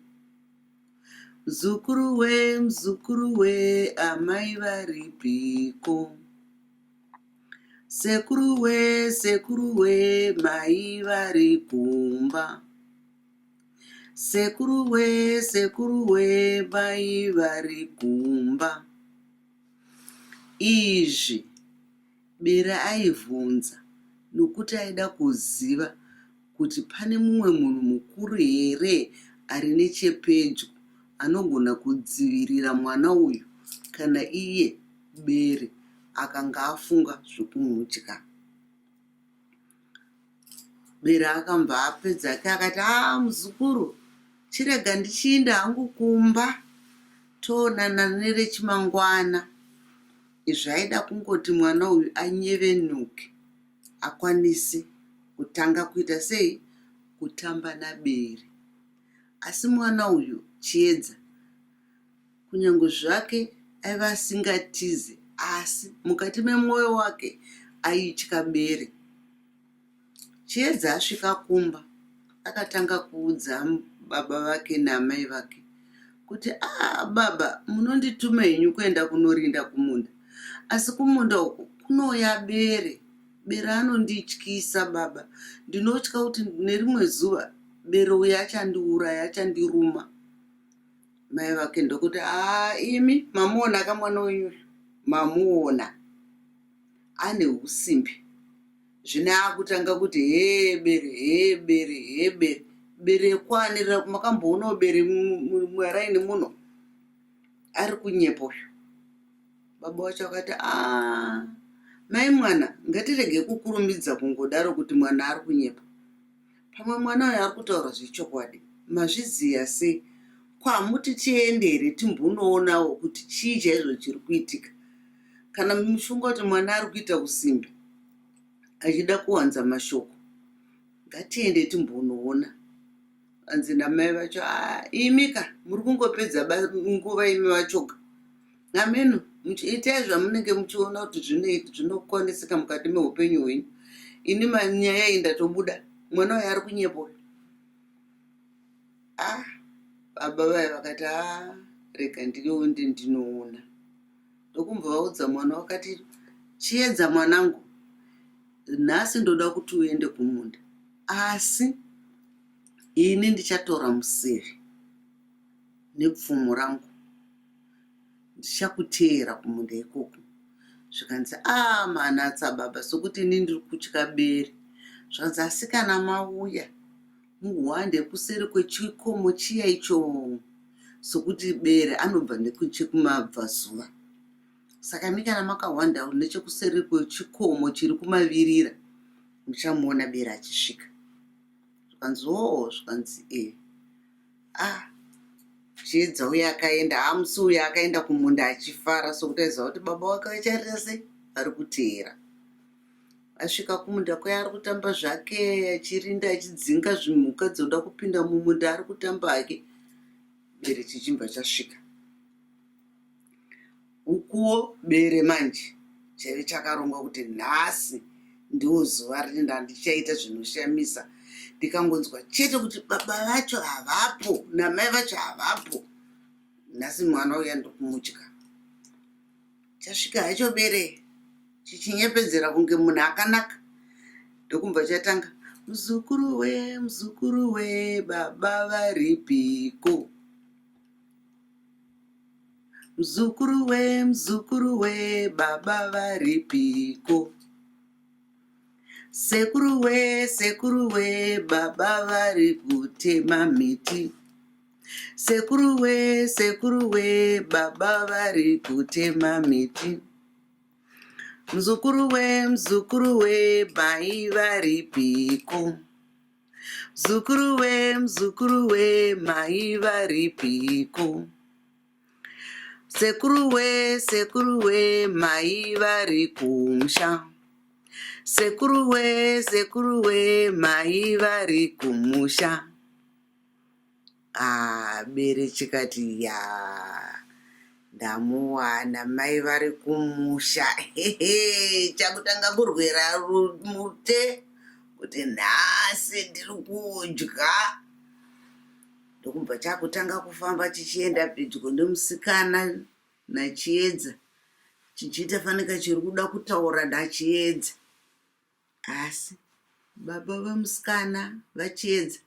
Mzukuru we, mzukuru we, amai varipiko? Sekuru we, sekuru we, mai vari kumba. Sekuru we, sekuru we, mai vari kumba. Izvi Bere aibvunza nokuti aida kuziva kuti pane mumwe munhu mukuru here ari nechepedyo anogona kudzivirira mwana uyu kana iye Bere akanga afunga zvekumudya. Bere akabva apedza hake akati, Haa muzukuru, chirega ndichiinda hangu kumba toonana nerechimangwana. Izvi aida kungoti mwana uyu anyevenuke akwanise kutanga kuita sei? kutamba naBere. Asi mwana uyu Chiedza kunyange zvake aiva asingatize asi mukati memwoyo wake aitya bere. Chiedza asvika kumba akatanga kuudza baba vake naamai vake kuti ah baba munondituma henyu kuenda kunorinda kumunda asi kumunda uku kunouya bere bere anondityisa baba ndinotya kuti nerimwe zuva bere uyo achandiuraya achandiruma mai vake ndokuti haa imi mamuona ka mwana wenyu uyu mamuona ane usimbi zvino akutanga kuti hee bere hee bere hee bere bere kwanirira makamboonawo bere maraini muno ari kunyepa uyu baba wacho akati a mai mwana ngatirege kukurumidza kungodaro kuti mwana ari kunyepa Pamwe mwana uyu ari kutaura zvechokwadi. Mazviziva sei? Ko hamuti tiende here timbonoonawo kuti chii chaizvo chiri kuitika? Kana muchifunga kuti mwana ari kuita usimbe achida kuwanza mashoko, ngatiende timbonoona. Hanzi namai vacho, ah, imi ka muri kungopedza nguva imi vachoga. Hameno, itai zvamunenge muchiona kuti zvinokwanisika mukati meupenyu hwenyu. Ini nyaya iyi ndatobuda, mwana uyu ari kunyepa uyu. Ah, baba vaya vakati ah, rega ndionde ndinoona. Ndokumbva vaudza mwana wakati, Chiedza mwanangu, nhasi ndoda kuti uende kumunda, asi ini ndichatora museve nepfumo rangu ndichakuteera kumunda ikoko zvikanzi a ah, manatsa baba sokuti ini ndiri kutya bere zvikanzi asi kana mauya muhwande kuseri kwechikomo chiya icho sokuti bere anobva nekuchekumabvazuva saka imi kana makahwanda nechekuseri kwechikomo chiri kumavirira muchamuona bere achisvika zvikanzi oo zvikanzi e ah Chiedza uye akaenda hamusi uye akaenda kumunda achifara sokuti aiziva kuti baba wake vacharira sei vari kuteera asvika kumunda kuya ari kutamba zvake achirinda achidzinga zvimhuka dzoda kupinda mumunda ari kutamba hake bere chichibva chasvika Ukuwo bere manje chaive chakarongwa kuti nhasi ndiwo zuva randichaita zvinoshamisa ndikangonzwa chete kuti baba vacho havapo namai vacho havapo nhasi mwana uya ndokumutya chasvika hacho bere chichinyepedzera kunge munhu akanaka ndokumbva chatanga muzukuru we muzukuru we baba varipiko Mzukuru we, mzukuru we, baba varipiko? Sekuru we, sekuru we, baba vari kutema miti. Sekuru we, sekuru we, baba vari kutema miti. Mzukuru we, mzukuru we, mai varipiko? Mzukuru we, mzukuru we, mai varipiko? Sekuru we, sekuru we, mai vari kumusha. Sekuru we, sekuru we, mai vari kumusha. Ah, bere chikati ya ndamuwana mai vari kumusha. Hehe, chakutanga kurwera mute kuti nhasi ndiri kudya. Ndokubva chakutanga kufamba chichienda pedyo nemusikana naChiedza chichiita fanika chiri kuda kutaura naChiedza. Asi baba vemusikana vaChiedza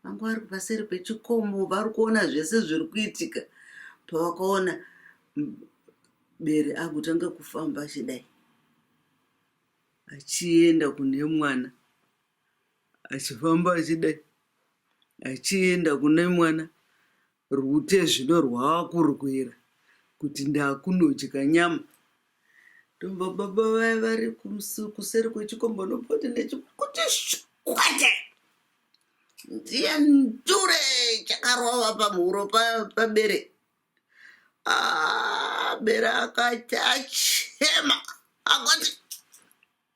vanga vari paseri pechikomo vari kuona zvese zviri kuitika. Pavakaona Bere akutanga kufamba achidai achienda kune mwana achifamba achidai achienda kune mwana rute zvino rwaakurwira kuti ndakunodya nyama ndobva baba vaya vari kuseri kwechikomba nopoti nechikuti kwate ndiye ndure chakarova pamhuro pabere ah, bere akati achema akati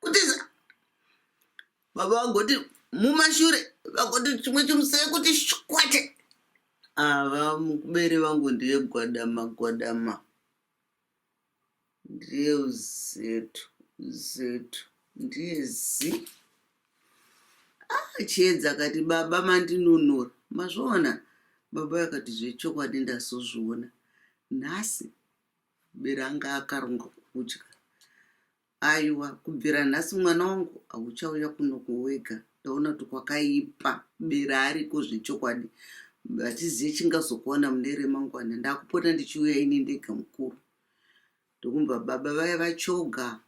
kutiza baba vagoti mumashure. Vakuti chimwe chimuseve kuti shwate. Ava mubere vangu ndiye gwadama gwadama. Ndiye uzetu uzetu ndiye zi. Ah, Chiedza akati baba mandinunura. Mazviona? Baba vakati zvechokwadi ndazozviona. Nhasi bere anga akaronga kukudya. Aiwa kubvira nhasi mwana wangu hauchauya kuno wega ndaona kuti kwakaipa bere ariko zvechokwadi hatizive chingazokuwana mune remangwana ndakupota ndichiuya ini ndega mukuru ndokubva baba vaya vachoga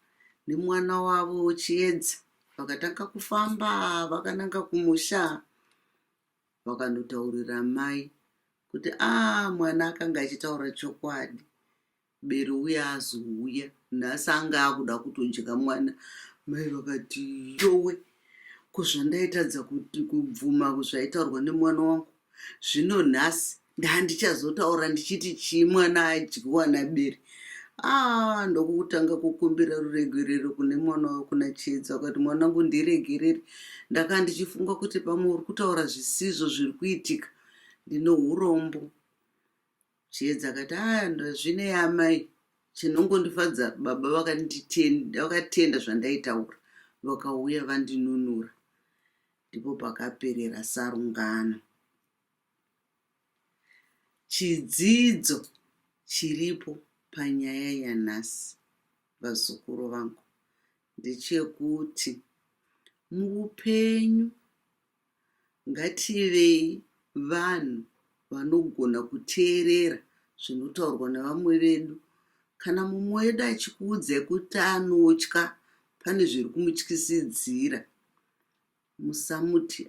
nemwana wavo Chiedza vakatanga kufamba vakananga kumusha vakandotaurira mai kuti a mwana akanga achitaura chokwadi Bere uya azouya nhasi anga akuda kutodya mwana. Mai vakati yowe ko zvandaitadza kuti kubvuma zvaitaurwa nemwana wangu zvino nhasi ndandichazotaura ndichiti chii mwana adyiwa naBere. Ah, ndokutanga kukumbira ruregerero kune mwana wavo kuna Chiedza akati mwanangu ndiregerere ndakanga ndichifunga kuti pamwe uri kutaura zvisizvo zviri kuitika ndine urombo Chiedza akati ah ndazvinei amai chinongondifadza baba vakatenda zvandaitaura vakauya vandinunura. Ndipo pakaperera sarungano. Chidzidzo chiripo panyaya yanhasi vazukuru vangu ndechekuti muupenyu Ngativei vanhu vanogona kuteerera zvinotaurwa nevamwe vedu. Kana mumwe wedu achikuudzai kuti anotya, pane zviri kumutyisidzira, musamuti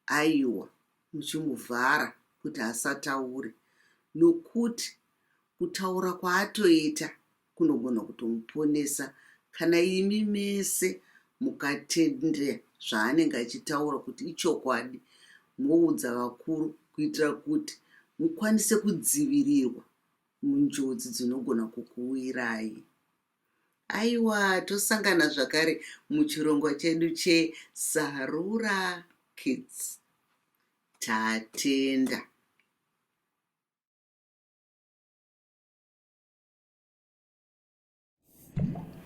aiwa muchimuvhara kuti asataure nokuti kutaura kwaatoita kunogona kutomuponesa kana imi mese mukatendera zvaanenge achitaura kuti ichokwadi moudza vakuru kuitira kuti mukwanise kudzivirirwa munjodzi dzinogona kukuwirai. Aiwa tosangana zvakare muchirongwa chedu cheSarura Kids. Tatenda.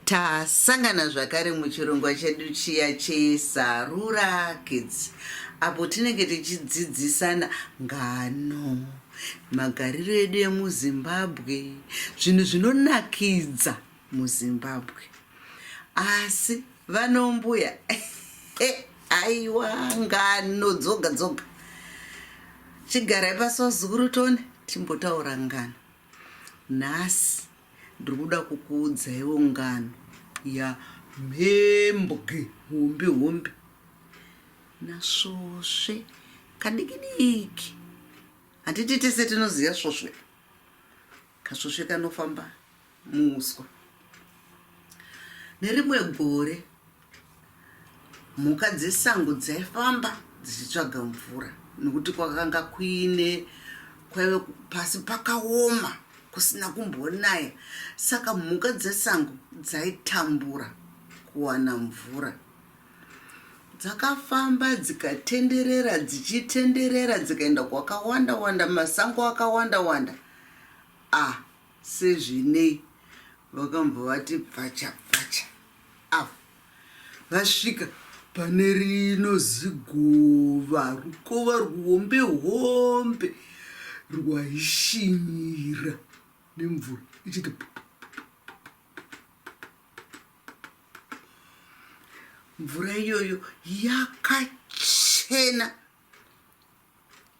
Tasangana zvakare muchirongwa chedu chiya cheSarura Kids apo tinenge tichidzidzisana ngano, magariro edu emuZimbabwe, zvinhu zvinonakidza muZimbabwe. Asi vanombuya aiwa ngano dzoga dzoga. Chigarai pasi vazukuru tone timbotaura ngano. Nhasi ndiri kuda kukuudzaiwo ngano yamhembwe hombe hombe nasvosve kadikidiki. Handiti tese tinoziva svosve? Kasvosve kanofamba muuswa. Nerimwe gore mhuka dzesango dzaifamba dzichitsvaga mvura nokuti kwakanga kuine kwaive pasi pakaoma kusina kumbonaya saka mhuka dzesango dzaitambura kuwana mvura dzakafamba dzikatenderera dzichitenderera dzikaenda kwakawanda wanda masango akawanda wanda ah Sezvinei vakambva vati pfacha pfacha ava vasvika pane rino zigova rukova rwuhombe hombe rwaishinyira nemvura ichiti mvura iyoyo yakachena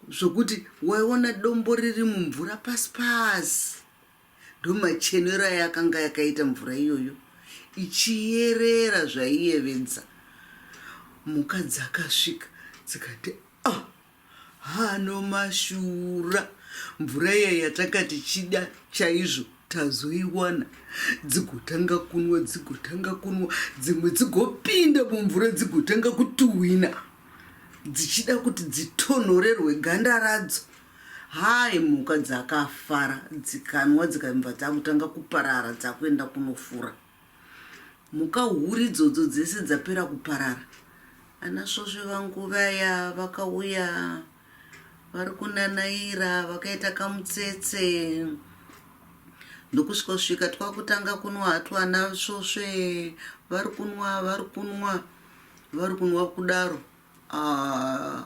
zvokuti waiona dombo riri mumvura pasi pasi ndomachenero ayakanga yakaita mvura iyoyo ichiyerera zvaiyevedza mhuka dzakasvika dzikati ah hano mashura mvura iya yatanga tichida chaizvo tazoiwana dzigotanga kunwa dzigotanga kunwa dzimwe dzigopinda mumvura dzigotanga kutuhwina dzichida kuti dzitonhorerwe ganda radzo hai mhuka dzakafara dzikanwa dzikabva dzakutanga kuparara dzakuenda kunofura mhuka huru idzodzo dzese dzapera kuparara. Ana svosve vangu vaya vakauya vari kunanaira vakaita kamutsetse ndokusvikosvika twakutanga kunwa hatu ana svosve vari kunwa vari kunwa vari kunwa kudaro ah,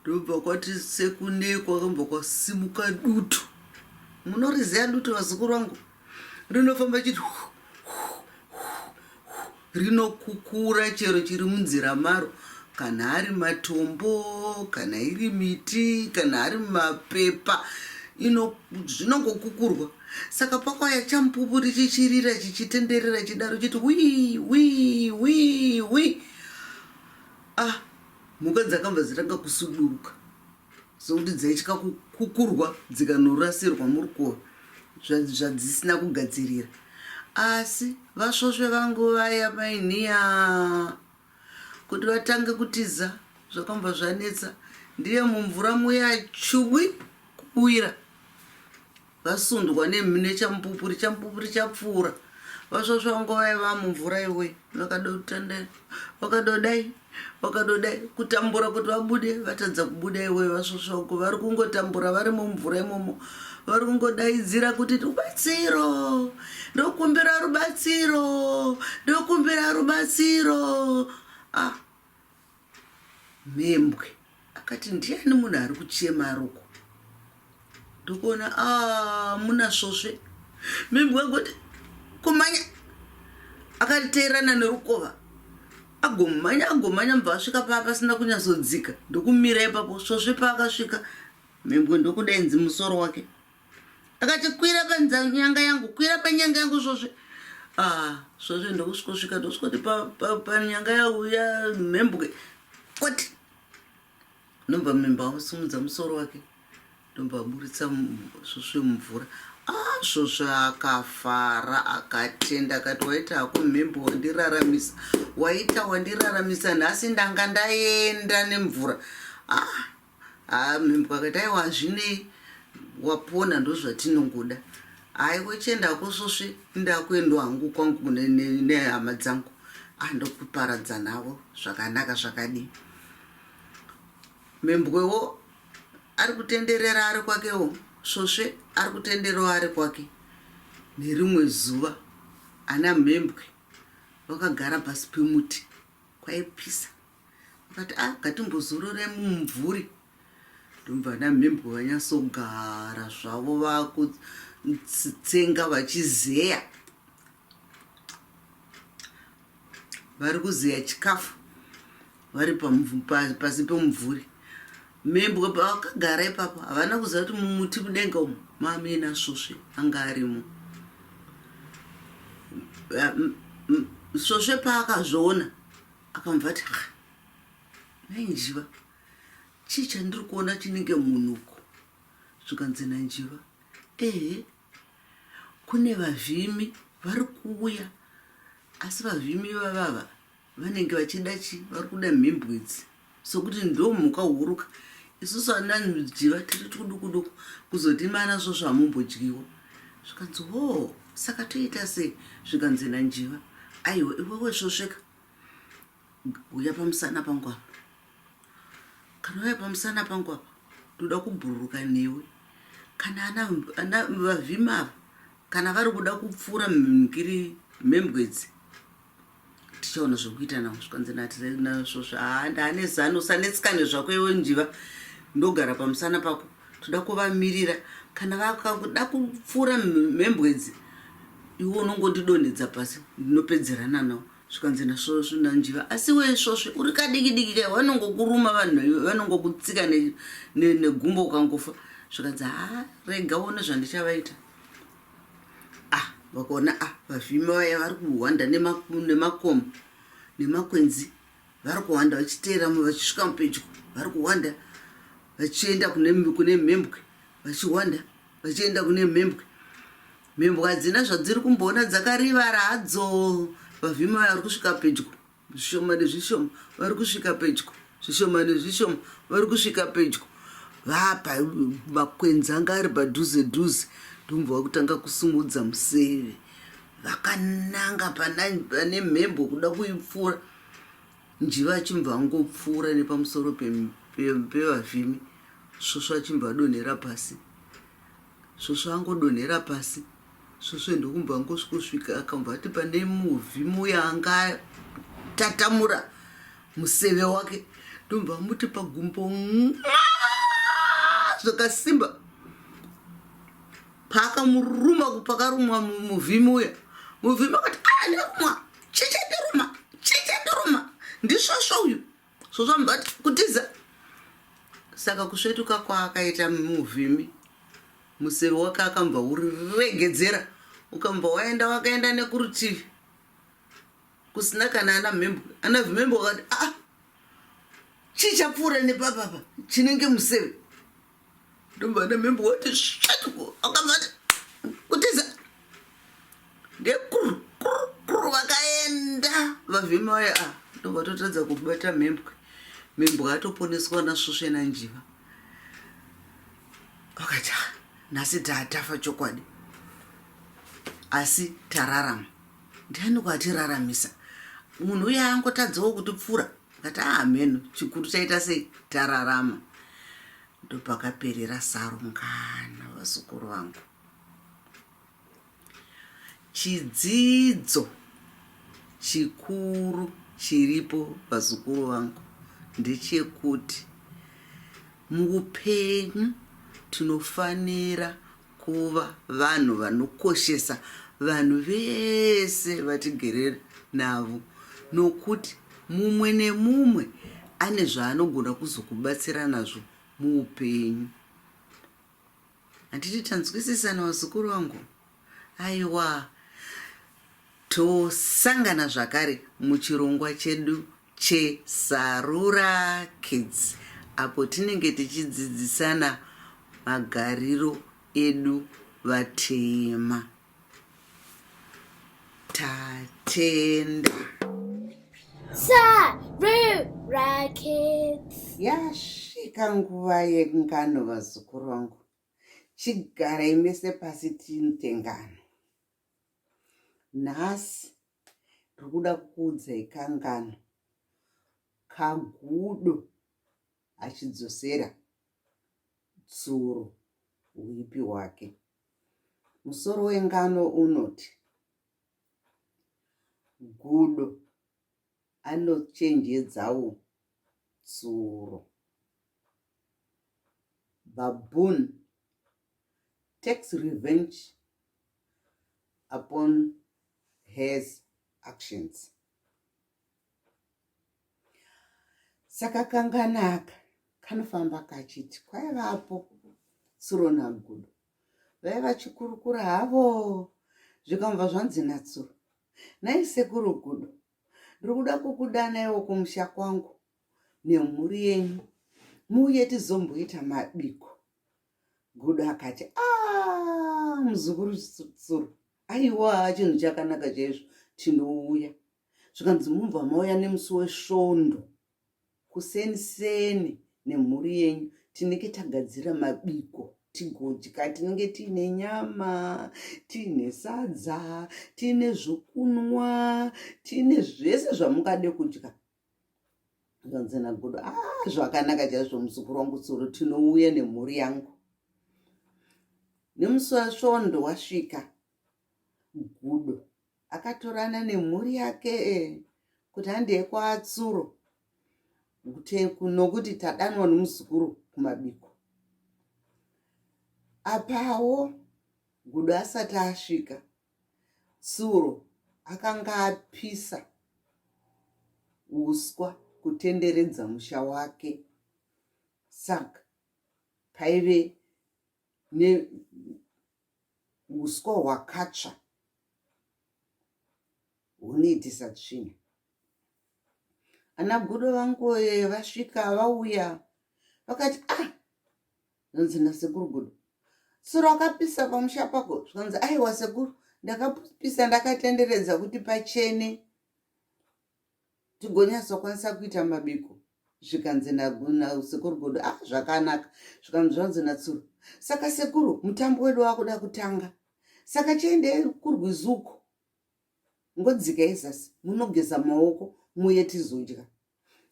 ndobva kwati sekune kwakambva kwasimuka dutu munoriziva dutu vazukuru vangu rinofamba chiti rinokukura chero chiri munzira maro kana ari matombo kana iri miti kana ari mapepa zvinongokukurwa saka pakwaya chamupupuri chichirira chichitenderera chidaro chiti wii wii wii wii ah mhuka dzakabva dzatanga kusuduruka sokuti dzaitya kukukurwa dzikanorasirwa murukova zvadzisina kugadzirira asi vasvosve vangu vaya mainhiya kuti vatange kutiza zvakambva zvanetsa ndiye mumvura muya chubwi kuwira Vasundwa nechamupupuri, chamupupuri chapfuura. Vasvosva vanga vaiva mumvura iwe, vakadotanda, vakadodai, vakadodai, kutambura kuti vabude, vatadza kubuda iwe. Vasvosva uko vari kungotambura vari mumvura imomo, vari kungodaidzira kuti rubatsiro, ndokumbira rubatsiro, ndokumbira rubatsiro. Ah, Mhembwe akati ndiani munhu ari kuchema aroko ndokuona ah, muna svosve mhembwe agoti kumanya akateerana nerukova agomhanya agomhanya mubva asvika paa pasina kunyatsodzika ndokumira ipapo svosve paakasvika mhembwe ndokudainzi musoro wake akati kwira panyanga yangu kwira panyanga yangu svosve ah svosve ndokusvikosvika ndosvikoti panyanga yangu yamhembwe koti ndobva mhembwe asimudza musoro wake ndobva aburitsa svosve mumvura ah svosve akafara akatenda akati waita hako mhembwe wandiraramisa waita wandiraramisa nhasi ndanga ndaenda nemvura ah Haa mhembwe akati aiwa hazvinei wapona ndozvatinongoda. Haiwa chienda hako svosve ndakuenda hangu kwangu nehama dzangu. Ah ndokuparadza navo zvakanaka zvakadii. Mhembwewo ari kutenderera ari kwakewo svosve ari kutendererawo ari kwake. Nerimwe zuva ana mhembwe vakagara pasi pemuti kwaipisa. Vakati ah ngatimbozorore mumumvuri ndobva namhembwe vanyatsogara zvavo vakutsenga vachizeya vari kuzeya chikafu vari pasi pemumvuri mhembwe pavakagara ipapo havana kuziva kuti mumuti mudenga umu mamuina svosve anga arimo svosve paakazviona Akamubva ati ha nhai Njiva chii chandiri kuona chinenge munhuko zvikanzi naNjiva ehe kune vavhimi vari kuuya asi vavhimi ivavava vanenge vachida chi vari kuda mhimbwe idzi sokuti ndomhuka huruka isusu ana njiva tiri tuduku duku kuzoti mana svosvo hamumbodyiwa zvikanzi hoo saka toita sei zvikanzi nanjiva aiwa iwewe svosveka uya pamusana pangu apa kana uya pamusana pangu apa ndoda kubhururuka newe kana ana vavhima ava kana vari kuda kupfuura mhikiri mhembwe idzi tichaona zvekuita navo zvikanzi nasvosva haa ndaane zano usanetsikane zvako iwe njiva ndogara pamusana pako toda kuvamirira kana vakakuda kupfuura mhembwe idzi iwe unongondidonhedza pasi ndinopedzerana navo zvikanzi nasvosve nanjiva asi we svosve uri kadiki diki kai vanongokuruma vanhu vanongokutsika negumbo ukangofa zvikanzi haa rega uone zvandichavaita ah vakaona ah vavhimi vaya vari kuhwanda nemakomo nemakwenzi vari kuhwanda vachiteera vachisvika mupedyo vari kuhwanda vachienda kune mhembwe vachihwanda vachienda kune mhembwe mhembwe hadzina zvadziri kumboona dzakarivara hadzo vavhimi vaya vari kusvika pedyo zvishoma nezvishoma vari kusvika pedyo zvishoma nezvishoma vari kusvika pedyo vapa makwenzi anga ari padhuze dhuze ndombva vakutanga kusumudza museve vakananga pane mhembwe kuda kuipfuura. Njiva achimbva angopfuura nepamusoro pevavhimi, Svosve achimbva adonhera pasi. Svosve angodonhera pasi, Svosve ndokumbva angosvikosvika akambva ati pane muvhimi uya anga tatamura museve wake ndombva amuti pagumbo zvakasimba. Paakamuruma pakarumwa muvhimi uya, muvhimi akati ah ndarumwa chichandiruma chichandiruma ndisvosvo uyu svosvo amubati kutiza saka kusvetuka kwaakaita muvhimi museve wake akambva uriregedzera ukambva waenda wakaenda nekurutivi kusina kana ana mhembwe ana vhimembwe wakati a ah, chii chapfuura nepapapa chinenge museve ndobva ana mhembwe wati svetuko akambva ati kutiza ndekuru kuru kuru vakaenda vavhimi vaya a ah, ndobva totadza kubata mhembwe mhembwe atoponeswa nasvosve nanjiva vakati ah, nhasi taatafa chokwadi asi tararama ndiani kwatiraramisa munhu uye angotadzawo kutipfura akati ah mheno chikuru chaita sei tararama ndopakaperera sarungano vazukuru vangu Chidzidzo chikuru chiripo vazukuru vangu ndechekuti muupenyu tinofanira kuva vanhu vanokoshesa vanhu vese vatigere navo nokuti mumwe nemumwe ane zvaanogona kuzokubatsira nazvo muupenyu. Handiti tanzwisisana vazukuru vangu? Aiwa, tosangana zvakare muchirongwa chedu cheSarura Kids apo tinenge tichidzidzisana magariro edu vatema. Tatenda. Sarura Kids. Yasvika nguva yengano vazukuru vangu. Chigarai mese pasi tiite ngano. Nhasi ndiri kuda kukuudzai kangano kagudo achidzosera tsuro huipi hwake. Musoro wengano unoti Gudo anochenjedzawo tsuro. Baboon takes revenge upon his actions. Saka kanganaka kanofamba kachiti kwaivapo tsuro nagudo vaiva vachikurukura havo zvikambva zvanzi natsuro nhai sekuru gudo ndiri kuda kukudanaiwo kumusha kwangu nemhuri yenyu muuye tizomboita mabiko gudo akati a ah, muzukuru tsuro aiwa chinhu chakanaka chaizvo tinouya zvikanzi mubva mauya nemusi wesvondo Kuseni seni nemhuri yenyu tinenge tagadzira mabiko tigodya. Tinenge tiine nyama, tiine sadza, tiine zvokunwa, tiine zvese zvamungade kudya. Zvanzi naGudo, ah zvakanaka chaizvo muzukuru wangu Tsuro, tinouya nemhuri yangu. Nemusi weSvondo wasvika, Gudo akatorana nemhuri yake kuti handei kwatsuro nokuti tadanwa nomuzukuru kumabiko apawo gudo asati asvika tsuro akanga apisa uswa kutenderedza musha wake saka paive neuswa hwakatsva hunoitisa tsvina. Ana gudo vangoye vasvika vauya vakati ah zvanzi nasekuru gudo tsuro akapisa pamusha pako zvikanzi aiwa sekuru ndakapisa ndakatenderedza kuti pachene tigonyatsokwanisa kuita mabiko zvikanzi nasekuru godo ah zvakanaka zvikanzi zvanzi natsuro saka sekuru mutambo wedu wakuda kutanga saka chiendei kurwizi uko ngodzikai zasi munogeza maoko muye tizodya.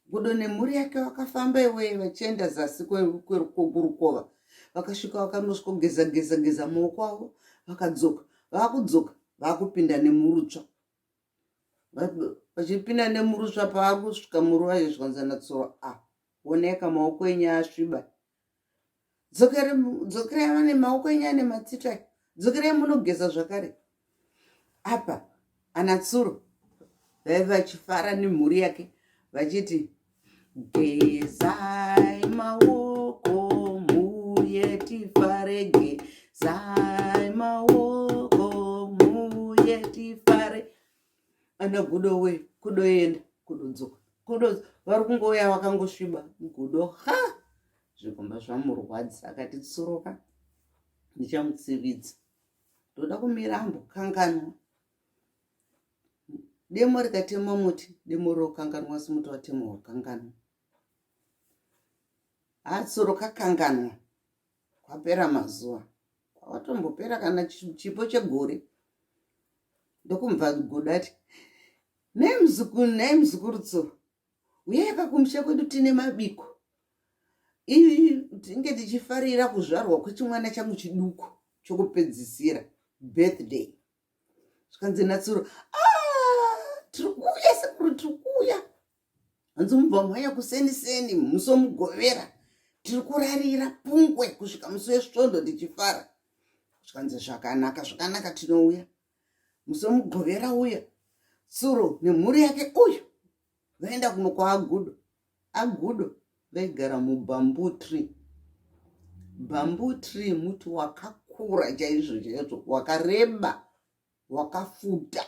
Gudo nemhuri yake vakafamba iwee vachienda zasi kwerukova. Vakasvika vakanosvikogeza geza geza maoko avo vakadzoka. Vakudzoka vakupinda nemurutsva. Vachipinda nemurutsva pavari kusvika muruva izvi zvikanzi naTsuro a ah, oneka maoko enyu asviba. Dzokerai vane maoko enyu ane matsito aya. Dzokerai munogeza zvakare. Apa ana Tsuro vaive vachifara nemhuri yake vachiti gezai maoko muye tifare gezai maoko muye tifare ana gudo we kudoenda kudodzoka kudo vari kungouya vakangosviba gudo ha zvikomba zvamurwadza akati tsuroka ndichamutsividza ndoda kumira ambokanganwa demo rikatema muti demo rokanganwa asi muti watema wakanganwa hatsuro kakanganwa kwapera mazuva kwatombopera kana chipo chegore ndokumva gudo ati nhai muzukuru nhai muzukuru tsuro uyai kakumusha kwedu tine mabiko tinge tichifarira kuzvarwa kwechimwana changu chiduku chokupedzisira birthday zvikanzi natsuro ah, tiri kuuya sekuru tiri kuuya hanzi mubva mhanya kuseni seni musi wemugovera tiri kurarira pungwe kusvika musi wesvondo tichifara zvikanzi zvakanaka zvakanaka tinouya musi wemugovera uya tsuro nemhuri yake uyu vaenda kuno kwaagudo agudo vaigara mubamboo tree bamboo tree muti wakakura chaizvo chaizvo wakareba wakafuta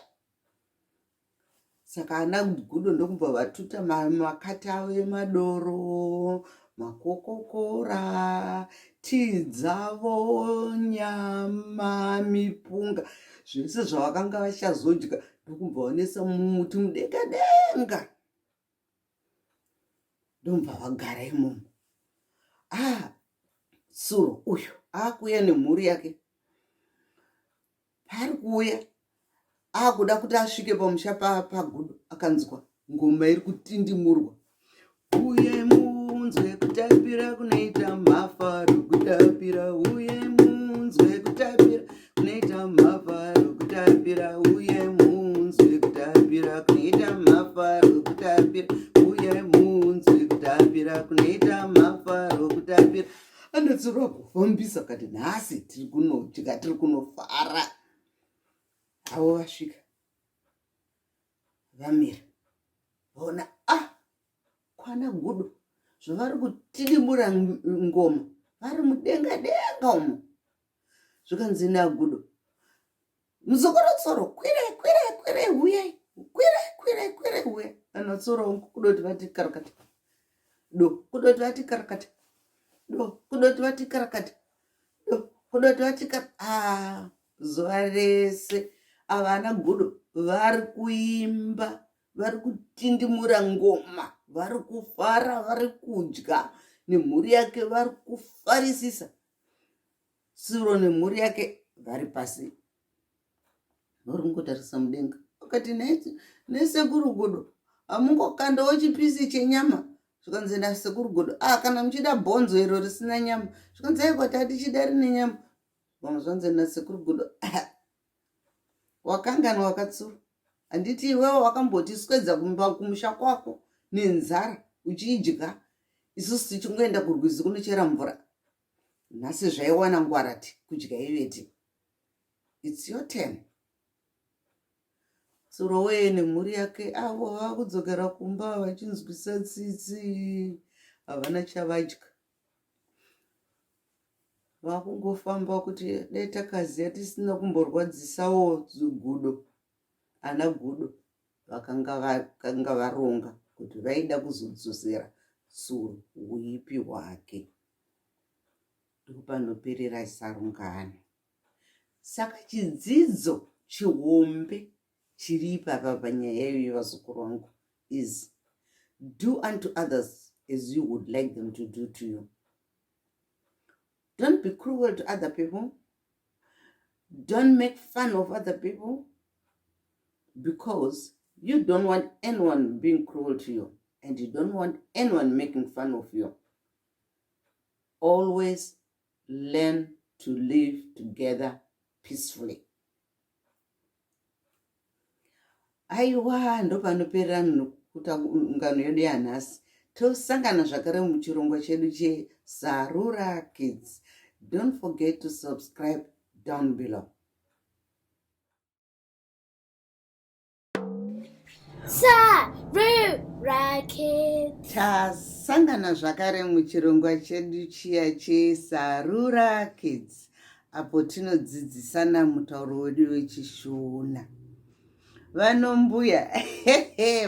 saka ana gudo ndokubva vatuta makati avo emadoro makokokora tii dzavo nyama mipunga zvese zvavakanga vachazodya ndokubva vanesa mumuti mudenga denga ndomva vagara imomo ah tsuro uyu akuuya nemhuri yake paari kuuya akuda kuti asvike pamusha pagudo akanzwa ngoma iri kutindimurwa uye munzwe kutapira kunoita mafaro kutapira uye munzwe kutapira kunoita mafaro kutapira uye munzwe kutapira kunoita mafaro kutapira uye munzwe kutapira kunoita mafaro kutapira anotsurwa kufambisa kati nhasi tiri kunodya tiri kunofara avo vasvika vamira vaona ah kwana gudo zvavari kutidimura ngoma vari mudenga denga umo zvikanzi nagudo muzokorotsoro kwirai kwirai kwirai huyai kwirai kwirai kwirai huyai anatsoro wangu kudoti vati karakati do kudoti vati karakati do kudoti vati karakati do kudoti vati kar ah zuva rese ava ana gudo vari kuimba vari kutindimura ngoma vari kufara vari kudya nemhuri yake vari kufarisisa Tsuro nemhuri yake vari pasi vari kungotarisa mudenga vakati nesekuru gudo hamungokandawo chipisi chenyama zvikanzi nasekuru gudo ah kana muchida bhonzo iro risina nyama zvikanzi aikwa tatichida rine nyama vamwe zvanzi nasekuru gudo ah, wakanganwa wakatsuro handiti iwewe wakambotiswedza kumba kumusha kwako nenzara uchidya isusu tichingoenda kurwizi kunochera mvura nhasi zvaiwana ngwarati kudya ivete its your turn tsuro weye nemhuri yake avo vakudzokera kumba vachinzwisa tsitsi havana chavadya vakungofamba kuti dai takaziva tisina kumborwadzisawo gudo ana gudo vakanga varonga kuti vaida kuzodzosera tsuro uipi hwake ndopanoperera sarungano saka chidzidzo chihombe chiri ipapa panyaya iyoyo vazukuru vangu is do unto others as you would like them to do to you don't be cruel to other people don't make fun of other people because you don't want anyone being cruel to you. and you don't want anyone making fun of you, always learn to live together peacefully. Aiwa, ndopanoperera ngano yedu yanhasi. Tosangana zvakare muchirongwa chedu cheSarura Kids. Don't forget to subscribe down below. Sarura Kids. Tasangana zvakare muchirongwa chedu chiya cheSarura Kids apo tinodzidzisana mutauro wedu weChishona. Vanombuya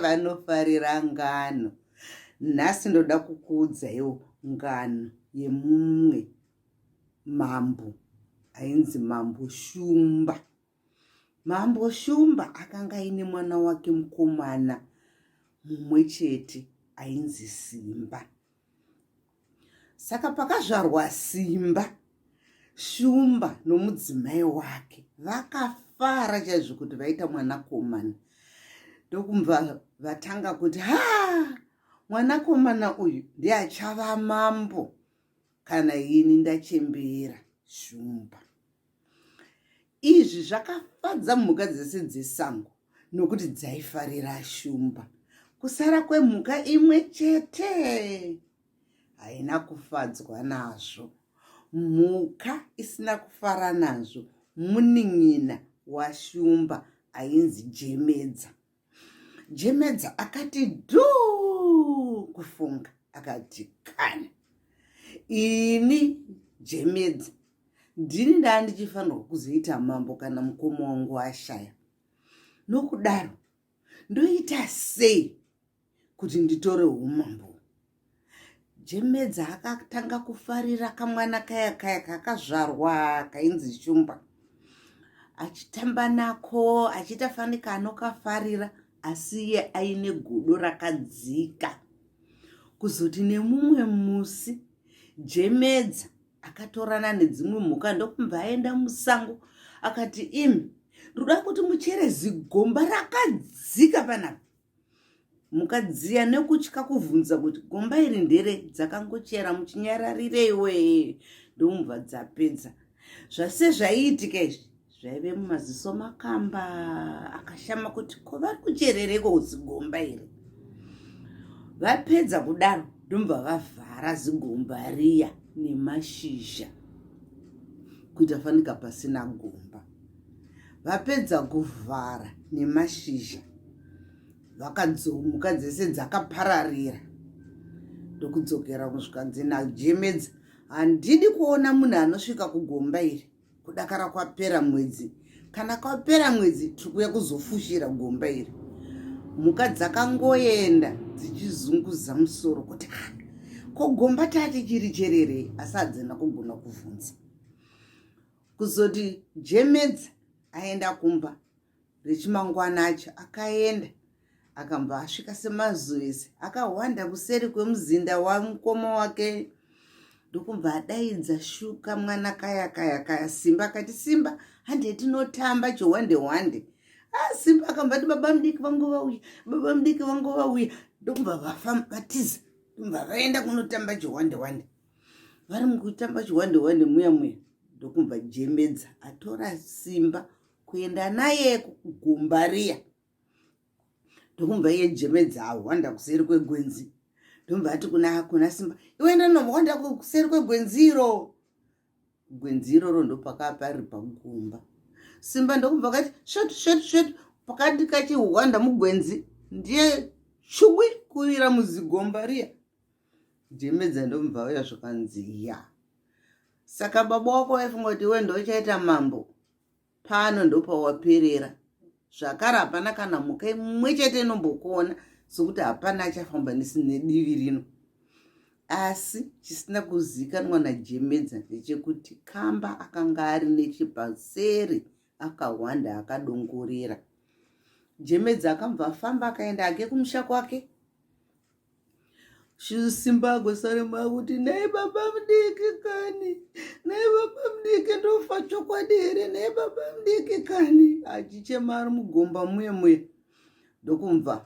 vanofarira ngano. Nhasi ndoda kukuudzaiwo ngano yemumwe mambo ainzi Mambo Shumba. Mambo Shumba akanga aine mwana wake mukomana mumwe chete ainzi Simba. Saka pakazvarwa Simba, Shumba nomudzimai wake vakafara chaizvo kuti vaita mwanakomana. Ndokumva vatanga kuti ha, mwanakomana uyu ndiye achava mambo kana ini ndachembera. Shumba. Izvi zvakafadza mhuka dzese dzesango nokuti dzaifarira shumba. Kusara kwemhuka imwe chete haina kufadzwa nazvo. Mhuka isina kufara nazvo munin'ina waShumba ainzi Jemedza. Jemedza akati dhuu kufunga akati kani ini Jemedza ndini ndaa ndichifanirwa kuzoita mambo kana mukoma wangu ashaya, nokudaro ndoita sei kuti nditore umambo? Jemedza akatanga kufarira kamwana kaya kaya kakazvarwa kainzi Shumba, achitamba nako achiita fanika anokafarira, asi iye aine godo rakadzika. Kuzoti nemumwe musi Jemedza akatorana nedzimwe mhuka ndokubva aenda musango, akati imi ndoda kuti muchere zigomba rakadzika panapa. Mhuka dziya nekutya kuvhunza kuti gomba iri ndere, dzakangochera muchinyararirei wee, ndomubva dzapedza. Zvase zvaiitika izvi zvaive mumaziso makamba akashama kuti ko vari kucherereko zigomba iri. Vapedza kudaro ndomubva vavhara zigomba riya nemashizha kuita fanika pasina gomba. Vapedza kuvhara nemashizha vakadzomuka dzese dzakapararira ndokudzokera kusvika najemedza. Handidi kuona munhu anosvika kugomba iri kudakara kwapera mwedzi. Kana kwapera mwedzi tiri kuuya kuzofushira gomba iri. Mhuka dzakangoenda dzichizunguza musoro kuti ah, ko gomba tati chiri chererei, asi hadzina kugona kuvhunza. Kuzoti Jemedza aenda kumba rechimangwana acho, akaenda akambva asvika semazuva ese akahwanda kuseri kwemuzinda wamukoma wake, ndokubva adaidza shuka mwana kaya kaya kaya Simba, akati Simba, hande tinotamba chihwande hwande. Ah, Simba akambva ati baba mudiki vangu vauya, baba mudiki vangu vauya, ndokubva vafamba vatiza, ndokubva vaenda kunotamba chihwande hwande. Vari mukutamba chihwande hwande muya muya, ndokubva Jemedza atora Simba kuenda naye kugomba riya, ndokubva iye Jemedza ahwanda kuseri kwegwenzi, ndokubva ati kuna Simba, iwe enda nohwanda kuseri kwegwenzi iro. Gwenzi iroro ndopakava pari pagomba. Simba ndokubva kati svetu svetu svetu, pakati kachihwanda mugwenzi, ndiye chubwi kuwira muzigomba riya. Jemedza ndokubva auya zvikanzi ya, saka baba wako vaifunga kuti iwe ndochaita mambo pano, ndopawaperera zvakare. Hapana kana mhuka imwe chete inombokuona, sokuti hapana achafamba nedivi rino. Asi chisina kuzikanwa naJemedza ndechekuti kamba akanga ari nechepaseri akahwanda akadongorera. Jemedza akambva afamba akaenda ake kumusha kwake. Simba agosarema kuti nhai baba mudiki kani, nhai baba mudiki, ndofa chokwadi here, nhai baba mudiki kani, achichema ari mugomba muye muye. Ndokumva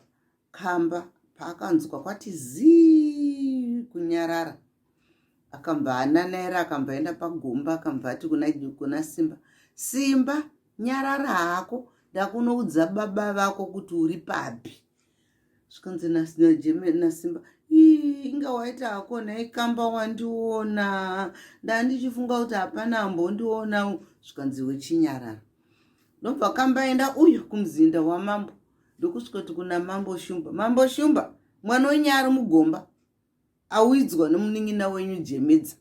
kamba Paakanzwa kwati zii kunyarara, akambva ananaira akambva aenda pagomba akambva ati kuna, kuna Simba, Simba nyarara hako ndakunoudza baba vako kuti uri papi. Zvikanzi naSimba, inga waita hako nhai kamba wandiona, ndandichifunga kuti hapana ambondiona. Zvikanzi wechinyarara. Ndobva kamba aenda uyu kumuzinda wamambo ndokusvikoti kuna mambo Shumba, mambo Shumba mwana wenyu ari mugomba awidzwa nomunin'ina wenyu Jemedza,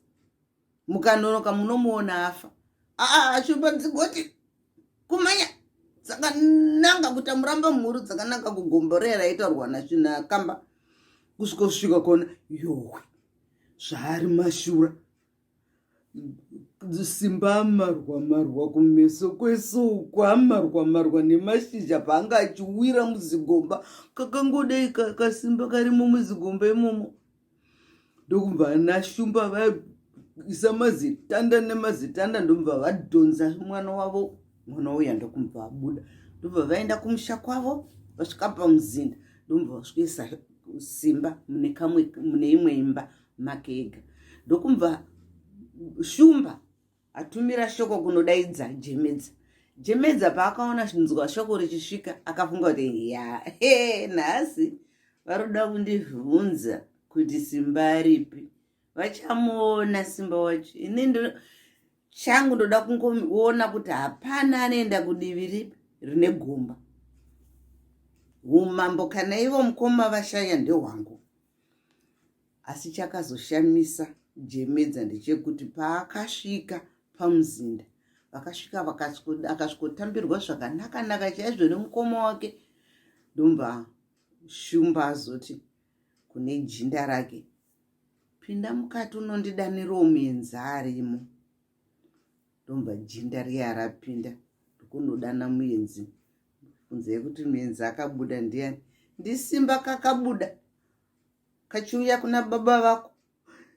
mukanonoka munomuona afa. Aa Shumba dzigoti kumanya dzakananga kuita muramba mhuru dzakananga kugomba riya raitaurwa nakamba kusvikosvika kona yowe zvaari mashura Simba amarwa marwa kumeso kwese uku amarwa marwa nemashizha paanga achiwira muzigomba kakangodai kasimba karimo muzigomba imomo ndokubva ana shumba vaisa mazitanda nemazitanda ndobva vadhonza mwana wavo mwana uya ndokubva abuda ndobva vaenda kumusha kwavo vasvika pamuzinda ndobva vasvikoisa simba mune kamwe mune imwe imba make ega ndokumva shumba atumira shoko kunodaidza jemedza jemedza paakaona nzwa shoko richisvika akafunga kuti ya he nhasi varoda kundivhunza kuti simba ripi vachamuona simba wacho ini changu ndoda kungoona kuti hapana anoenda kudivi ripi rine gomba umambo kana ivo mukoma vashaya ndehwangu Asi chakazoshamisa Jemedza ndechekuti paakasvika pamuzinda vakasvika akasvikotambirwa zvakanaka-naka chaizvo nemukoma wake ndomba Shumba azoti kune jinda rake pinda mukati unondidanirawo muenzi arimo ndomba jinda riya rapinda ndokunodana muenzi kunze yekuti muenzi akabuda ndiyani ndisimba kakabuda kachiuya kuna baba vako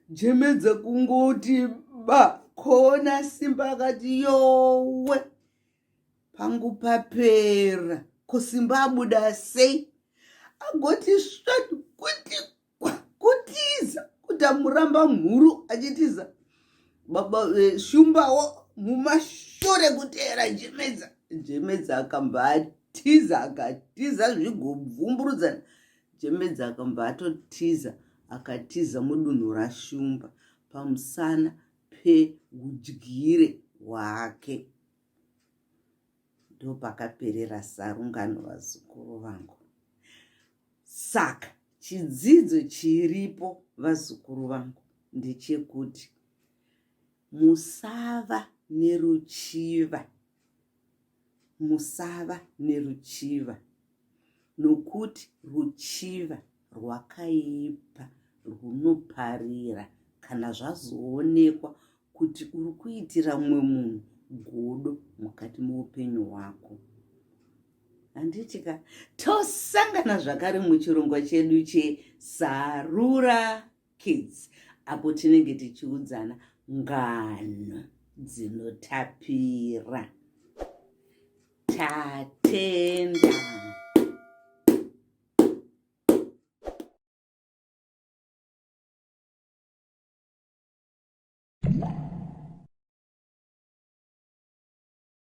jemedza kungoti ba koona simba akati yowe pangu papera ko simba abuda sei agoti svatu kuti kutiza kuti amuramba mhuru achitiza baba eh, shumbawo mumashure kuteera jemedza jemedza akambva atiza akatiza zvigobvumburudzana Jemedza akambva atotiza akatiza mudunhu raShumba pamusana peudyire hwake. Ndopakaperera sarungano vazukuru vangu. Saka chidzidzo chiripo vazukuru vangu ndechekuti musava neruchiva Musava neruchiva, nokuti ruchiva rwakaipa rwunoparira kana zvazoonekwa kuti uri kuitira mumwe munhu godo mukati meupenyu hwako. Handiti ka? Tosangana zvakare muchirongwa chedu cheSarura Kids apo tinenge tichiudzana ngano dzinotapira. Tatenda.